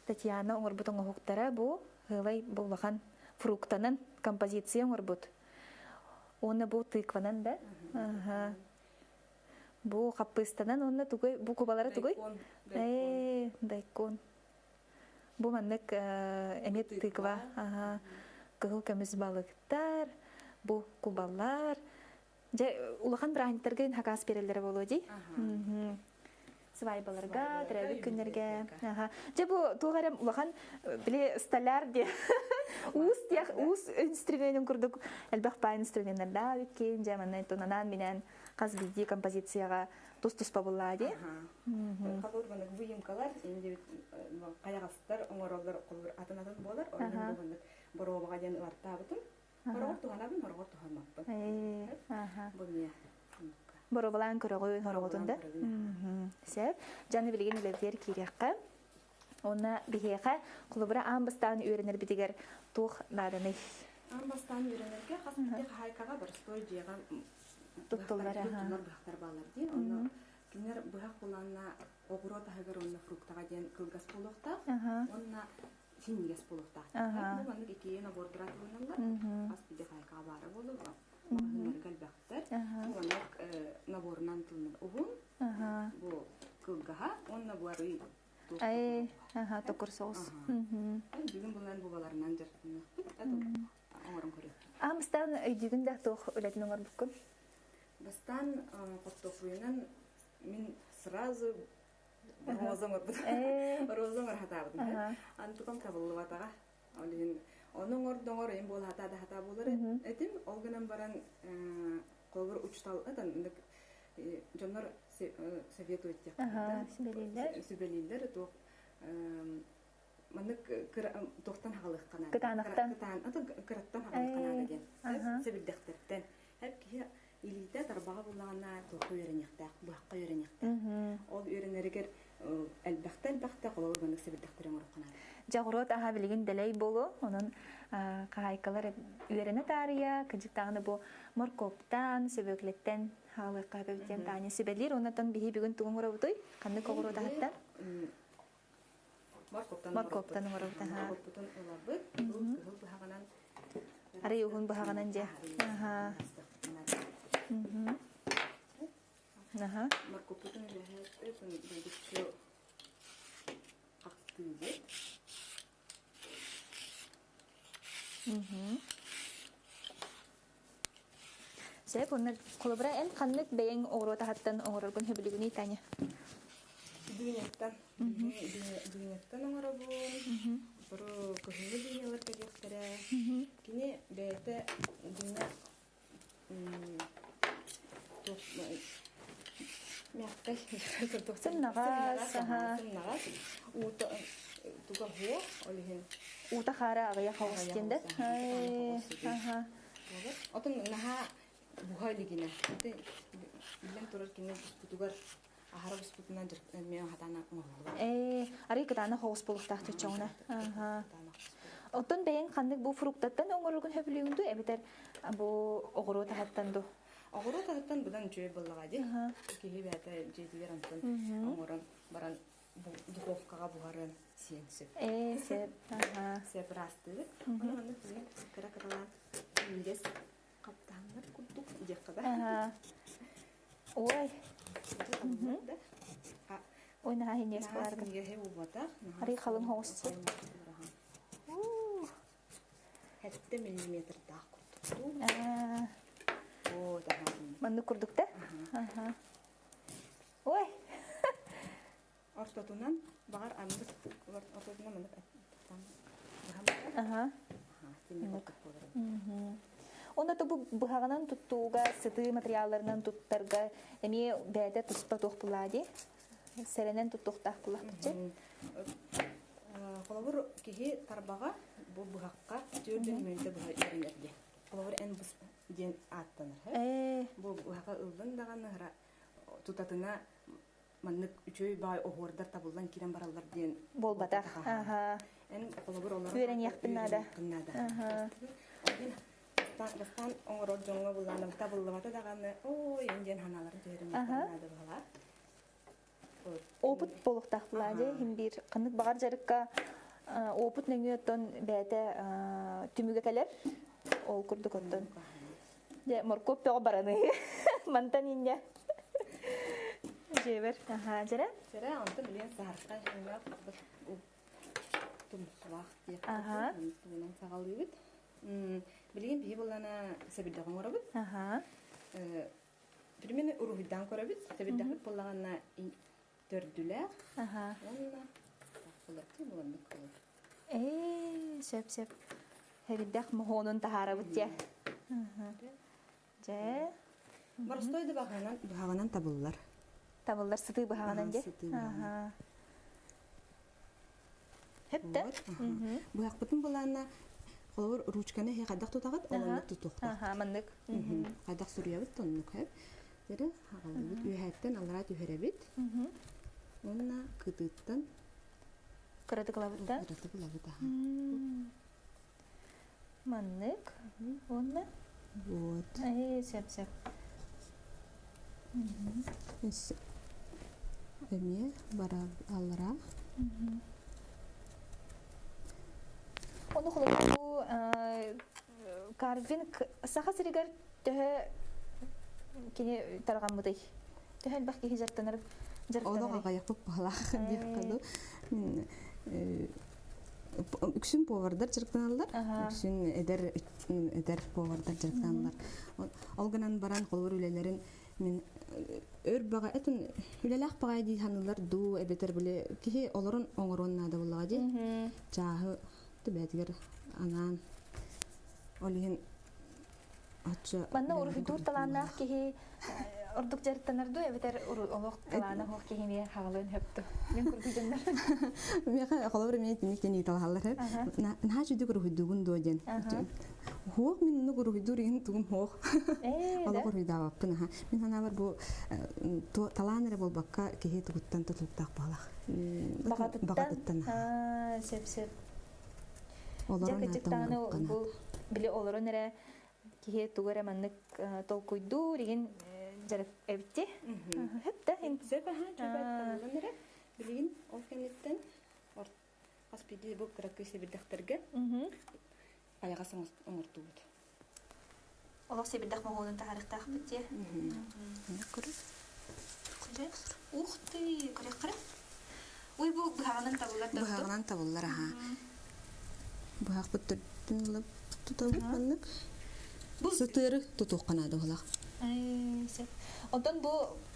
Татьяна оҥорбут оҥоһуктара бу сыалай бу улахан фруктанан композиция оҥорбут. Уонна бу тыкванан да. Бу хаппыыстанан уонна тугуй бу кубалара тугуй? Ээ, дайкон. Бу маннык эмиэ тыква, кыһыл көмүс балыктар, бу кубалар. Дьэ, улахан бырааһынньыктарга хакаас биэрэллэрэ буолуо дии. Свайбаларга, төрөөбүт күннэргэ. Аха. Дьэ бу туох эрэ улахан били столяр диye уус диэх уус инструменин курдук элбэх баай инструменнардаах эбиккин дьэ манна тунанаан минээн хас биирдии композицияҕа тус-туспа буллаа дии. Холобур маннык выемкалар инди хайаҕастар оҥороллор холобур атын-атын буолар. Онон бу маннык боруобаҕа диэн ылаттаабытым. Хороҕор туһанабын, хороҕор туһаммаппын. Бу миэ Боруобалаан көрөҕүн, хороҕотун да. Сөп. Дьаны билигин үлэбитигэр киириэххэ. Уонна биһиэхэ холобура аан бастаан үөрэнэрбитигэр туох нааданый? Аан бастаан үөрэнэргэ хас биирдии хаһаайкаҕа боростуой дьиэҕэ туттуллар туттуллар быһахтар бааллар диэн. Онно кинилэр быһах буланна оҕуруот аһыгар уонна фруктаҕа диэн кылгас буолуохтаах. Уонна синньигэс буолуохтаах. Бу маннык иккиэн набордара туһаналлар. Хас биирдии хаһаайкаҕа баара буолуо. Маҕаһыыннарга элбэхтэр. Бу маннык наборунан тылынан уһун. Бу кылгаһа уонна бу арый Ай, аха, токур соус. Бүгүн булан бубаларынан дьарыктаныахпыт. Оҥорон көрүөхпүт. Аамыстаан өйдүүгүн да туох үлэтин оҥорбуккун? Бастаан хортуоппуйунан мин сразу роза оҥорбутум. Роза оҥоро сатаабытым. Антукам табыллыбатаҕа. Ол иһин ону оҥордоҥор эм буола хатаа да хатаа буолар этим. Ол гынан баран холобур учутал ытан дьоннор советуют сүбэлииллэр. Сүбэлииллэр туох маннык туохтан хаҕалыахха наада. Кытаанахтан. Кыраттан хаҕалыахха наада диэн. Сэбирдэхтэртэн. Эр киһи илиитэ тарбаҕа буллаҕына туохха үөрэниэхтээх, быһахха үөрэниэхтээх. Ол үөрэнэригэр элбэхтэ элбэхтэ холобур маннык сэбирдэхтэри оҥоруохха наада. Дьоҕуруот аһа билигин дэлэй буолуо. Онон хаһаайкалар үөрэнэ таарыйа, кыдьыктаҕына бу моркуоптан, сөбүөклэттэн хаалыахха сөп диэн Таня сүбэлиир. Оннотон биһи бүгүн тугу оҥоробутуй? Ханнык оҕуруот аһыттан? Моркуоптан Моркуоптан оҥоробут. Моркуоппутун ылабыт. Бу кыһыл быһаҕынан Арый уһун быһаҕынан дьэ. Аха. Аха. Моркуоппутун үлэһэт дойдуччу хахтыыбыт. Сөп, онно холобура эн ханнык бэйэҥ оҕуруот аһыттан оҥороргун сөбүлүүгүнүй, Таня? Дыняттан. Дыняттан оҥоробун. Бу кыһыҥҥы дынялар кэлиэхтэрэ. Кини бэйэтэ дыня мягкай Сымнаҕас, сымнаҕас. Уута туга хуо, ол иһин Уута хаара аҕыйах оҕус диэн да? Отон наһаа буһа илигинэ. Биллэн турар кини буспутугар аһара буспутунан эмиэ хатаана оҥоһуллубат. Ээ, арый кытаанах оҕус буолуохтаах чочоҥуна. Оттон бэйэҥ ханнык бу фруктаттан оҥороргун сөбүлүүгүн дуу эбэтэр бу оҕуруот аһыттан дуу? Оҕуруот аһыттан быдан үчүгэй буоллаҕа дии. Киһи бэйэтэ дьиэтигэр онтон оҥорон баран духовкаҕа буһаран сиэн сөп. Ээ, сөп. Аха. Сөп ыраастыыбыт. Ону маннык билигин кыра-кыралаан минньигэс хаптаһыннар курдук диэххэ да. Аха. Ой. Ой, наһаа иһинньигэс буолааргын. Иһинньигэһи буолбатах. Арый халыҥ соҕус. Хэттэ миллиметрдаах курдук. Оо, Маннык курдук да? Аха. Ой. Ортотунан баҕар аннык ортотунан маннык Аха. Онно бу быһаҕынан туттууга, сытыы материалларынан туттарга эмиэ бэйэтэ туспа туох булаа дии. Сэрэнэн туттуохтаах булахпытчы. Холобур, киһи тарбаҕа бу быһахха түөрт мүнүүтэ быһа үөрэнэр диэн. Холобур, эн быс диэн ааттанар. Бу быһаҕа ыллын даҕаны тутатына маннык үчүгэй баай оһуордар табыллан киирэн бараллар диэн буолбатах. Эн холобур олорон үөрэниэхпин наада. наада. Бастаан оҥорор дьоҥҥо буллаанам табыллыбата даҕаны ой эн диэн ханааларын түһэрин наада баҕалаах. Опыт буолуохтаах булаа дии иһин биир ханнык баҕар дьарыкка опыт нөҥүө оттон бэйэтэ түмүгэ кэлэр. Ол курдук оттон. Дьэ, моркуоп бөҕө бараны. Мантан инньэ. Дьиэбэр. Аха, дьэрэ? Дьэрэ, онтон билиэн саһархай өҥнөөх тумсулаах диэх тугунан саҕалыыбыт. Билигин биһи буллана сэбирдэх оҥоробут. Аха. Примерно уруһуйдаан көрөбүт. Сэбирдэхпит буллаҕына. Төрдүлээх. Уонна булатты буоннук кылыр. Ээ, сөп сөп. Хэбирдэх моһуонун таһаарабыт дьэ. Дьэ. Боростой да баҕанан быһаҕынан табыллар. Табыллар сытыы быһаҕынан дьэ. Сытыы быһаҕынан. Хөптө. Быһахпытын былаанна холобур ручканы эһи хайдах тутаҕыт, ол оннук тутуохтаах. Аха, маннык. Хайдах суруйабыт оннук хөп. Дэрэ хаҕаллыбыт үөһэттэн аллараа түһэрэбит. Уонна кытыыттан кыратык ылабыт да? Кыратык ылабыт аха. Маннык. Уонна? Вот. Ээ, сөп сөп. Эмиэ бара аллараа. Ону холобур карвинг Саха сиригэр төһө кини тарҕаммытый? Төһө элбэх киһи дьарыктанар Олох аҕайахпыт баһылаах диэххэ дуу. Үксүн повардар дьарыктаналлар. Үксүн эдэр эдэр повардар дьарыктаналлар. Ол гынан баран холобур үлэлэрин мин өр баҕа этин үлэлээх баҕайы дии саныыллар дуу эбэтэр били киһи олорон оҥоруон наада буоллаҕа дии. Чааһы түбээтигэр анаан ол иһин Манна уруһуйдуур талааннаах киһи ордук дьарыктанар дуу эбэтэр олох талаана суох киһи эмиэ хаалыан сөп дуу? Мин курдук дьоннор. Миэхэ холобур эмиэ итинник диэн ыйыталаһаллар. Наһаа үчүгэй уруһуйдуугун дуо диэн. Хуох мин оннук уруһуйдуур иһин тугум хуох. Олох уруһуйдаабаппын аха. Мин санаабар бу талаан эрэ буолбакка киһи тугуттан тутулуктаах буолах. Баҕатыттан. Баҕатыттан. Сөп сөп. Олорон Дьэ кырдьык даҕаны бу били олорон эрэ киһи тугу эрэ маннык толкуйдуур игин дьарык эбитти. Хөп да Сөп аха чөбөт табыллан эрэ. Билигин ол кэнниттэн хас биирдии бу кыракый сэбирдэхтэргэ айаҕас оҥортубут. Олох сэбирдэх моһуонун таһаарыахтаахпыт дии. Ух ты, көрөххөрө. Уй бу быһаҕынан табыллар да Быһаҕынан табыллар аха. Быһахпыт төрдүн ылып тутабыт маннык. Сытыары тутуохха наада буолах. Сөп. Онтон бу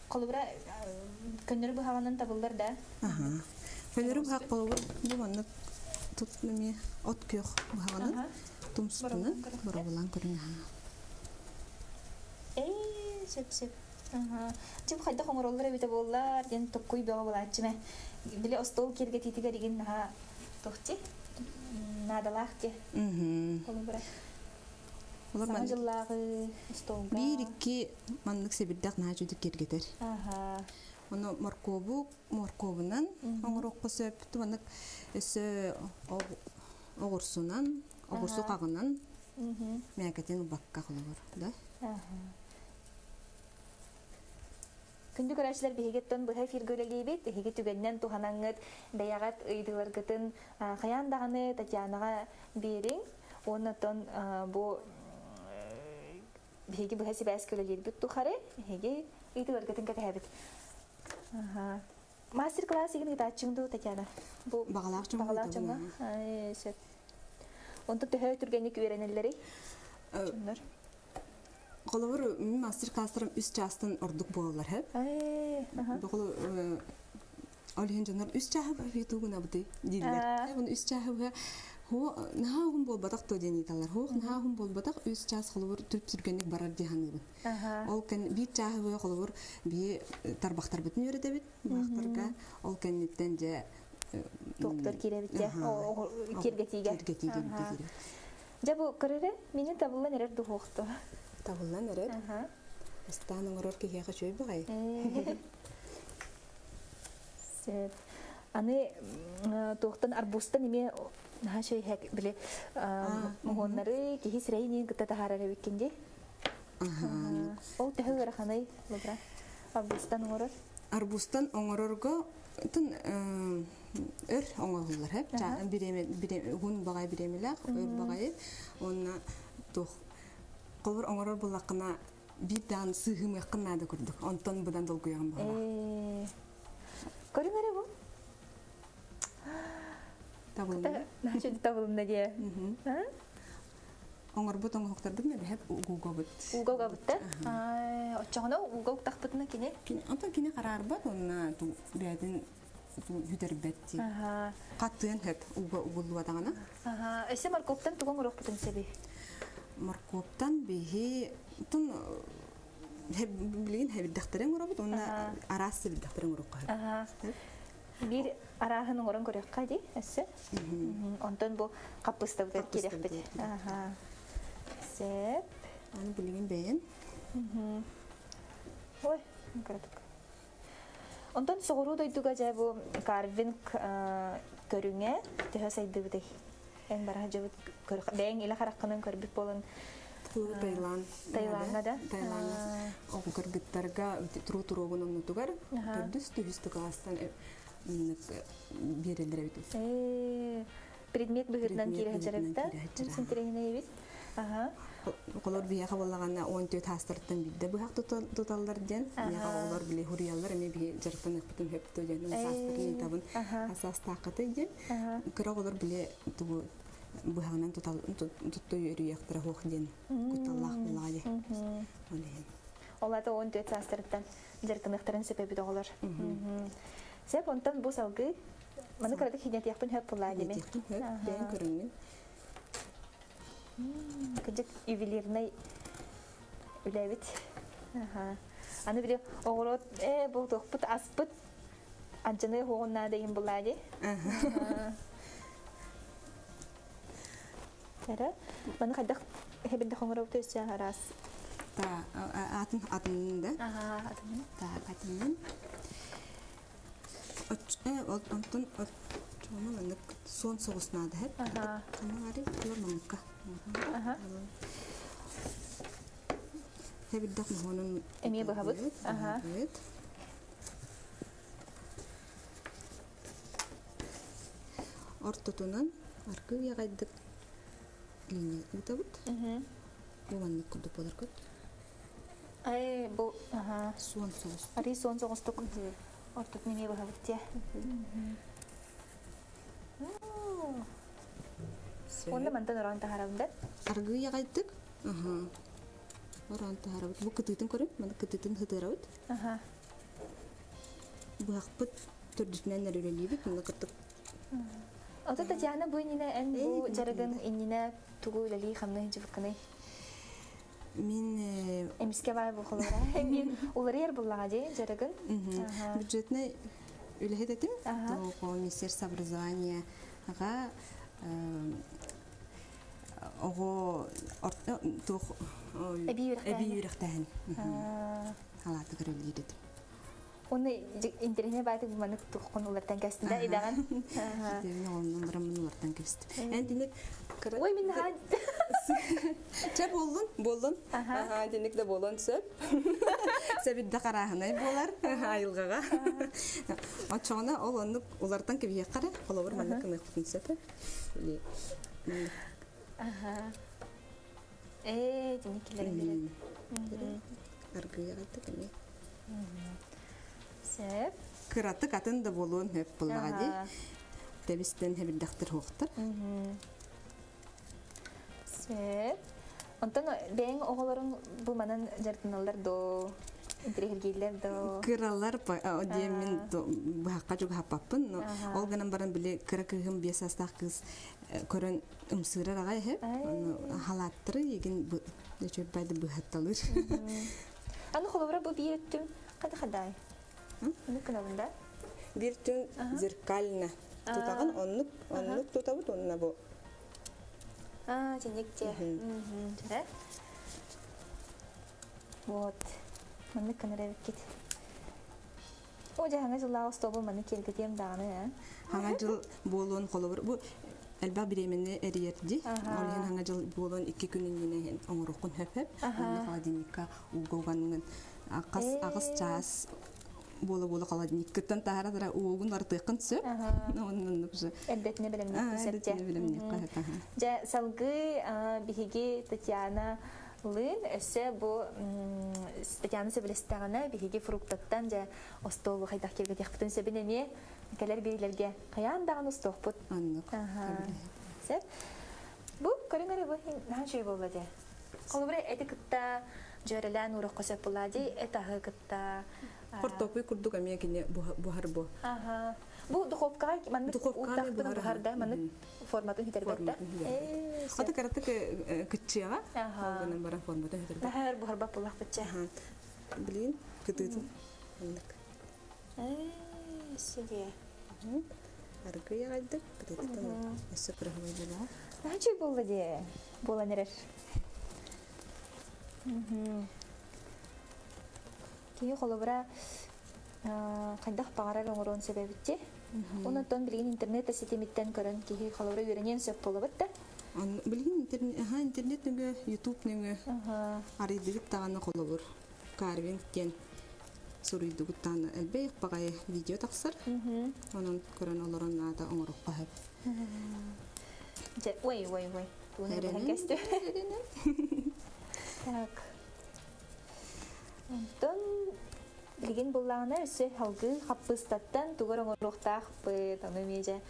холобура көннөрү быһаҕынан табыллар да? Аха. Көннөрү быһах холобур бу маннык тут эмиэ от күөх быһаҕынан тумсутунан боробулаан көрүҥ аха. Ээ, сөп сөп. Дьим хайдах оҥороллор эбитэ буоллар диэн токкуй бөҕө буолааччы мэ. Били остуол киэргэтиитигэр игин наһаа тохти наадалаах дии. Холобура. Саҥа дьыллааҕы остуолга. Биир-икки маннык сэбирдэх наһаа үчүгэй киэргэтэр. Ону моркуобу моркуобунан оҥоруохха сөп. Маннык өссө оҕурсунан, оҕурсу хаҕынан мээкэтин ылбакка холобур, да? Күндү көрөөччүлэр биһигиттэн быһа эфиргэ үлэлиибит. Эһиги түгэнинэн туһанаҥҥыт, бэйэҕит ыйытыыларгытын хайаан даҕаны Татьянаҕа биэриҥ. Уонна оттон бу биһиги быһа сибээскэ үлэлиирбит тухары эһиги ыйытыыларгытын кэтэһэбит. Мастер-класс игин ыытааччыҥ дуу, Татьяна? Бу баҕалаах дьоҥҥо баҕалаах дьоҥҥо. Сөп. Онтон төһө түргэнник үөрэнэллэрий? Дьоннор. Холобур, мастер-класстарым үс чаастан ордук буолаллар, һэ? Ол иһин дьоннор үс чааһы быһа тугунабытый дииллэр. Буну үс чааһы быһа хоо наһаа уһун буолбатах то диэн ыйыталлар. Хоох наһаа уһун буолбатах үс чаас холобур түп түргэнник барар дии саныыбын. Ол кэн биир чааһы быһа холобур биһи тарбахтарбытын үөрэтэбит баахтарга. Ол кэнниттэн дьэ Туохтар киирэбит дьэ киэргэтиигэ. Киэргэтиигэ киирэбит. Дьэ бу көрөрө мини табыллан эрэр духуохту. Табыллан эрэр. Бастаан оҥорор киһиэхэ үчүгэй баҕайы. Сөп. Аны туохтан арбузтан эмиэ наһаа үчүгэй били моһуоннары киһи сирэйин кытта таһаарар эбиккин дии. Ол төһө ыараханый, Лубра? Арбузтан оҥорор? Арбузтан оҥорорго тын өр оҥоһуллар хэп уһун баҕай бириэмэлээх өр баҕайы уонна туох холобур оҥорор буллаххына биир даҕаны сыыһымыаххын наада курдук онтон быдан долгуйаҕын баҕалаах Көрүҥ эрэ бу. Табылынна. Наһаа табылынна диэ. Оҥорбут оҥоһуктарбыт мэлэһэп угугабыт. Уга угабыт да? Оччоҕуна уга уктахпытына кини? Онтон кини хараарбат уонна бэйэтин бүтэрбэт дии. Хаттыан хөп уга угуллубатаҕына. Өссө моркуоптан тугу оҥоруохпутун сөбүй? Моркуоптан биһи тун билигин хэбирдэхтэрин оҥоробут уонна араас сэбирдэхтэрин оҥоруохха сөп. Биир арааһын оҥорон көрүөххэ дии өссө. Онтон бу хаппыыстабытыгар киириэхпит. Сөп. Аны билигин бэйэн. Ой, кыратык. Онтон соҕуруу дойдуга дьэ бу карвинг көрүҥэ төһө сайдыбытый? Эн бара сылдьыбыт бэйэҥ илэ хараххынан көрбүт буолан Таиланд. Таиландга да? Таиландга оҕо кыргыттарга туруу туруогун оннутугар төрдүс түһүс кылаастан биэрэллэр эбит. Предмет быһыытынан киирэ сылдьар эбит да? Синтириэһинэй эбит. Оҕолор биһиэхэ буоллаҕына 14 саастарыттан биирдэ быһах туталлар диэн. Биһиэхэ оҕолор били хуруйаллар эмиэ биһи дьарыктаныахпытын сөп дуо диэн саастарын ыйытабын. Саастааххытый диэн. Кыра оҕолор били тугу быһаҕынан тутта үөрүйэхтэрэ суох диэн кутталлаах буоллаҕа дии. Ол иһин. Ол аата 14 саастарыттан дьарыктаныахтарын сөп эбит оҕолор. Сөп, онтон бу салгыы маны кыратык хинэтиэхпин сөп буоллаа дии. Хинэтиэхпин сөп, бэйэҥ көрүҥҥүн. Кырдьык ювелирнай үлэбит. Аны били оҕуруот ээ бу туохпут аспыт Анчаны уһуоҕун наада иһин булаа дии. Эрэ, маны хайдах хэбирдэх оҥоробут өссө араас. Та атын атын да. Аха, атын. Так, атынын. Онтон оччоҕуна маннык суон соҕус наада хэп. Ханна баар манныкка. Хэбирдэх моһуонун эмиэ быһабыт. Аха. Ортотунан аргы уйаҕайдык линия ыытабыт. Бу маннык курдук буолар кут. Ай, бу суон соҕус. Арый суон соҕустук ортотун эмиэ быһабыт дии. Уонна мантан ороон таһаарабын да? Аргы уйаҕайдык. Ороон таһаарабыт. Бу кытыытын көрүн, маны кытыытын хытыарабыт. Быһахпыт төрдүтүнэн эрэ үлэлиибит, онно кырдык. Ото Татьяна бу иннинэ эн бу дьарыгын иннинэ тугу үлэлии хамныы сылдьыбыккыный? Мин Эмискэ баай бу холура. Мин уларыйар буллаҕа дии дьарыгын. Бюджетный үлэһит этим. Тоҕо Министерство образования аға оҕо туох эбии үөрэхтээһин халаатыгар үлэлиир этим. Уонна интэриэһинэй баайтык маннык туххун улартан кэстин да идэҕин. Идэбин оҕолонон бараммын улартан кэбистим. Эн тиник Ой, мин наһаа Чэ буоллун, буоллун. Аха, тиник да буолуон сөп. Сэбирдэх арааһынай буолар айылҕаҕа. Оччоҕуна ол оннук улартан кэбиһиэххэ эрэ, холобур маннык гыныахпытын сөп. Или Аха. Ээ, тиник киллэрин билет. Аргыйаҕайдык эмиэ. Сөп. Кыратык атын да буолуон сөп буоллаҕа дии. Тэбистэн хэбирдэхтэр хуохтар. Сөп. Онтон бэйэҥ оҕолоруҥ бу манан дьарыктаналлар доо? Интириэһиргииллэр доо? Кыралар диэн мин быһахха чугаһаппаппын. Ол гынан баран били кыра кыыһым биэс саастаах кыыс көрөн ымсыырар аҕай эһэ. Халааттары игин үчүгэйбайды быһатталыыр. Аны холобура бу биир өттүм хада хадаай. Оннук гынабын да? Биир түн зеркально тутаҕын оннук оннук тутабыт уонна бу А, тиник те. Төрө. Вот. Маннык гынар эбиккит. О, дьэ, хаҥа дьыллаах остуолбун маннык киэргэтиэм даҕаны, ээ. Хаҥа дьыл буолуон холобур бу элбэх бириэмэни эрийэрди. Ол иһин хаҥа дьыл буолуон икки күн иннинэ оҥоруоххун сөп. Онно холодильникка ууга угаҥҥын хас аҕыс чаас буола-буола холодильниккыттан таһара тара уугун артыаххын сөп. Оннук же. Эрдэтинэ бэлэмниэххэ сөп Эрдэтинэ бэлэмниэххэ сөп. Дьэ, салгыы биһиги Татьяна Лыын өссө бу Татьяна сөбүлэстэҕинэ биһиги фруктаттан дьэ остуолу хайдах киэргэтиэхпитин сөбүн эмиэ кэлэр биэриилэргэ хайаан даҕаны устуохпут. Оннук. Сөп. Бу көрүҥ эрэ бу наһаа үчүгэй буолла дии. Холобура эти кытта дьүөрэлээн уурахха сөп буолла дии, эт аһы кытта. Хортуоппуй курдук эмиэ кини буһар бу. Аха. Бу духовкаҕа маннык уурдахпына буһар да, маннык форматын сүтэрбэт да. Аты кыратык кыччыаҕа, ол гынан баран форматын сүтэрбэт. Наһаа өр буһарбат буоллахпытча. Блин, кытыытын маннык. Сидие. Аргый аҕайдык, кытыытыттан өссө кыраһыбай буолуоҕа. Наһаа үчүгэй буолла дии. Буолан эрэр. Киһи холобура хайдах баҕарар оҥоруон сөп эбит дии. Онон билигин интернет ситимиттэн көрөн киһи холобура үөрэниэн сөп буолабыт да. Билигин интернет нөҥүө, YouTube нөҥүө арыйдыгыт даҕаны холобур карвинг диэн суруйдугут даҕаны элбэх баҕайы видео тахсар. Онон көрөн олорон аата оҥороххо сөп. Дьэ, ой, ой, ой. Так. Онтон билигин буллаҕына өссө салгыы хаппыыстаттан тугу эрэ оҥоруохтаахпыт, ону эмиэ дьэ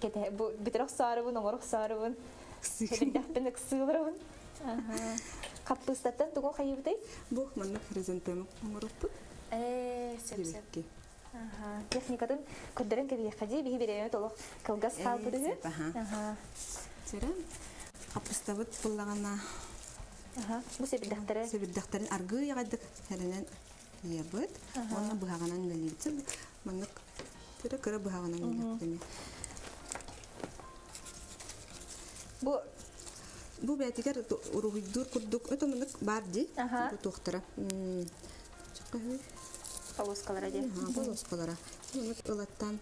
кэтэһэ бу бүтэр охсоорубун, оҥоро охсоорубун, сэбирдэхпин ыксыыларабын. Хаппыыстаттан тугу хайыыбытый? Бу маннык хризантема оҥороппут. Ээ, сөп сөп. Техникатын көрдөрөн кэбиһиэххэ дии, биһи бириэмэбит олох кылгас хаалбыт үһү. Сэрэ, хаппыстабыт буллаҕына Бу сэбирдэхтэрэ. Сэбирдэхтэрин аргыый аҕайдык сэрэнэн ыйабыт. Уонна быһаҕынан үлэлиибит. Маннык кыра кыра быһаҕынан үлэлиэхпит. Бу бу бээтигэр уруһуйдуур курдук өтө маннык баар дии. Бу туохтара. Полоскалара дии. Полоскалара. Маннык ылаттан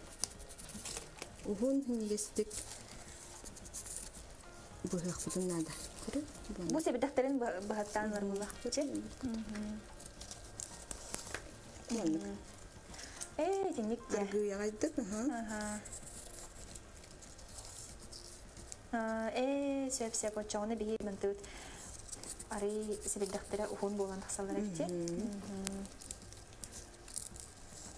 уһун хинньигэстик быһыахпытын наада. Бу сэбирдэхтэрин быһаттаан ылар буоллахпыт. Ээ, итинник дьэ. Аргыйаҕайдык, аха. Ээ, сөп сөп оччоҕуна биһи мантыбыт арый сэбирдэхтэрэ уһун буолан тахсаллар эбит.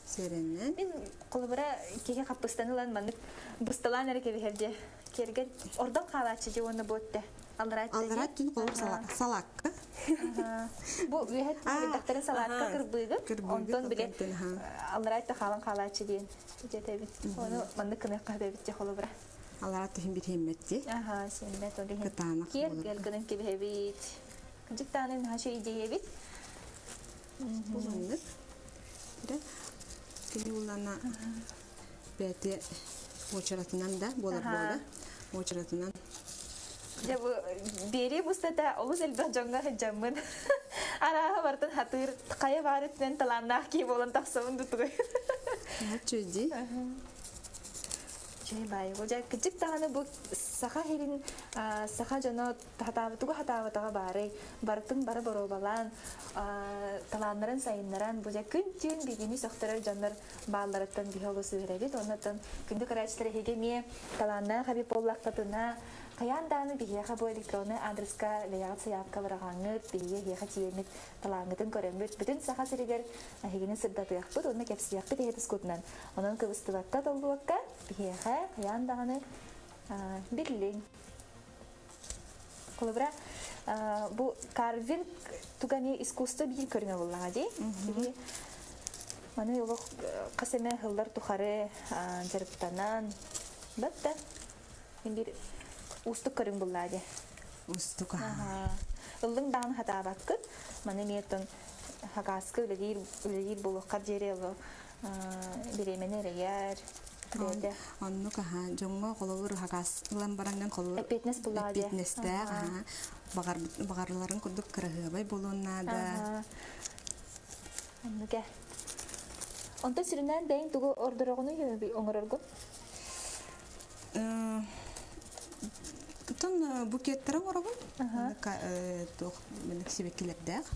Сэрэнэн. Мин холобура киһи хаппыстан ылан маннык бысталаан эрэ кэбиһэр дьэ. Киэргэн ордон хаалааччы дьэ уонна бу өттө. Аллараа Аллараа түн холобур салаакка. Бу үөһэ түн салаакка кырбыыгын. Онтон били аллараа өттө хаалан хаалааччы диэн дьэтэбит. Ону маннык кыныахха хөбөбүт дьэ холобура. Аллараа түһүн бир химмет ди. Аха, симмет ол иһин. Кытаанах Киэр гынан кэбиһэбит. Кыдьыктааны наһаа идея эбит. Бу маннык. Кини улана бэти уочаратынан да буолар буола. Уочаратынан. Дьэ бу биэрии бустата олус элбэх дьоҥҥо сылдьаммын арааһа бартын хатыыр хайа баар өттүнэн талааннаах киһи буолан тахсабын дутугай. Чүйди. Чүй баайы. Дьэ кыдьык даҕаны бу саха сирин саха дьоно хатаабытыгу хатаабатаҕа баарый барытын бары боруобалаан талааннарын сайыннаран бу дьэ күн-түүн биһигини сөхтөрөр дьоннор баалларыттан биһи олус үөрэбит. Оннуттан күндү көрөөччүлэр эһиги эмиэ талааннаах эбит буоллаххытына хайаан даҕаны биһиэхэ бу электроннай адреска бэйэҕит сайаапка быраҕаҥҥыт, биһиги эһиэхэ тиийэммит талааҥҥытын көрөммүт, бүтүн Саха сиригэр эһигини сырдатыахпыт уонна кэпсиэхпит эһи тускутунан. Онон кыбыстыбакка, толлубакка биһиэхэ хайаан даҕаны биллиҥ. Холобура, бу карвинг тугани искусство биир көрүҥэ буоллаҕа дии. Киһи маны олох хас эмэ сыллар тухары дьарыктанан бат да биир уустук көрүҥ буллаа дии. Уустук. Ыллыҥ даҕаны хатаабаккын. Маны эмиэ оттон хакааска үлэлиир үлэлиир буолуоххар диэри бириэмэни эрэйэр. Оннук аха дьоҥҥо холобур хакаас ылан бараҥҥын холобур эппиэтинэс буллаҕа дии. Эппиэтинэстээх аха баҕарларын курдук кыраһыабай буолуон наада. Оннук ээ. Онтон сүрүннээн бэйэҥ тугу ордороҕунуй оҥороргун? Оттон букеттары оҥоробун. Туох сибэккилэрдээх.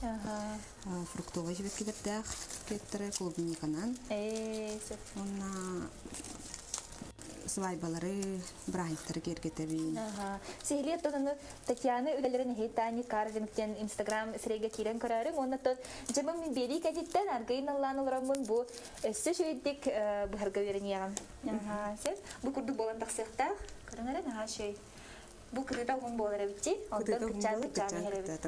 Фруктовай сибэккилэрдээх букеттары клубниканан. Уонна свадьбалары, бырааһынньыктары киэргэтэбин. Сиһилии оттон ону Татьяна үлэлэрин эһи Тани Карвинг диэн Инстаграм сирэйгэ киирэн көрөөрүҥ уонна оттон дьэ мин биэрии кэтиттэн аргыйын ыллаан олороммун бу өссө үчүгэйдик быһарга үөрэниэҕим. Сен бу курдук буолан тахсыахтаах. Көрүҥ эрэ наһаа үчүгэй. Бу кытыта уһун буолар эбит Онтон кыччаан кыччаан иһэр эбит.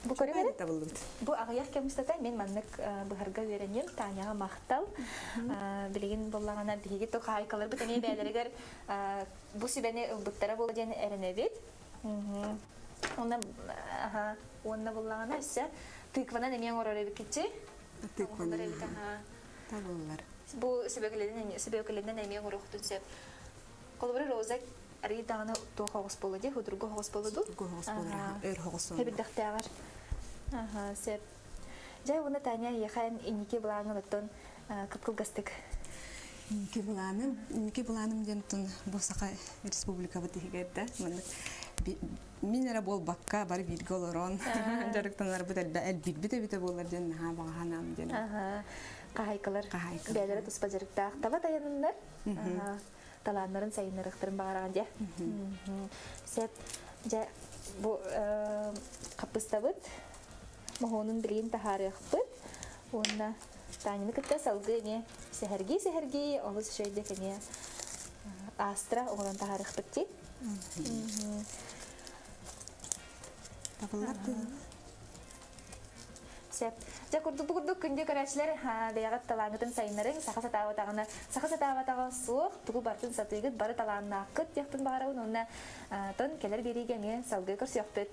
Бу көрүҥ Бу аҕыйах кэм устата мин маннык быһарга үөрэнним. Таняҕа махтал. Билигин буллаҕына биһиги тухаайкаларбыт эмиэ бэйэлэригэр бу сүбэни ылбыттара буолуо диэн эрэнэбит. Уонна аха уонна буллаҕына өссө тыкванан эмиэ оҥорор эбиккитчи. Тыкванан эбит аха. Табыллар. Бу сүбэкилэнэн сүбэкилэнэн эмиэ оҥоруохтун сөп. Холобура роза арый даҕаны туох оҕус буолла дии, худургу оҕус буолла дуу? Худургу оҕус буолар, өр оҕус. Хэбирдэхтээҕэр. Аха, сөп. Дьэ, уонна Таня, эйиэхэ инники былааҥын оттон кып-кылгастык. Инники былааным, инники былааным диэн оттон бу Саха Республикабыт иһигэр да маннык мин эрэ буолбакка бары бииргэ олорон дьарыктанарбыт элбирбит эбитэ буолар диэн наһаа баҕа санаам диэн. Хаһайкалар бэйэлэрэ туспа дьарыктаах таба тайаныннар. Талааннарын сайыннарыахтарын баҕараҕын дьэ. Сөп. Дьэ, бу хаппыстабыт моһуонун билигин таһаарыахпыт. Уонна Таняны кытта салгыы эмиэ сэһэргии-сэһэргии олус үчүгэйдик эмиэ астра оҥорон таһаарыахпыт дии. Табыллар Сөп. Дьэ курдук бу курдук күндү көрөөччүлэр бэйэҕит талааҥҥытын сайыннарыҥ, саха сатаабатаҕына, саха сатаабатаҕа суох, тугу барытын сатыыгыт, бары талааннааххыт диэхпин баҕарабын уонна тон кэлэр биэриигэ эмиэ салгыы көрсүөхпүт.